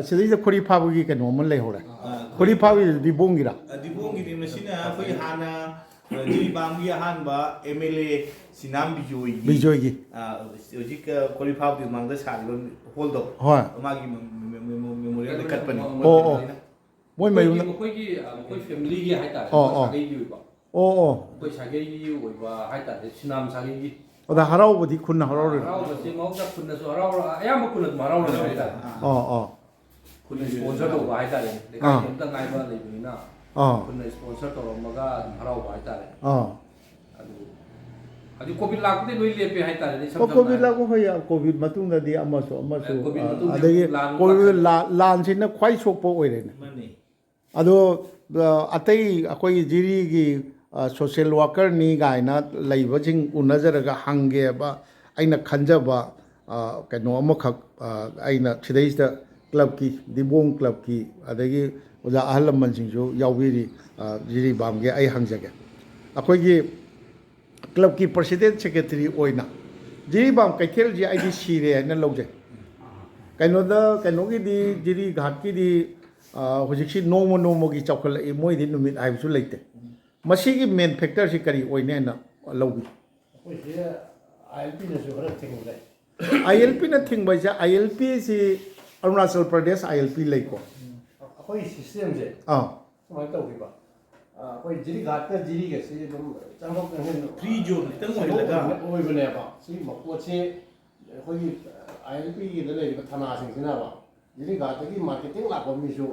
ꯁꯤꯗꯩꯗ ꯈꯣꯔꯤ ꯐꯥꯕꯒꯤ ꯀꯩꯅꯣ ꯑꯃ ꯂꯩꯍꯧꯔꯦ꯫ ꯑꯥ, ꯈꯣꯔꯤ ꯐꯥꯕꯒꯤ ꯗꯤꯕꯣꯡꯒꯤꯔ? ꯑ, ꯗꯤꯕꯣꯡꯒꯤꯗꯤ ꯃꯁꯤꯅ ꯑꯩꯈꯣꯏ ꯍꯥꯟꯅ, ꯑ, ꯖꯤꯔꯤꯕꯥꯝꯒꯤ ꯑꯍꯥꯟꯕ ꯑꯦꯝ ꯑꯦꯜ ꯑꯦ ꯁꯤꯅꯥꯝ ꯕꯤꯖꯣꯏꯒꯤ, ꯕꯤꯖꯣꯏꯒꯤ꯫ ꯑ, ꯍꯧꯖꯤꯛ, ꯑ, ꯈꯣꯔꯤ ꯐꯥꯕꯗꯤ ꯃꯃꯥꯡꯗ ꯁꯥꯔꯤꯕ ꯍꯣꯜꯗꯣ, ꯍꯣꯏ꯫ ꯃꯥꯒꯤ ꯃꯦ-, ꯃꯦ-, ꯃꯦ-, ꯃꯦꯃꯣꯔꯤꯌꯦꯜꯗ ꯀꯠꯄꯅꯤ꯫ ꯑꯣ, ꯑꯣ꯫ ꯃꯣꯏ ꯃꯌꯨꯝꯗ꯫ ꯃꯈꯣꯏꯒꯤ, ꯃꯈꯣꯏꯒꯤ, ꯑ, ꯃꯈꯣꯏ ꯐꯦꯃꯤꯂꯤꯒꯤ ꯍꯥꯏꯇꯥꯔꯦ, ꯑꯣ, ꯃꯈꯣꯏ ꯑꯣ꯫ ꯁꯥꯒꯩꯒꯤ ꯑꯣꯏꯕ꯫ ꯑꯣ, ꯑꯣ꯫ ꯑꯩꯈꯣꯏ ꯁꯥꯒꯩꯒꯤ ꯑꯣꯏꯕ ꯍꯥꯏꯇꯥꯔꯦ, ꯁꯤꯅꯥꯝ ꯁꯥꯒꯩꯒꯤ꯫ ꯑꯗ ꯍꯔꯥꯎꯕꯗꯤ ꯈꯨꯟꯅ ꯍꯔꯥꯎꯔꯤꯔꯣ? ꯍꯔꯥꯎꯕꯁꯦ ꯃꯍꯧꯁꯥ ꯈꯨꯟꯅꯁꯨ ꯍꯔꯥꯎꯔ-, ꯑꯌꯥꯝꯕ ꯈꯨꯟꯅ ꯑꯗꯨꯝ ꯍꯔꯥꯎꯔꯝꯃꯦ ꯍꯥꯏꯇꯥꯔꯦ꯫ ꯑꯣ, ꯑꯣ꯫ ꯈꯨꯟꯅ ꯁ꯭ꯄꯣꯟꯁꯔ ꯇꯧꯕ ꯍꯥꯏꯇꯥꯔꯦ꯫ ꯂꯩꯀꯥꯏꯒꯤ ꯑꯥ꯫ ꯑꯝꯇ ꯉꯥꯏꯕ ꯂꯩꯕꯅꯤꯅ ꯑꯥ꯫ ꯈꯨꯟꯅ ꯁ꯭ꯄꯣꯟꯁꯔ ꯇꯧꯔꯝꯃꯒ ꯑꯗꯨꯝ ꯍꯔꯥꯎꯕ ꯍꯥꯏꯇꯥꯔꯦ꯫ ꯑꯥ꯫ ꯑꯗꯨ ꯍꯧꯖꯤꯛ ꯀꯣꯚꯤꯗ ꯂꯥꯛꯄꯗꯩ ꯂꯣꯏ ꯂꯦꯞꯄꯦ ꯍꯥꯏꯇꯥꯔꯦꯅꯦ, ꯏꯁꯝ ꯑꯣ, ꯁꯝꯅ ꯀꯣꯚꯤꯗ ꯍꯥꯏꯔꯕꯗ꯫ ꯂꯥꯛꯄ ꯍꯣꯏ, ꯀꯣꯚꯤꯗ ꯃꯇꯨꯡꯗꯗꯤ ꯑꯃꯁꯨ ꯑꯃꯁꯨ, ꯑꯦ, ꯀꯣꯚꯤꯗ ꯑ, ꯃꯇꯨꯡꯗꯤ ꯑꯗꯒꯤ ꯂꯥꯟ ꯀꯣꯚꯤꯗ ꯂꯥꯛꯁꯜꯂꯦ꯫ ꯂꯥ-, ꯂꯥꯟꯁꯤꯅ ꯈ꯭ꯋꯥꯏ ꯁꯣꯛꯄ ꯑꯣꯏꯔꯦꯅꯦ꯫ ꯃꯥꯅꯤ꯫ ꯑꯗꯣ, ꯑ, ꯑꯇꯩ ꯑꯩꯈꯣꯏꯒꯤ ꯖꯤꯔꯤꯒꯤ, ꯑ, ꯁꯣꯁꯤꯌꯦꯜ ꯋꯥꯀꯔꯅꯤ ꯀꯥꯏꯅ ꯂꯩꯕꯁꯤꯡ ꯎꯅꯖꯔꯒ ꯍꯪꯒꯦꯕ ꯑꯩꯅ ꯈꯟꯖꯕ, ꯑ, ꯀꯩꯅꯣ ꯑꯃꯈꯛ, ꯑ, ꯑꯩꯅ ꯁꯤꯗꯩꯁꯤꯗ ꯀ꯭ꯂꯕꯀꯤ, ꯗꯤꯕꯣꯡ ꯀ꯭ꯂꯕꯀꯤ, ꯑꯗꯒꯤ ꯑꯣꯖꯥ ꯑꯍꯜ ꯂꯃꯟꯁꯤꯡꯁꯨ ꯌꯥꯎꯕꯤꯔꯤ, ꯑ, ꯖꯤꯔꯤꯕꯥꯝꯒꯤ ꯑꯩ ꯍꯪꯖꯒꯦ꯫ ꯑꯩꯈꯣꯏꯒꯤ ꯀ꯭ꯂꯕꯀꯤ ꯄ꯭ꯔꯁꯤꯗꯦꯟ ꯁꯦꯀ꯭ꯔꯦꯇꯔꯤ ꯑꯣꯏꯅ ꯖꯤꯔꯤꯕꯥꯝ ꯀꯩꯊꯦꯜꯁꯤ ꯑꯩꯗꯤ ꯁꯤꯔꯦ ꯍꯥꯏꯅ ꯂꯧꯖꯩ꯫ ꯀꯩꯅꯣꯗ, ꯀꯩꯅꯣꯒꯤꯗꯤ, ꯖꯤꯔꯤ ꯘꯥꯠꯀꯤꯗꯤ, ꯑ, ꯍꯧꯖꯤꯛꯁꯤ ꯅꯣꯡꯃ ꯅꯣꯡꯃꯒꯤ ꯆꯥꯎꯈꯠꯂꯛꯏ, ꯃꯣꯏꯗꯤ ꯅꯨꯃꯤꯠ ꯍꯥꯏꯕꯁꯨ ꯂꯩꯇꯦ꯫ ꯃꯁꯤꯒꯤ ꯃꯦꯟ ꯐꯦꯛꯇꯔꯁꯤ ꯀꯔꯤ ꯑꯣꯏꯅꯤ ꯍꯥꯏꯅ ꯂꯧꯕꯤ? ꯑꯩꯈꯣꯏꯁꯦ ILPꯅꯁꯨ ꯈꯔ ꯊꯤꯡꯕ ꯂꯩ꯫ ILPꯅ ꯊꯤꯡꯕ ꯍꯥꯏꯁꯦ, ILPꯁꯤ ꯑꯔꯨꯅꯥꯆꯜ ꯄ꯭ꯔꯗꯦꯁ ILP ꯂꯩꯀꯣ꯫ ꯑꯩꯈꯣꯏ ꯁꯤꯁꯇꯦꯝꯁꯦ ꯑꯥ꯫ ꯁꯨꯃꯥꯏꯅ ꯇꯧꯈꯤꯕ꯫ ꯑ, ꯑꯩꯈꯣꯏ ꯖꯤꯔꯤꯘꯥꯠꯀ ꯖꯤꯔꯤꯒꯁꯤ ꯑꯗꯨꯝ ꯆꯪꯊꯣꯛ ꯆꯪꯁꯤꯟ free zone ꯈꯤꯇꯪ ꯑꯣꯏꯍꯜꯂꯒ꯫ ꯑꯣꯏꯕꯅꯦꯕ꯫ ꯁꯤꯒꯤ ꯃꯄꯣꯠꯁꯤ ꯑꯩꯈꯣꯏꯒꯤ ILPꯒꯤꯗ ꯂꯩꯔꯤꯕ ꯊꯅꯥꯁꯤꯡꯁꯤꯅꯕ ꯖꯤꯔꯤꯘꯥꯠꯇꯒꯤ marketing ꯂꯥꯛꯄ ꯃꯤꯁꯨ,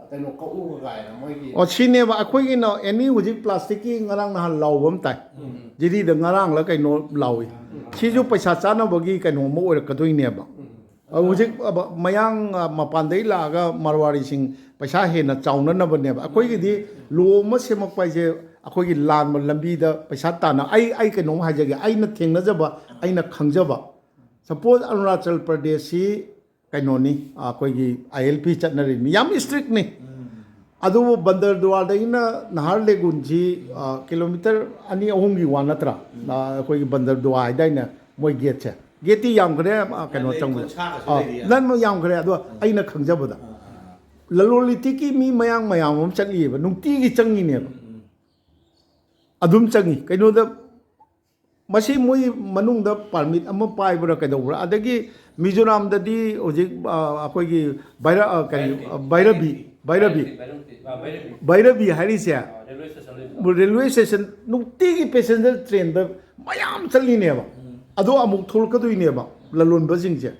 ꯑ, ꯀꯩꯅꯣ ꯀꯛꯎꯒ ꯀꯥꯏꯅ ꯃꯣꯏꯒꯤ ꯑꯣ, ꯁꯤꯅꯦꯕ ꯑꯩꯈꯣꯏꯒꯤꯅ ꯑꯦꯅꯤ ꯍꯧꯖꯤꯛ plasticꯀꯤ ꯉꯔꯥꯡ ꯅꯍꯥꯟ ꯂꯥꯎꯕ ꯑꯃ ꯇꯥꯏ꯫ ꯎꯝ꯫ ꯖꯤꯔꯤꯗ ꯉꯔꯥꯡꯂ ꯀꯩꯅꯣ ꯂꯥꯎꯏ꯫ ꯎꯝ꯫ ꯁꯤꯁꯨ ꯄꯩꯁꯥ ꯆꯥꯅꯕꯒꯤ ꯀꯩꯅꯣ ꯑꯃ ꯑꯣꯏꯔꯛꯀꯗꯣꯏꯅꯦꯕ꯫ ꯎꯝ꯫ ꯑ, ꯍꯧꯖꯤꯛ ꯑꯕ-, ꯃꯌꯥꯡ, ꯑ, ꯃꯄꯥꯟꯗꯒꯤ ꯂꯥꯛꯑꯒ ꯃꯔꯋꯥꯔꯤꯁꯤꯡ ꯄꯩꯁꯥ ꯍꯦꯟꯅ ꯆꯥꯎꯅꯅꯕꯅꯦꯕ꯫ ꯑꯩꯈꯣꯏꯒꯤꯗꯤ ꯂꯣ ꯑꯃ ꯁꯦꯝꯃꯛꯄ ꯍꯥꯏꯁꯦ ꯑꯩꯈꯣꯏꯒꯤ ꯂꯥꯟꯕ ꯂꯝꯕꯤꯗ ꯄꯩꯁꯥ ꯇꯥꯟꯅ-, ꯑꯩ, ꯑꯩ ꯀꯩꯅꯣꯝ ꯍꯥꯏꯖꯒꯦ, ꯑꯩꯅ ꯊꯦꯡꯅꯖꯕ, ꯑꯩꯅ ꯈꯪꯖꯕ꯫ Suppose ꯑꯔꯨꯅꯥꯆꯜ ꯄ꯭ꯔꯗꯦꯁꯁꯤ ꯀꯩꯅꯣꯅꯤ, ꯑꯩꯈꯣꯏꯒꯤ ILP ꯆꯠꯅꯔꯤꯕꯅꯤ, ꯌꯥꯝ strictꯅꯤ꯫ ꯑꯗꯨꯕꯨ ꯕꯟꯗꯔ ꯗꯨꯋꯥꯔꯗꯒꯤꯅ ꯅꯍꯥꯔ ꯂꯦꯒꯨꯟꯁꯤ, ꯑ, ꯀꯤꯂꯣꯃꯤꯇꯔ ꯑꯅꯤ ꯑꯍꯨꯝꯒꯤ ꯋꯥ ꯅꯠꯇ꯭ꯔꯥ? ꯑ, ꯑꯩꯈꯣꯏꯒꯤ ꯕꯟꯗꯔ ꯗꯨꯋꯥ ꯍꯥꯏꯗꯥꯏꯅꯦ, ꯃꯣꯏ ꯒꯦꯠꯁꯦ꯫ ꯒꯦꯠꯇꯤ ꯌꯥꯝꯈ꯭ꯔꯦ, ꯑ, ꯀꯩꯅꯣ ꯂꯩ, ꯆꯪꯕꯗ꯫ ꯀꯨꯟꯊ꯭ꯔꯥꯒꯁꯨ ꯑ, ꯂꯩꯔꯤ꯫ ꯅꯟ ꯌꯥꯝꯈ꯭ꯔꯦ, ꯑꯗꯣ ꯑꯩꯅ ꯈꯪꯖꯕꯗ꯫ ꯑ, ꯑ, ꯑ꯫ ꯂꯂꯣꯟ ꯏꯇꯤꯛꯀꯤ ꯃꯤ ꯃꯌꯥꯡ ꯃꯌꯥꯝ ꯑꯃ ꯆꯠꯂꯤꯑꯕ, ꯅꯨꯡꯇꯤꯒꯤ ꯆꯪꯉꯤꯅꯦꯕ꯫ ꯎꯝ, ꯎꯝ꯫ ꯑꯗꯨꯝ ꯆꯪꯉꯤ꯫ ꯀꯩꯅꯣꯗ, ꯃꯁꯤ ꯃꯣꯏ ꯃꯅꯨꯡꯗ permit ꯑꯃ ꯄꯥꯏꯕ꯭ꯔꯥ ꯀꯩꯗꯧꯕ꯭ꯔꯥ? ꯑꯗꯒꯤ ꯃꯤꯖꯣꯔꯥꯝꯗꯗꯤ ꯍꯧꯖꯤꯛ, ꯑ, ꯑꯩꯈꯣꯏꯒꯤ ꯚꯩꯔ-, ꯑ, ꯀꯔꯤ, ꯚꯩꯔꯕꯤ꯫ ꯑ, ꯚꯩꯔꯕꯤ, ꯚꯩꯔꯕꯤ꯫ ꯚꯩꯔꯕꯤ, ꯚꯩꯔꯕꯤ꯫ ꯚꯩꯔꯕꯤ ꯍꯥꯏꯔꯤꯁꯦ, ꯑ, ꯔꯦꯜꯋꯦ ꯁ꯭ꯇꯦꯁꯟ ꯂꯩꯕꯗꯣ꯫ ꯔꯦꯜꯋꯦ ꯁ꯭ꯇꯦꯁꯟ ꯅꯨꯡꯇꯤꯒꯤ passenger trainꯗ ꯃꯌꯥꯝ ꯆꯠꯂꯤꯅꯦꯕ꯫ ꯎꯝ꯫ ꯑꯗꯣ ꯑꯃꯨꯛ ꯊꯣꯛꯂꯛꯀꯗꯣꯏꯅꯦꯕ ꯂꯂꯣꯟꯕꯁꯤꯡꯁꯦ꯫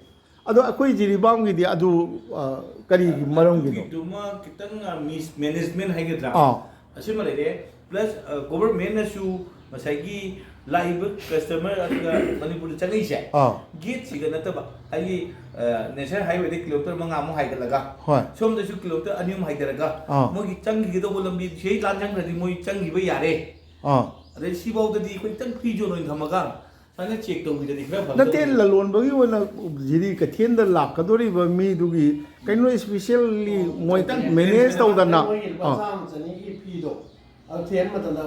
ꯑꯗꯣ ꯑꯩꯈꯣꯏ ꯖꯤꯔꯤꯕꯥꯝꯒꯤꯗꯤ ꯑꯗꯨ, ꯑ, ꯀꯔꯤꯒꯤ ꯃꯔꯝꯒꯤꯅꯣ? ꯑꯗꯨꯒꯤꯗꯨꯃ ꯈꯤꯇꯪ, ꯑ, ꯃꯤꯁ ꯃꯦꯅꯦꯖꯃꯦꯟ ꯍꯥꯏꯒꯗ꯭ꯔꯥ? ꯑꯥ꯫ ꯑꯁꯤꯃ ꯂꯩꯔꯦ꯫ ꯄ꯭ꯂꯁ, ꯑ, ꯒꯣꯚꯔꯟꯃꯦꯟꯠꯅꯁꯨ ꯉꯁꯥꯏꯒꯤ ꯂꯥꯛꯏꯕ ꯀꯁꯇꯃꯔ ꯑꯗꯨꯒ ꯃꯅꯤꯄꯨꯔꯗ ꯆꯪꯉꯛꯏꯁꯦ, ꯑꯥ꯫ ꯒꯦꯠꯁꯤꯒ ꯅꯠꯇꯕ, ꯍꯥꯏꯗꯤ, ꯑ, ꯅꯦꯁꯅꯦꯜ ꯍꯥꯏꯋꯦꯗ ꯀꯤꯂꯣꯃꯤꯇꯔ ꯃꯉꯥꯃꯨꯛ ꯍꯥꯏꯒꯠꯂꯒ, ꯍꯣꯏ꯫ ꯁꯣꯝꯗꯁꯨ ꯀꯤꯂꯣꯃꯤꯇꯔ ꯑꯅꯤ ꯑꯍꯨꯝ ꯍꯥꯏꯊꯔꯒ, ꯑꯥ꯫ ꯃꯣꯏꯒꯤ ꯆꯪꯈꯤꯒꯗꯧꯕ ꯂꯝꯕꯤ ꯁꯤꯗꯩ ꯂꯥꯟꯖꯪꯈ꯭ꯔꯗꯤ ꯃꯣꯏ ꯆꯪꯈꯤꯕ ꯌꯥꯔꯦ꯫ ꯑꯥ꯫ ꯑꯗꯩ ꯁꯤꯐꯥꯎꯗꯗꯤ ꯑꯩꯈꯣꯏ ꯈꯤꯇꯪ ꯐ꯭ꯔꯤ ꯖꯣꯟ ꯑꯣꯏꯅ ꯊꯝꯃꯒ ꯁꯨꯃꯥꯏꯅ ꯆꯦꯛ ꯇꯧꯕꯤꯔꯗꯤ ꯈꯔ ꯐꯒꯗꯕ꯫ ꯅꯠꯇꯦ, ꯂꯂꯣꯟꯕꯒꯤ ꯑꯣꯏꯅ ꯖꯤꯔꯤ ꯀꯩꯊꯦꯜꯗ ꯂꯥꯛꯀꯗꯧꯔꯤꯕ ꯃꯤꯗꯨꯒꯤ ꯀꯩꯅꯣ ꯏꯁꯄꯤꯁꯦꯜꯂꯤ ꯃꯣꯏ ꯈꯤꯇꯪ ꯃꯦꯅꯦꯖ ꯇꯧꯗꯅ, ꯃꯣꯏꯒꯤ ꯂꯨꯄꯥ ꯑꯥ꯫ ꯆꯥꯝꯃ ꯆꯅꯤꯒꯤ ꯐꯤꯗꯣ ꯑꯗꯨ ꯊꯤꯍꯟ ꯃꯇꯝꯗ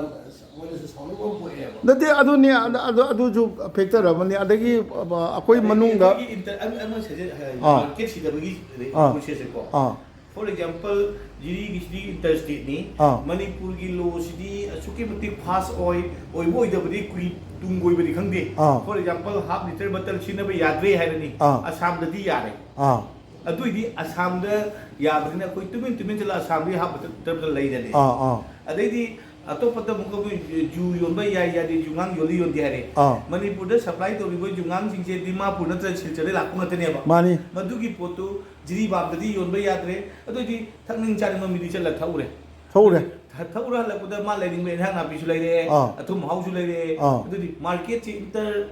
ꯃꯣꯏꯗꯁꯨ ꯁꯥꯎꯅꯤꯡꯕ ꯑꯃ ꯄꯣꯛꯑꯦꯕ꯫ ꯅꯠꯇꯦ, ꯑꯗꯨꯅꯦ, ꯑꯗ-, ꯑꯗꯨ, ꯑꯗꯨꯁꯨ ꯐꯦꯛꯇꯔ ꯑꯃꯅꯤ꯫ ꯑꯗꯒꯤ, ꯑ, ꯑꯩꯈꯣꯏ ꯑꯗꯒꯤ ꯃꯅꯨꯡꯗ ꯑꯩꯈꯣꯏꯒꯤ ꯏꯟꯇꯔ-, ꯑꯃ, ꯑꯃ ꯁꯖꯦ-, ꯑ, ꯑꯥ꯫ ꯃꯥꯔꯀꯦꯠ ꯁꯤꯗꯕꯒꯤ ꯑꯥ꯫ ꯄ꯭ꯔꯣꯁꯦꯁꯁꯦꯀꯣ꯫ ꯑꯥ꯫ For example, ꯖꯤꯔꯤꯒꯤꯁꯤꯗꯤ ꯏꯟꯇꯔ ꯁ꯭ꯇꯦꯠꯅꯤ꯫ ꯑꯥ꯫ ꯃꯅꯤꯄꯨꯔꯒꯤ ꯂꯣꯁꯤꯗꯤ ꯑꯁꯨꯛꯀꯤ ꯃꯇꯤꯛ ꯐꯥꯁ ꯑꯣꯏ, ꯑꯣꯏꯕ ꯑꯣꯏꯗꯕꯗꯤ ꯀꯨꯏ ꯇꯨꯡ ꯀꯣꯏꯕꯗꯤ ꯈꯪꯗꯦ꯫ ꯑꯥ꯫ For example, half litre bottle ꯁꯤꯖꯤꯟꯅꯕ ꯌꯥꯗ꯭ꯔꯦ ꯍꯥꯏꯔꯅꯤ꯫ ꯑꯥ꯫ ꯑꯁꯥꯝꯗꯗꯤ ꯌꯥꯔꯦ꯫ ꯑꯥ꯫ ꯑꯗꯨꯏꯗꯤ ꯑꯁꯥꯝꯗ ꯌꯥꯕꯅꯤꯅ ꯑꯩꯈꯣꯏ ꯇꯨꯃꯤꯟ ꯇꯨꯃꯤꯟ ꯆꯠꯂ ꯑꯁꯥꯝꯗꯒꯤ half litre bottle ꯂꯩꯔꯅꯤ꯫ ꯑꯥ, ꯑꯥ꯫ ꯑꯗꯩꯗꯤ ꯑꯇꯣꯞꯄꯗ ꯑꯃꯨꯛꯀ ꯃꯣꯏ ꯖꯨ ꯌꯣꯟꯕ ꯌꯥꯏ ꯌꯥꯗꯦ, ꯖꯨꯉꯥꯡ ꯌꯣꯜꯂꯤ ꯌꯣꯟꯗꯦ ꯍꯥꯏꯔꯦ꯫ ꯑꯥ꯫ ꯃꯅꯤꯄꯨꯔꯗ ꯁꯄ꯭ꯂꯥꯏ ꯇꯧꯔꯤꯕ ꯖꯨꯉꯥꯡꯁꯤꯡꯁꯦ ꯗꯤꯃꯥꯄꯨꯔ ꯅꯠꯇ꯭ꯔꯒ ꯁꯤꯜꯆꯔꯗꯩ ꯂꯥꯛꯄ ꯉꯥꯛꯇꯅꯦꯕ꯫ ꯃꯥꯅꯤ꯫ ꯃꯗꯨꯒꯤ ꯄꯣꯠꯇꯨ ꯖꯤꯔꯤꯕꯥꯝꯗꯗꯤ ꯌꯣꯟꯕ ꯌꯥꯗ꯭ꯔꯦ꯫ ꯑꯗꯨꯑꯣꯏꯗꯤ ꯊꯛꯅꯤꯡ ꯆꯥꯅꯤꯡꯕ ꯃꯤꯗꯤ ꯆꯠꯂ ꯊꯛꯎꯔꯦ꯫ ꯊꯛꯎꯔꯦ꯫ ꯊ-, ꯊꯛꯎꯔ ꯍꯜꯂꯛꯄꯗ ꯃꯥ ꯂꯩꯅꯤꯡꯕ ꯏꯟꯁꯥꯡ ꯅꯥꯄꯤꯁꯨ ꯂꯩꯔꯛꯑꯦ, ꯑꯥ꯫ ꯑꯊꯨꯝ ꯑꯍꯥꯎꯁꯨ ꯂꯩꯔꯛꯑꯦ꯫ ꯑꯥ꯫ ꯑꯗꯨꯗꯤ ꯃꯥꯔꯀꯦꯠꯁꯦ ꯏꯟꯇꯔ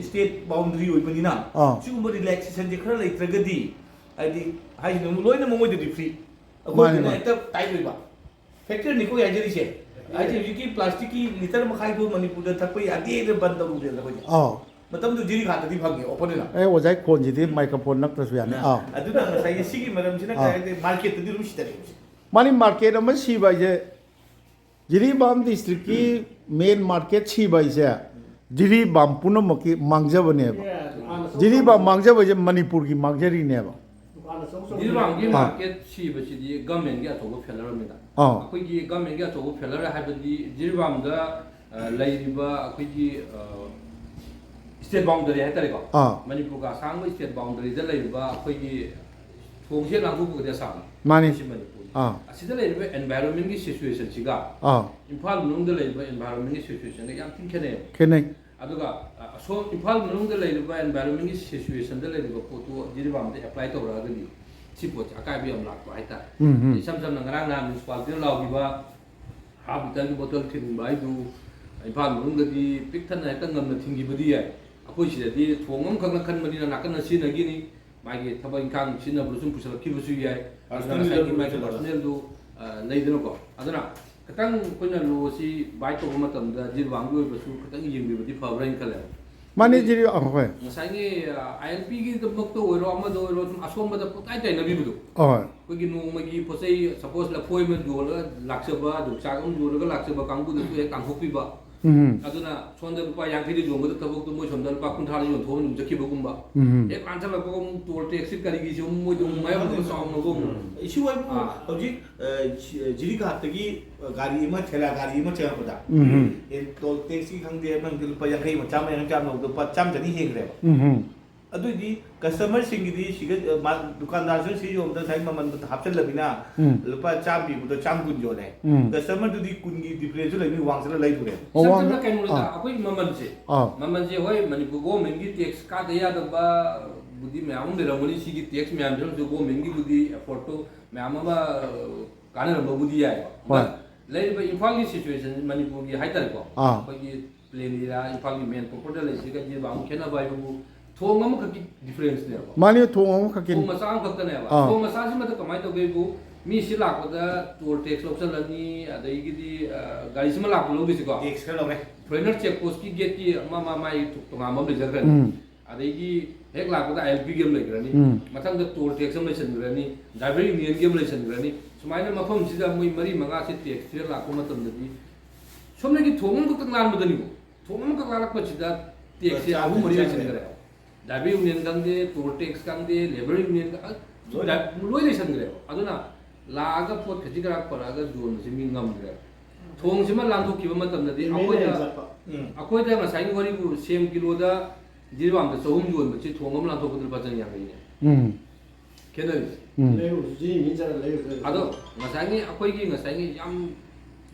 ꯁ꯭ꯇꯦꯠ ꯕꯥꯎꯟꯗꯔꯤ ꯑꯣꯏꯕꯅꯤꯅ ꯑꯥ꯫ ꯁꯤꯒꯨꯝꯕ ꯔꯤꯂꯦꯛꯁꯦꯁꯟꯁꯦ ꯈꯔ ꯂꯩꯇ꯭ꯔꯒꯗꯤ, ꯍꯥꯏꯗꯤ, ꯍꯥꯏꯁꯤꯅ ꯂꯣꯏꯅꯃꯛ ꯃꯣꯏꯗꯗꯤ ꯐ꯭ꯔꯤ, ꯃꯥꯅꯤ, ꯑꯩꯈꯣꯏꯗꯅ ꯃꯥꯅꯤ꯫ ꯍꯦꯛꯇ ꯇꯥꯏꯠ ꯑꯣꯏꯕ꯫ ꯐꯦꯛꯇꯔꯅꯤꯀꯣ ꯑꯩ ꯍꯥꯏꯖꯔꯤꯁꯦ꯫ ꯍꯥꯏꯗꯤ ꯍꯧꯖꯤꯛꯀꯤ ꯄ꯭ꯂꯥꯁꯇꯤꯛꯀꯤ ꯂꯤꯇꯔ ꯃꯈꯥꯏꯗꯣ ꯃꯅꯤꯄꯨꯔꯗ ꯊꯛꯄ ꯌꯥꯗꯦꯅ ꯕꯟ ꯇꯧꯔꯨꯔꯦꯗꯅ ꯑꯩꯈꯣꯏꯁꯦ꯫ ꯑꯥ꯫ ꯃꯇꯝꯗꯨ ꯖꯤꯔꯤ ꯈꯥꯛꯇꯗꯤ ꯐꯪꯉꯦ, ꯑꯣꯄꯟ ꯑꯣꯏꯅ꯫ ꯑꯦ, ꯑꯣꯖꯥ, ꯑꯩ ꯈꯣꯟꯁꯤꯗꯤ ꯃꯥꯏꯀ꯭ꯔꯣꯐꯣꯟ ꯅꯛꯇ꯭ꯔꯁꯨ ꯌꯥꯅꯤ꯫ ꯑꯥ꯫ ꯑꯗꯨꯅ ꯉꯁꯥꯏꯒꯤ ꯁꯤꯒꯤ ꯃꯔꯝꯁꯤꯅ ꯑꯥ꯫ ꯀꯩ ꯍꯥꯏꯒꯦ, ꯃꯥꯔꯀꯦꯠꯇꯗꯤ ꯑꯗꯨꯝ ꯁꯤꯊꯔꯛꯑꯦꯕꯁꯦ꯫ ꯃꯥꯅꯤ, ꯃꯥꯔꯀꯦꯠ ꯑꯃ ꯁꯤꯕ ꯍꯥꯏꯁꯦ, ꯖꯤꯔꯤꯕꯥꯝ ꯗꯤꯁꯇ꯭ꯔꯤꯛꯀꯤ ꯃꯦꯟ ꯃꯥꯔꯀꯦꯠ ꯁꯤꯕ ꯍꯥꯏꯁꯦ ꯖꯤꯔꯤꯕꯥꯝ ꯄꯨꯝꯅꯃꯛꯀꯤ ꯃꯥꯡꯖꯕꯅꯦꯕ꯫ ꯖꯤꯔꯤꯕꯥꯝ ꯃꯥꯡꯖꯕ ꯍꯥꯏꯁꯦ ꯃꯅꯤꯄꯨꯔꯒꯤ ꯃꯥꯡꯖꯔꯤꯅꯦꯕ꯫ ꯖꯤꯔꯤꯕꯥꯝꯒꯤ ꯑꯥ꯫ ꯃꯥꯔꯀꯦꯠ ꯁꯤꯕꯁꯤꯗꯤ ꯒꯃꯦꯟꯒꯤ ꯑꯆꯧꯕ ꯐꯦꯂꯔ ꯑꯃꯅꯤꯗ꯫ ꯑꯥ꯫ ꯑꯩꯈꯣꯏꯒꯤ ꯒꯃꯦꯟꯒꯤ ꯑꯆꯧꯕ ꯐꯦꯂꯔ ꯍꯥꯏꯕꯗꯤ ꯖꯤꯔꯤꯕꯥꯝꯗ, ꯑ, ꯂꯩꯔꯤꯕ ꯑꯩꯈꯣꯏꯒꯤ, ꯑ, ꯁ꯭ꯇꯦꯠ ꯕꯥꯎꯟꯗꯔꯤ ꯍꯥꯏꯇꯥꯔꯦꯀꯣ꯫ ꯑꯥ꯫ ꯃꯅꯤꯄꯨꯔꯒ ꯑꯁꯥꯝꯒ ꯁ꯭ꯇꯦꯠ ꯕꯥꯎꯟꯗꯔꯤꯗ ꯂꯩꯔꯤꯕ ꯑꯩꯈꯣꯏꯒꯤ ꯊꯣꯡꯁꯦ ꯂꯥꯟꯊꯣꯛꯄꯒꯗꯤ ꯑꯁꯥꯝꯅꯤ꯫ ꯃꯥꯅꯤ꯫ ꯑꯁꯤ ꯃꯅꯤꯄꯨꯔꯅꯤ꯫ ꯑꯥ꯫ ꯑꯁꯤꯗ ꯂꯩꯔꯤꯕ ꯑꯦꯟꯚꯥꯏꯔꯣꯟꯃꯦꯟꯒꯤ ꯁꯤꯆꯨꯋꯦꯁꯟꯁꯤꯒ ꯑꯥ꯫ ꯏꯝꯐꯥꯜ ꯃꯅꯨꯡꯗ ꯂꯩꯔꯤꯕ ꯑꯦꯟꯚꯥꯏꯔꯣꯟꯃꯦꯟꯒꯤ ꯁꯤꯆꯨꯋꯦꯁꯟꯒ ꯌꯥꯝ ꯊꯤꯅ ꯈꯦꯠꯅꯩꯌꯦꯕ꯫ ꯈꯦꯠꯅꯩ꯫ ꯑꯗꯨꯒ, ꯑ, ꯁꯣꯝ ꯏꯝꯐꯥꯜ ꯃꯅꯨꯡꯗ ꯂꯩꯔꯤꯕ environment ꯀꯤ situation ꯗ ꯂꯩꯔꯤꯕ ꯄꯣꯠꯇꯨ ꯖꯤꯔꯤꯕꯥꯝꯗ apply ꯇꯧꯔꯛꯑꯒꯗꯤ ꯁꯤ ꯄꯣꯠꯁꯦ ꯑꯀꯥꯏꯕ ꯌꯥꯝ ꯂꯥꯛꯄ ꯍꯥꯏꯇꯥꯔꯦ꯫ ꯎꯝ, ꯎꯝ꯫ ꯏꯁꯝ ꯁꯝꯅ ꯉꯔꯥꯡ ꯅꯍꯥꯟ municipality ꯅ ꯂꯥꯎꯈꯤꯕ half litre ꯒꯤ bottle ꯊꯤꯟꯕ ꯍꯥꯏꯗꯨ ꯏꯝꯐꯥꯜ ꯃꯅꯨꯡꯗꯗꯤ ꯄꯤꯛ ꯊꯟꯅ ꯍꯦꯛꯇ ꯉꯝꯅ ꯊꯤꯟꯈꯤꯕꯗꯤ ꯌꯥꯏ꯫ ꯑꯩꯈꯣꯏ ꯁꯤꯗꯗꯤ ꯊꯣꯡ ꯑꯃꯈꯛꯅ ꯈꯟꯕꯅꯤꯅ ꯅꯥꯀꯟꯅ ꯁꯤꯖꯤꯟꯅꯈꯤꯅꯤ꯫ ꯃꯥꯒꯤ ꯊꯕꯛ ꯏꯪꯈꯥꯡ ꯁꯤꯖꯤꯟꯅꯕꯗ ꯁꯨꯝ ꯄꯨꯁꯜꯂꯛꯈꯤꯕꯁꯨ ꯌꯥꯏ꯫ ꯑꯗꯨꯅ Personal ꯉꯁꯥꯏꯒꯤ ꯗ ꯃꯥꯒꯤ ꯄꯨꯁꯜꯂꯛꯑꯒ꯫ personal ꯗꯨ, ꯑ, ꯂꯩꯗꯅꯀꯣ꯫ ꯑꯗꯨꯅ ꯈꯤꯇꯪ ꯑꯩꯈꯣꯏꯅ ꯂꯣꯁꯤ ꯕꯥꯏꯠ ꯇꯧꯕ ꯃꯇꯝꯗ ꯖꯤꯔꯤꯕꯥꯝꯒꯤ ꯑꯣꯏꯕꯁꯨ ꯈꯤꯇꯪ ꯌꯦꯡꯕꯤꯕꯗꯤ ꯐꯕ꯭ꯔꯥ ꯍꯥꯏꯅ ꯈꯜꯂꯦ꯫ ꯃꯥꯅꯦ, ꯖꯤꯔꯤ, ꯑ, ꯍꯣꯏ꯫ ꯉꯁꯥꯏꯒꯤ, ꯑ, ꯑꯥꯏ ꯑꯦꯜ ꯄꯤꯒꯤꯗꯃꯛꯇ ꯑꯣꯏꯔꯣ, ꯑꯃꯗ ꯑꯣꯏꯔꯣ, ꯁꯨꯝ ꯑꯁꯣꯟꯕꯗ ꯄꯨꯡꯇꯥꯏ ꯇꯥꯏꯅꯕꯤꯕꯗꯣ꯫ ꯑꯍꯣꯏ꯫ ꯑꯩꯈꯣꯏꯒꯤ ꯅꯣꯡꯃꯒꯤ ꯄꯣꯠ ꯆꯩ, suppose ꯂꯐꯣꯏ ꯑꯃ ꯌꯣꯜꯂꯒ ꯂꯥꯛꯆꯕ, ꯌꯣꯡꯆꯥꯛ ꯑꯃ ꯌꯣꯜꯂꯒ ꯂꯥꯛꯆꯕ ꯀꯥꯡꯕꯨꯗꯁꯨ ꯍꯦꯛ ꯇꯥꯟꯊꯣꯛꯄꯤꯕ꯫ ꯎꯝ꯫ ꯑꯗꯨꯅ ꯁꯣꯝꯗ ꯂꯨꯄꯥ ꯌꯥꯡꯈꯩꯗ ꯌꯣꯟꯒꯗꯕ ꯊꯕꯛꯇꯣ ꯃꯣꯏ ꯁꯣꯝꯗ ꯂꯨꯄꯥ ꯀꯨꯟꯊ꯭ꯔꯥꯗ ꯌꯣꯟꯊꯣꯛꯑꯒ ꯑꯗꯨꯝ ꯆꯠꯈꯤꯕꯒꯨꯝꯕ꯫ ꯎꯝ꯫ ꯍꯦꯛ ꯂꯥꯟꯁꯜꯂꯛꯄꯒ ꯑꯃꯨꯛ toll tax ꯁꯤ ꯀꯔꯤꯒꯤꯁꯤ ꯑꯃꯨꯛ ꯃꯣꯏꯗ ꯑꯃꯨꯛ ꯃꯌꯥꯝ ꯑꯃ ꯆꯥꯎꯅꯕ ꯑꯃꯨꯛ꯫ ꯏꯁꯨ ꯍꯥꯏꯕꯨ ꯑꯥ꯫ ꯍꯧꯖꯤꯛ ꯑ, ꯖꯤ-, ꯖꯤꯔꯤꯒꯥꯠꯇꯒꯤ ꯒꯥꯔꯤ ꯑꯃ, ꯊꯦꯂꯥ ꯒꯥꯔꯤ ꯑꯃ ꯆꯪꯉꯛꯄꯗ ꯎꯝ꯫ ꯑꯦ, toll tax ꯀꯤ ꯈꯪꯗꯦ, ꯅꯪꯗꯤ ꯂꯨꯄꯥ ꯌꯥꯡꯈꯩ ꯑꯃ, ꯆꯥꯝꯃ ꯌꯥꯡꯈꯩ ꯆꯥꯝꯃ ꯂꯧꯕꯗꯣ ꯂꯨꯄꯥ ꯆꯥꯝꯃ ꯆꯅꯤ ꯍꯦꯟꯈ꯭ꯔꯦꯕ꯫ ꯎꯝ꯫ ꯑꯗꯨꯏꯗꯤ customer ꯁꯤꯡꯒꯤꯗꯤ ꯁꯤꯒ, ꯑ, ꯃꯥ-, ꯗꯨꯀꯥꯟꯗꯥꯔꯁꯨ ꯁꯤ ꯌꯣꯟꯕꯗ ꯉꯁꯥꯏ ꯃꯃꯟꯗꯣ ꯍꯥꯞꯆꯜꯂꯕꯅꯤꯅ ꯎꯝ꯫ ꯂꯨꯄꯥ ꯆꯥꯝꯃ ꯄꯤꯕꯗꯣ ꯆꯥꯝ ꯀꯨꯟ ꯌꯣꯜꯂꯦ꯫ ꯎꯝ꯫ Customer ꯗꯨꯗꯤ ꯀꯨꯟꯒꯤ difference ꯁꯨ ꯂꯩꯕꯅꯤ, ꯋꯥꯡꯖꯔ ꯂꯩꯕꯅꯦ꯫ ꯑꯣ, ꯏꯁꯝ ꯋꯥꯡ-, ꯁꯝꯅ ꯀꯩꯅꯣꯗ ꯑꯥ꯫ ꯑꯩꯈꯣꯏ ꯃꯃꯜꯁꯦ꯫ ꯑꯥ꯫ ꯃꯃꯜꯁꯦ ꯍꯣꯏ ꯃꯅꯤꯄꯨꯔ government ꯀꯤ tax ꯀꯥꯗ ꯌꯥꯗꯕꯕꯨꯗꯤ ꯃꯌꯥꯝ ꯑꯃ ꯂꯩꯔꯝꯒꯅꯤ, ꯁꯤꯒꯤ tax ꯃꯌꯥꯝꯁꯤꯅꯁꯨ government ꯒꯤꯕꯨꯗꯤ effort ꯇꯣ ꯃꯌꯥꯝ ꯑꯃ, ꯑ, ꯀꯥꯟꯅꯔꯝꯕꯕꯨꯗꯤ ꯌꯥꯏ꯫ ꯍꯣꯏ꯫ But ꯂꯩꯔꯤꯕ ꯏꯝꯐꯥꯜꯒꯤ situation ꯃꯅꯤꯄꯨꯔꯒꯤ ꯍꯥꯏꯇꯥꯔꯦꯀꯣ꯫ ꯑꯥ꯫ ꯑꯩꯈꯣꯏꯒꯤ plain area, ꯏꯝꯐꯥꯜꯒꯤ main proper ꯗ ꯂꯩꯁꯤꯒ ꯖꯤꯔꯤꯕꯥꯝ ꯈꯦꯠꯅꯕ ꯍꯥꯏꯕꯕꯨ ꯊꯣꯡ ꯑꯃꯈꯛꯀꯤ difference ꯅꯦꯕ꯫ ꯃꯥꯅꯦ, ꯊꯣꯡ ꯑꯃꯈꯛꯀꯤꯅꯤ꯫ ꯊꯣꯡ ꯃꯆꯥ ꯑꯃꯈꯛꯇꯅꯦꯕ꯫ ꯑꯥ꯫ ꯊꯣꯡ ꯃꯆꯥꯁꯤꯃꯗ ꯀꯃꯥꯏꯅ ꯇꯧꯒꯦꯕꯨ, ꯃꯤ ꯁꯤ ꯂꯥꯛꯄꯗ toll tax ꯂꯧꯁꯜꯂꯅꯤ, ꯑꯗꯒꯤꯗꯤ, ꯑ, ꯒꯥꯔꯤꯁꯤꯃ ꯂꯥꯛꯄ ꯂꯧꯗꯣꯏꯁꯤꯀꯣ꯫ Tax ꯈꯔ ꯂꯧꯔꯦ꯫ Foreigner check post ꯀꯤ gate ꯀꯤ ꯑꯃ, ꯃꯥ, ꯃꯥꯒꯤ ꯇꯣꯉꯥꯟꯕ ꯑꯃ ꯂꯩꯖꯈ꯭ꯔꯅꯤ꯫ ꯎꯝ꯫ ꯑꯗꯒꯤ ꯍꯦꯛ ꯂꯥꯛꯄꯗ ꯑꯥꯏ ꯑꯦꯜ ꯄꯤ ꯒꯤ ꯑꯃ ꯂꯩꯈ꯭ꯔꯅꯤ꯫ ꯎꯝ꯫ ꯃꯊꯪꯗ toll tax ꯑꯃ ꯂꯩꯁꯟꯈ꯭ꯔꯅꯤ, driver union ꯒꯤ ꯑꯃ ꯂꯩꯁꯟꯈ꯭ꯔꯅꯤ꯫ ꯁꯨꯃꯥꯏꯅ ꯃꯐꯝꯁꯤꯗ ꯃꯣꯏ ꯃꯔꯤ ꯃꯉꯥꯁꯦ tax ꯊꯤꯔ ꯂꯥꯛꯄ ꯃꯇꯝꯗꯗꯤ ꯁꯣꯝꯗꯒꯤ ꯊꯣꯡ ꯑꯃꯈꯛꯇꯪ ꯂꯥꯟꯕꯗꯅꯤꯀꯣ, ꯊꯣꯡ ꯑꯃꯈꯛ ꯂꯥꯜꯂꯛꯄꯁꯤꯗ tax ꯁꯦ ꯑꯍꯨꯝ ꯃꯔꯤ ꯂꯩꯁꯟꯈ꯭ꯔꯦ꯫ Driver union ꯈꯪꯗꯦ, toll tax ꯈꯪꯗꯦ, labour union ꯈꯪꯗꯦ, ꯑ, ꯂꯣꯏ꯫ ꯂꯣꯏ ꯂꯩꯁꯟꯈ꯭ꯔꯦꯕ꯫ ꯑꯗꯨꯅ ꯂꯥꯛꯑꯒ ꯄꯣꯠ ꯈꯖꯤꯛ ꯈꯔ ꯄꯨꯔꯛꯑꯒ ꯌꯣꯟꯕꯁꯦ ꯃꯤ ꯉꯝꯗ꯭ꯔꯦꯕ꯫ ꯊꯣꯡꯁꯤꯃ ꯂꯥꯟꯊꯣꯛꯈꯤꯕ ꯃꯇꯝꯗꯗꯤ Demand ꯑꯩꯈꯣꯏꯗ, ꯌꯥꯝ ꯆꯠꯄ꯫ ꯎꯝ꯫ ꯑꯩꯈꯣꯏꯗ ꯉꯁꯥꯏꯒꯤ ꯋꯥꯔꯤꯕꯨ ꯁꯦꯝ ꯀꯤꯂꯣꯗ ꯖꯤꯔꯤꯕꯥꯝꯗ ꯆꯍꯨꯝ ꯌꯣꯟꯕꯁꯤ ꯊꯣꯡ ꯑꯃ ꯂꯥꯟꯊꯣꯛꯄꯗ ꯂꯨꯄꯥ ꯆꯅꯤ ꯌꯥꯡꯈꯩꯅꯦ꯫ ꯎꯝ꯫ ꯈꯦꯠꯅꯔꯤꯁꯦ꯫ ꯎꯝ꯫ ꯂꯩꯔꯨꯕꯁꯨ ꯆꯦꯟꯈꯤꯅꯤ ꯆꯠꯂ ꯂꯩꯔꯨꯗ꯭ꯔꯗꯤ꯫ ꯑꯗꯣ ꯉꯁꯥꯏꯒꯤ ꯑꯩꯈꯣꯏꯒꯤ ꯉꯁꯥꯏꯒꯤ ꯌꯥꯝ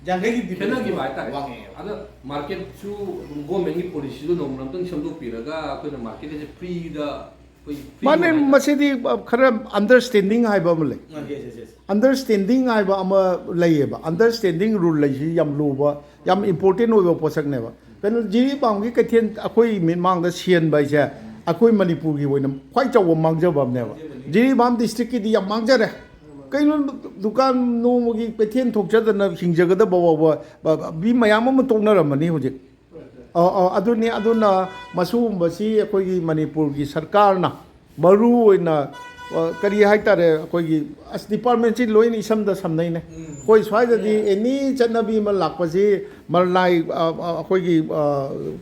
ꯌꯥꯡꯈꯩꯒꯤ difference ꯈꯦꯠꯅꯈꯤꯕ ꯍꯥꯏꯇꯥꯔꯦ꯫ ꯋꯥꯡꯉꯦꯕ꯫ ꯑꯗ ꯃꯥꯔꯀꯦꯠꯁꯨ ꯑꯗꯨꯝ ꯒꯣꯔꯃꯦꯟꯒꯤ ꯄꯣꯂꯤꯁꯤꯗꯣ ꯅꯣꯡꯃ ꯑꯃꯇꯪ ꯁꯦꯝꯗꯣꯛꯄꯤꯔꯒ ꯑꯩꯈꯣꯏꯅ ꯃꯥꯔꯀꯦꯠ ꯑꯁꯦ ꯐ꯭ꯔꯤꯗ ꯑꯩꯈꯣꯏ free ꯃꯥꯅꯦ꯫ ꯑꯣꯏꯅ ꯃꯁꯤꯗꯤ ꯈꯔ ꯑꯟꯗꯔꯁ꯭ꯇꯦꯟꯗꯤꯡ ꯍꯥꯏꯕ ꯑꯃ ꯂꯩ꯫ ꯑ, yes, yes, yes. ꯑꯟꯗꯔꯁ꯭ꯇꯦꯟꯗꯤꯡ ꯍꯥꯏꯕ ꯑꯃ ꯂꯩꯌꯦꯕ꯫ ꯑꯟꯗꯔꯁ꯭ꯇꯦꯟꯗꯤꯡ ꯔꯨꯜ ꯂꯩꯁꯤ ꯌꯥꯝ ꯂꯨꯕ, ꯌꯥꯝ ꯏꯝꯄꯣꯔꯇꯦꯟ ꯑꯣꯏꯕ ꯄꯣꯠꯁꯛꯅꯦꯕ꯫ ꯀꯩꯅꯣ, ꯖꯤꯔꯤꯕꯥꯝꯒꯤ ꯀꯩꯊꯦꯜ ꯑꯩꯈꯣꯏ ꯃꯤꯠꯃꯥꯡꯗ ꯁꯦꯟꯕ ꯍꯥꯏꯁꯦ ꯑꯩꯈꯣꯏ ꯃꯅꯤꯄꯨꯔꯒꯤ ꯑꯣꯏꯅ ꯈ꯭ꯋꯥꯏ ꯆꯥꯎꯕ ꯃꯥꯡꯖꯕ ꯑꯃꯅꯦꯕ꯫ ꯖꯤꯔꯤꯕꯥꯝ ꯗꯤꯁꯇ꯭ꯔꯤꯛꯀꯤꯗꯤ ꯌꯥꯝ ꯃꯥꯡꯖꯔꯦ꯫ ꯀꯩꯅꯣ, ꯗꯨꯀꯥꯟ ꯅꯣꯡꯃꯒꯤ ꯀꯩꯊꯦꯜ ꯊꯣꯛꯆꯗꯅ ꯍꯤꯡꯖꯒꯗꯕ ꯐꯥꯎꯕ ꯃꯤ ꯃꯌꯥꯝ ꯑꯃ ꯇꯣꯛꯅꯔꯝꯃꯅꯤ ꯍꯧꯖꯤꯛ꯫ ꯑ, ꯑ, ꯑꯗꯨꯅꯤ꯫ ꯑꯗꯨꯅ ꯃꯁꯤꯒꯨꯝꯕꯁꯤ ꯑꯩꯈꯣꯏꯒꯤ ꯃꯅꯤꯄꯨꯔꯒꯤ ꯁꯔꯀꯥꯔꯅ ꯃꯔꯨ ꯑꯣꯏꯅ, ꯑ, ꯀꯔꯤ ꯍꯥꯏꯇꯥꯔꯦ, ꯑꯩꯈꯣꯏꯒꯤ ꯑꯁ ꯗꯤꯄꯥꯔꯠꯃꯦꯟꯁꯤ ꯂꯣꯏꯅ ꯏꯁꯝꯗ ꯁꯝꯅꯩꯅꯦ꯫ ꯑꯩꯈꯣꯏ ꯁ꯭ꯋꯥꯏꯗꯗꯤ ꯑꯦꯅꯤ ꯆꯠꯅꯕꯤ ꯑꯃ ꯂꯥꯛꯄꯁꯤ ꯃꯔꯂꯥꯏ, ꯑ, ꯑ, ꯑꯩꯈꯣꯏꯒꯤ, ꯑ,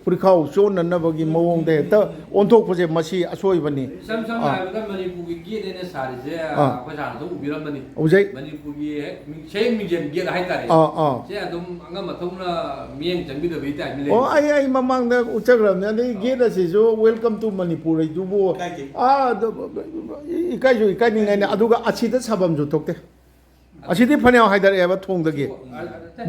ꯐꯨꯔꯤꯈꯥꯎ ꯆꯣꯟꯅꯅꯕꯒꯤ ꯃꯑꯣꯡꯗ ꯍꯦꯛꯇ ꯑꯣꯟꯊꯣꯛꯄꯁꯦ ꯃꯁꯤ ꯑꯁꯣꯏꯕꯅꯤ꯫ ꯏꯁꯝ ꯁꯝꯅ ꯑꯥ꯫ ꯍꯥꯏꯔꯕꯗ ꯃꯅꯤꯄꯨꯔꯒꯤ ꯒꯦꯠ ꯑꯅ ꯁꯥꯔꯤꯁꯦ ꯑꯥ꯫ ꯑꯩꯈꯣꯏ ꯁꯥꯔꯅꯁꯨ ꯎꯕꯤꯔꯝꯃꯅꯤ꯫ ꯎꯖꯩ꯫ ꯃꯅꯤꯄꯨꯔꯒꯤ ꯍꯦꯛ ꯃꯤꯡ- ꯁꯌꯦꯛ ꯃꯤꯡꯖꯦꯜ ꯒꯦꯠ ꯍꯥꯏꯇꯥꯔꯦ꯫ ꯑꯥ, ꯑꯥ꯫ ꯁꯦ ꯑꯗꯨꯝ ꯑꯉꯝ ꯑꯊꯧꯅ ꯃꯤꯠꯌꯦꯡ ꯆꯪꯕꯤꯗꯕꯒꯤ ꯇꯥꯏꯞꯇ ꯂꯩ꯫ ꯑꯣ, ꯑꯩ ꯑꯩ ꯃꯃꯥꯡꯗ ꯎꯠꯆꯈ꯭ꯔꯕꯅꯦ꯫ ꯑꯗꯩ ꯒꯦꯠ ꯑꯁꯤꯁꯨ "Welcome to Manipur" ꯍꯥꯏꯗꯨꯕꯨ ꯀꯥꯏꯗꯦ꯫ ꯑꯥ, ꯑꯗꯨ, ꯏꯀꯥꯏꯁꯨ ꯏꯀꯥꯏꯅꯤꯡꯉꯥꯏꯅꯦ꯫ ꯑꯗꯨꯒ ꯑꯁꯤꯗ ꯁꯥꯐꯝꯁꯨ ꯊꯣꯛꯇꯦ꯫ ꯑꯁꯤꯗꯤ ꯐꯅꯌꯥꯝ ꯍꯥꯏꯗꯔꯛꯑꯦꯕ ꯊꯣꯡꯗꯒꯤ꯫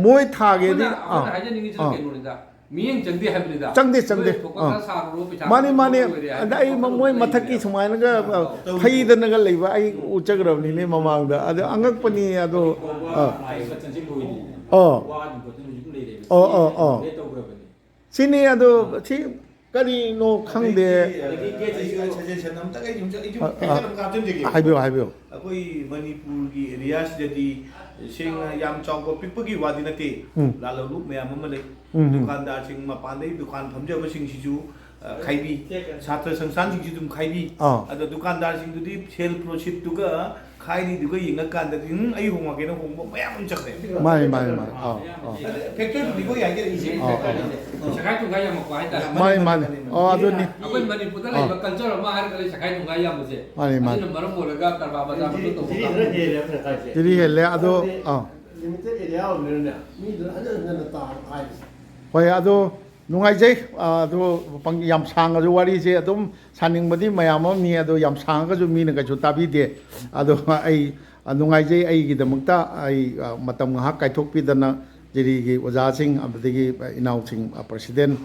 ꯃꯣꯏ ꯊꯥꯒꯦꯗꯤ, ꯑꯩꯈꯣꯏꯅ ꯑꯩꯈꯣꯏꯅ ꯑꯥ, ꯍꯥꯏꯖꯅꯤꯡꯉꯤꯁꯤꯅ ꯑꯥ꯫ ꯀꯩꯅꯣꯅꯤꯗ, ꯃꯤꯠꯌꯦꯡ ꯆꯪꯗꯦ ꯍꯥꯏꯕꯅꯤꯗ꯫ ꯆꯪꯗꯦ, ꯆꯪꯗꯦ꯫ ꯅꯣꯏ ꯊꯣꯛꯄ ꯑꯥ꯫ ꯈꯔ ꯁꯥꯔꯨꯔꯣ, ꯄꯩꯁꯥ ꯃꯥꯅꯤ, ꯈꯔ ꯃꯥꯅꯤ꯫ ꯂꯧꯔ ꯂꯣꯏꯔꯦ ꯍꯥꯏꯕ ꯑꯗ ꯑꯩ ꯋꯥꯈꯜꯂꯣꯟ ꯃꯣꯏ ꯑꯃ ꯃꯊꯛꯀꯤ ꯂꯩꯕꯅꯦꯕ꯫ ꯁꯨꯃꯥꯏꯅꯒ ꯑꯧ꯫ ꯐꯩꯗꯅꯒ ꯂꯩꯕ ꯑꯩ ꯎꯆꯈ꯭ꯔꯕꯅꯤꯅꯦ ꯃꯃꯥꯡꯗ꯫ ꯑꯗ ꯑꯉꯛꯄꯅꯤ ꯑꯗꯣ꯫ ꯑꯥ꯫ ꯑꯣ꯫ ꯑꯣ, ꯑꯣ, ꯑꯣ꯫ ꯁꯤꯅꯤ ꯑꯗꯣ ꯁꯤ ꯀꯔꯤꯅꯣ ꯈꯪꯗꯦ꯫ ꯑꯗꯒꯤ ꯒꯦꯠꯁꯤꯁꯨ suggestion ꯑꯝꯇꯪ ꯑꯩ ꯁꯨꯝ, ꯑꯩ ꯁꯨꯝ ꯑ, ꯑ꯫ ꯍꯥꯏꯐꯦꯠ ꯑꯃ ꯍꯥꯞꯆꯤꯟꯖꯒꯦꯕ꯫ ꯍꯥꯏꯕꯤꯌꯨ, ꯍꯥꯏꯕꯤꯌꯨ꯫ ꯑꯩꯈꯣꯏ ꯃꯅꯤꯄꯨꯔꯒꯤ ꯑꯦꯔꯤꯌꯥꯁꯤꯗꯗꯤ ꯁꯦꯡꯅ ꯌꯥꯝ ꯆꯥꯎꯕ ꯄꯤꯛꯄꯒꯤ ꯋꯥꯗꯤ ꯅꯠꯇꯦ꯫ ꯎꯝ꯫ ꯂꯥꯂꯣꯡꯂꯨꯞ ꯃꯌꯥꯝ ꯑꯃ ꯂꯩ꯫ ꯎꯝ, ꯎꯝ꯫ ꯗꯨꯀꯥꯟꯗꯥꯔꯁꯤꯡ, ꯃꯄꯥꯟꯗꯒꯤ ꯗꯨꯀꯥꯟ ꯐꯝꯖꯕꯁꯤꯡꯁꯤꯁꯨ, ꯑ, ꯈꯥꯏꯕꯤ꯫ ꯁꯥꯇ꯭ꯔ ꯁꯪꯁꯊꯥꯟꯁꯤꯡꯁꯨ ꯑꯗꯨꯝ ꯈꯥꯏꯕꯤ꯫ ꯑꯥ꯫ ꯑꯗꯣ ꯗꯨꯀꯥꯟꯗꯥꯔꯁꯤꯡꯗꯨꯗꯤ ꯁꯦꯜ ꯄ꯭ꯔꯣꯁꯤꯠꯇꯨꯒ ꯈꯥꯏꯔꯤꯗꯨꯒ ꯌꯦꯡꯉꯀꯥꯟꯗꯗꯤ, "ꯎꯝ, ꯑꯩ ꯍꯣꯡꯉꯒꯦꯅ ꯍꯣꯡꯕ ꯃꯌꯥꯝ ꯑꯃ ꯆꯠꯈ꯭ꯔꯦ"꯫ ꯃꯥꯅꯤ, ꯃꯥꯅꯤ, ꯃꯥꯅꯤ꯫ ꯑꯥ, ꯑꯥ꯫ ꯑꯗ ꯐꯦꯛꯇꯔꯗꯨꯅꯤꯀꯣ ꯌꯥꯏ ꯍꯥꯏꯖꯔꯛꯏꯁꯦ꯫ ꯑꯥ, ꯑꯥ꯫ ꯁꯈꯥꯏ ꯇꯨꯡꯈꯥꯏ ꯌꯥꯝꯃꯛꯄ ꯍꯥꯏꯇꯥꯔꯦ꯫ ꯃꯥꯅꯤ, ꯃꯥꯅꯤ꯫ ꯑꯣ, ꯑꯗꯨꯅꯤ꯫ ꯑꯩꯈꯣꯏ ꯃꯅꯤꯄꯨꯔꯗ ꯂꯩꯕ ꯀꯜꯆꯔ ꯑꯃ ꯍꯥꯏꯔꯒꯗꯤ ꯁꯈꯥꯏ ꯇꯨꯡꯈꯥꯏ ꯌꯥꯝꯕꯁꯦ꯫ ꯃꯥꯅꯤ, ꯃꯥꯅꯤ꯫ ꯑꯁꯤꯅ ꯃꯔꯝ ꯑꯣꯏꯔꯒ ꯀꯔꯕꯥꯔ ꯃꯆꯥ ꯃꯁꯨ ꯇꯧꯕ ꯖꯤꯔꯤ ꯀꯥꯡꯕꯨ ꯈꯔ ꯍꯦꯜꯂꯦ ꯁꯈꯥꯏꯁꯦ꯫ ꯖꯤꯔꯤ ꯍꯦꯜꯂꯦ, ꯑꯗꯣ, ꯍꯥꯏꯕꯗꯤ ꯑꯥ꯫ Limited area ꯑꯣꯏꯕꯅꯤꯅꯅꯦ, ꯃꯤꯗꯨꯅ ꯍꯟꯖꯟ ꯍꯟꯖꯟꯅ ꯇꯥꯕ ꯍꯥꯏꯕꯁꯦ꯫ ꯍꯣꯏ, ꯑꯗꯣ ꯅꯨꯡꯉꯥꯏꯖꯩ꯫ ꯑ, ꯑꯗꯣ ꯄꯪ-, ꯌꯥꯝ ꯁꯥꯡꯉꯁꯨ ꯋꯥꯔꯤꯁꯦ ꯑꯗꯨꯝ ꯁꯥꯅꯤꯡꯕꯗꯤ ꯃꯌꯥꯝ ꯑꯃꯅꯤ, ꯑꯗꯣ ꯌꯥꯝ ꯁꯥꯡꯉꯒꯁꯨ ꯃꯤꯅ ꯀꯩꯁꯨ ꯇꯥꯕꯤꯗꯦ꯫ ꯑꯗꯣ ꯑꯩ, ꯑ, ꯅꯨꯡꯉꯥꯏꯖꯩ꯫ ꯑꯩꯒꯤꯗꯃꯛꯇ ꯑꯩ, ꯑ, ꯃꯇꯝ ꯉꯥꯏꯍꯥꯛ ꯀꯥꯏꯊꯣꯛꯄꯤꯗꯅ ꯖꯤꯔꯤꯒꯤ ꯑꯣꯖꯥꯁꯤꯡ ꯑꯃꯗꯒꯤ ꯏꯅꯥꯎꯁꯤꯡ, ꯄ꯭ꯔꯁꯤꯗꯦꯟ,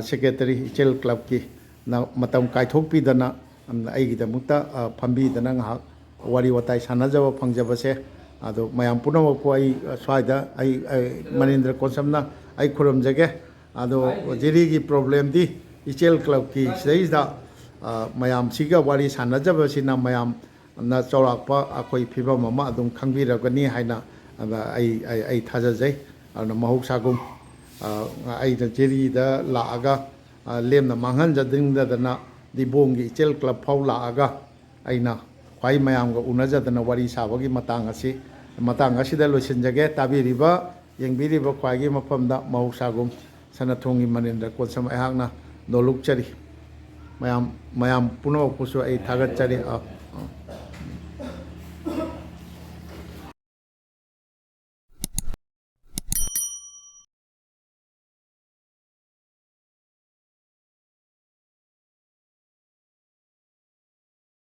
ꯁꯦꯀ꯭ꯔꯦꯇꯔꯤ, ꯏꯆꯦꯜ ꯀ꯭ꯂꯕꯀꯤ ꯅ ꯃꯇꯝ ꯀꯥꯏꯊꯣꯛꯄꯤꯗꯅ, ꯑꯩꯒꯤꯗꯃꯛꯇ ꯐꯝꯕꯤꯗꯅ ꯉꯥꯏꯍꯥꯛ ꯋꯥꯔꯤ ꯋꯥꯇꯥꯏ ꯁꯥꯟꯅꯖꯕ ꯐꯪꯖꯕꯁꯦ, ꯑꯗꯣ ꯃꯌꯥꯝ ꯄꯨꯝꯅꯃꯛꯄꯨ ꯑꯩ ꯁ꯭ꯋꯥꯏꯗ ꯑꯩ ꯃꯅꯤꯟꯗ꯭ꯔ ꯀꯣꯟꯁꯝꯅ ꯑꯩ ꯈꯨꯔꯨꯝꯖꯒꯦ꯫ ꯑꯗꯣ ꯖꯤꯔꯤꯒꯤ ꯄ꯭ꯔꯣꯕ꯭ꯂꯦꯝꯗꯤ ꯏꯆꯦꯜ ꯀ꯭ꯂꯕꯀꯤ ꯁꯤꯗꯩꯁꯤꯗ ꯃꯌꯥꯝꯁꯤꯒ ꯋꯥꯔꯤ ꯁꯥꯟꯅꯖꯕꯁꯤꯅ ꯃꯌꯥꯝꯅ ꯆꯥꯎꯔꯥꯛꯄ ꯑꯩꯈꯣꯏ ꯐꯤꯕꯝ ꯑꯃ ꯑꯗꯨꯝ ꯈꯪꯕꯤꯔꯒꯅꯤ ꯍꯥꯏꯅ ꯑꯩ ꯑꯩ ꯊꯥꯖꯖꯩ꯫ ꯑꯗꯨꯅ ꯃꯍꯧꯁꯥꯒꯨꯝ ꯑꯩꯅ ꯖꯤꯔꯤꯗ ꯂꯥꯛꯑꯒ ꯂꯦꯝꯅ ꯃꯥꯡꯍꯟꯖꯅꯤꯡꯗꯗꯅ ꯗꯤꯕꯣꯡꯒꯤ ꯏꯆꯦꯜ ꯀ꯭ꯂꯕ ꯐꯥꯎ ꯂꯥꯛꯑꯒ ꯑꯩꯅ ꯈ꯭ꯋꯥꯏ ꯃꯌꯥꯝꯒ ꯎꯅꯖꯗꯅ ꯋꯥꯔꯤ ꯁꯥꯕꯒꯤ ꯃꯇꯥꯡ ꯑꯁꯤ ꯃꯇꯥꯡ ꯑꯁꯤꯗ ꯂꯣꯏꯁꯤꯟꯖꯒꯦ꯫ ꯇꯥꯕꯤꯔꯤꯕ, ꯌꯦꯡꯕꯤꯔꯤꯕ ꯈ꯭ꯋꯥꯏꯒꯤ ꯃꯐꯝꯗ ꯃꯍꯧꯁꯥꯒꯨꯝ ꯁꯅꯥꯊꯣꯡꯒꯤ ꯃꯅꯤꯟꯗ꯭ꯔ ꯀꯣꯟꯁꯝ ꯑꯩꯍꯥꯛꯅ ꯅꯣꯂꯨꯛꯆꯔꯤ꯫ ꯃꯌꯥꯝ ꯃꯌꯥꯝ ꯄꯨꯝꯅꯃꯛꯄꯨꯁꯨ ꯑꯩ ꯊꯥꯒꯠꯆꯔꯤ꯫ ꯑ,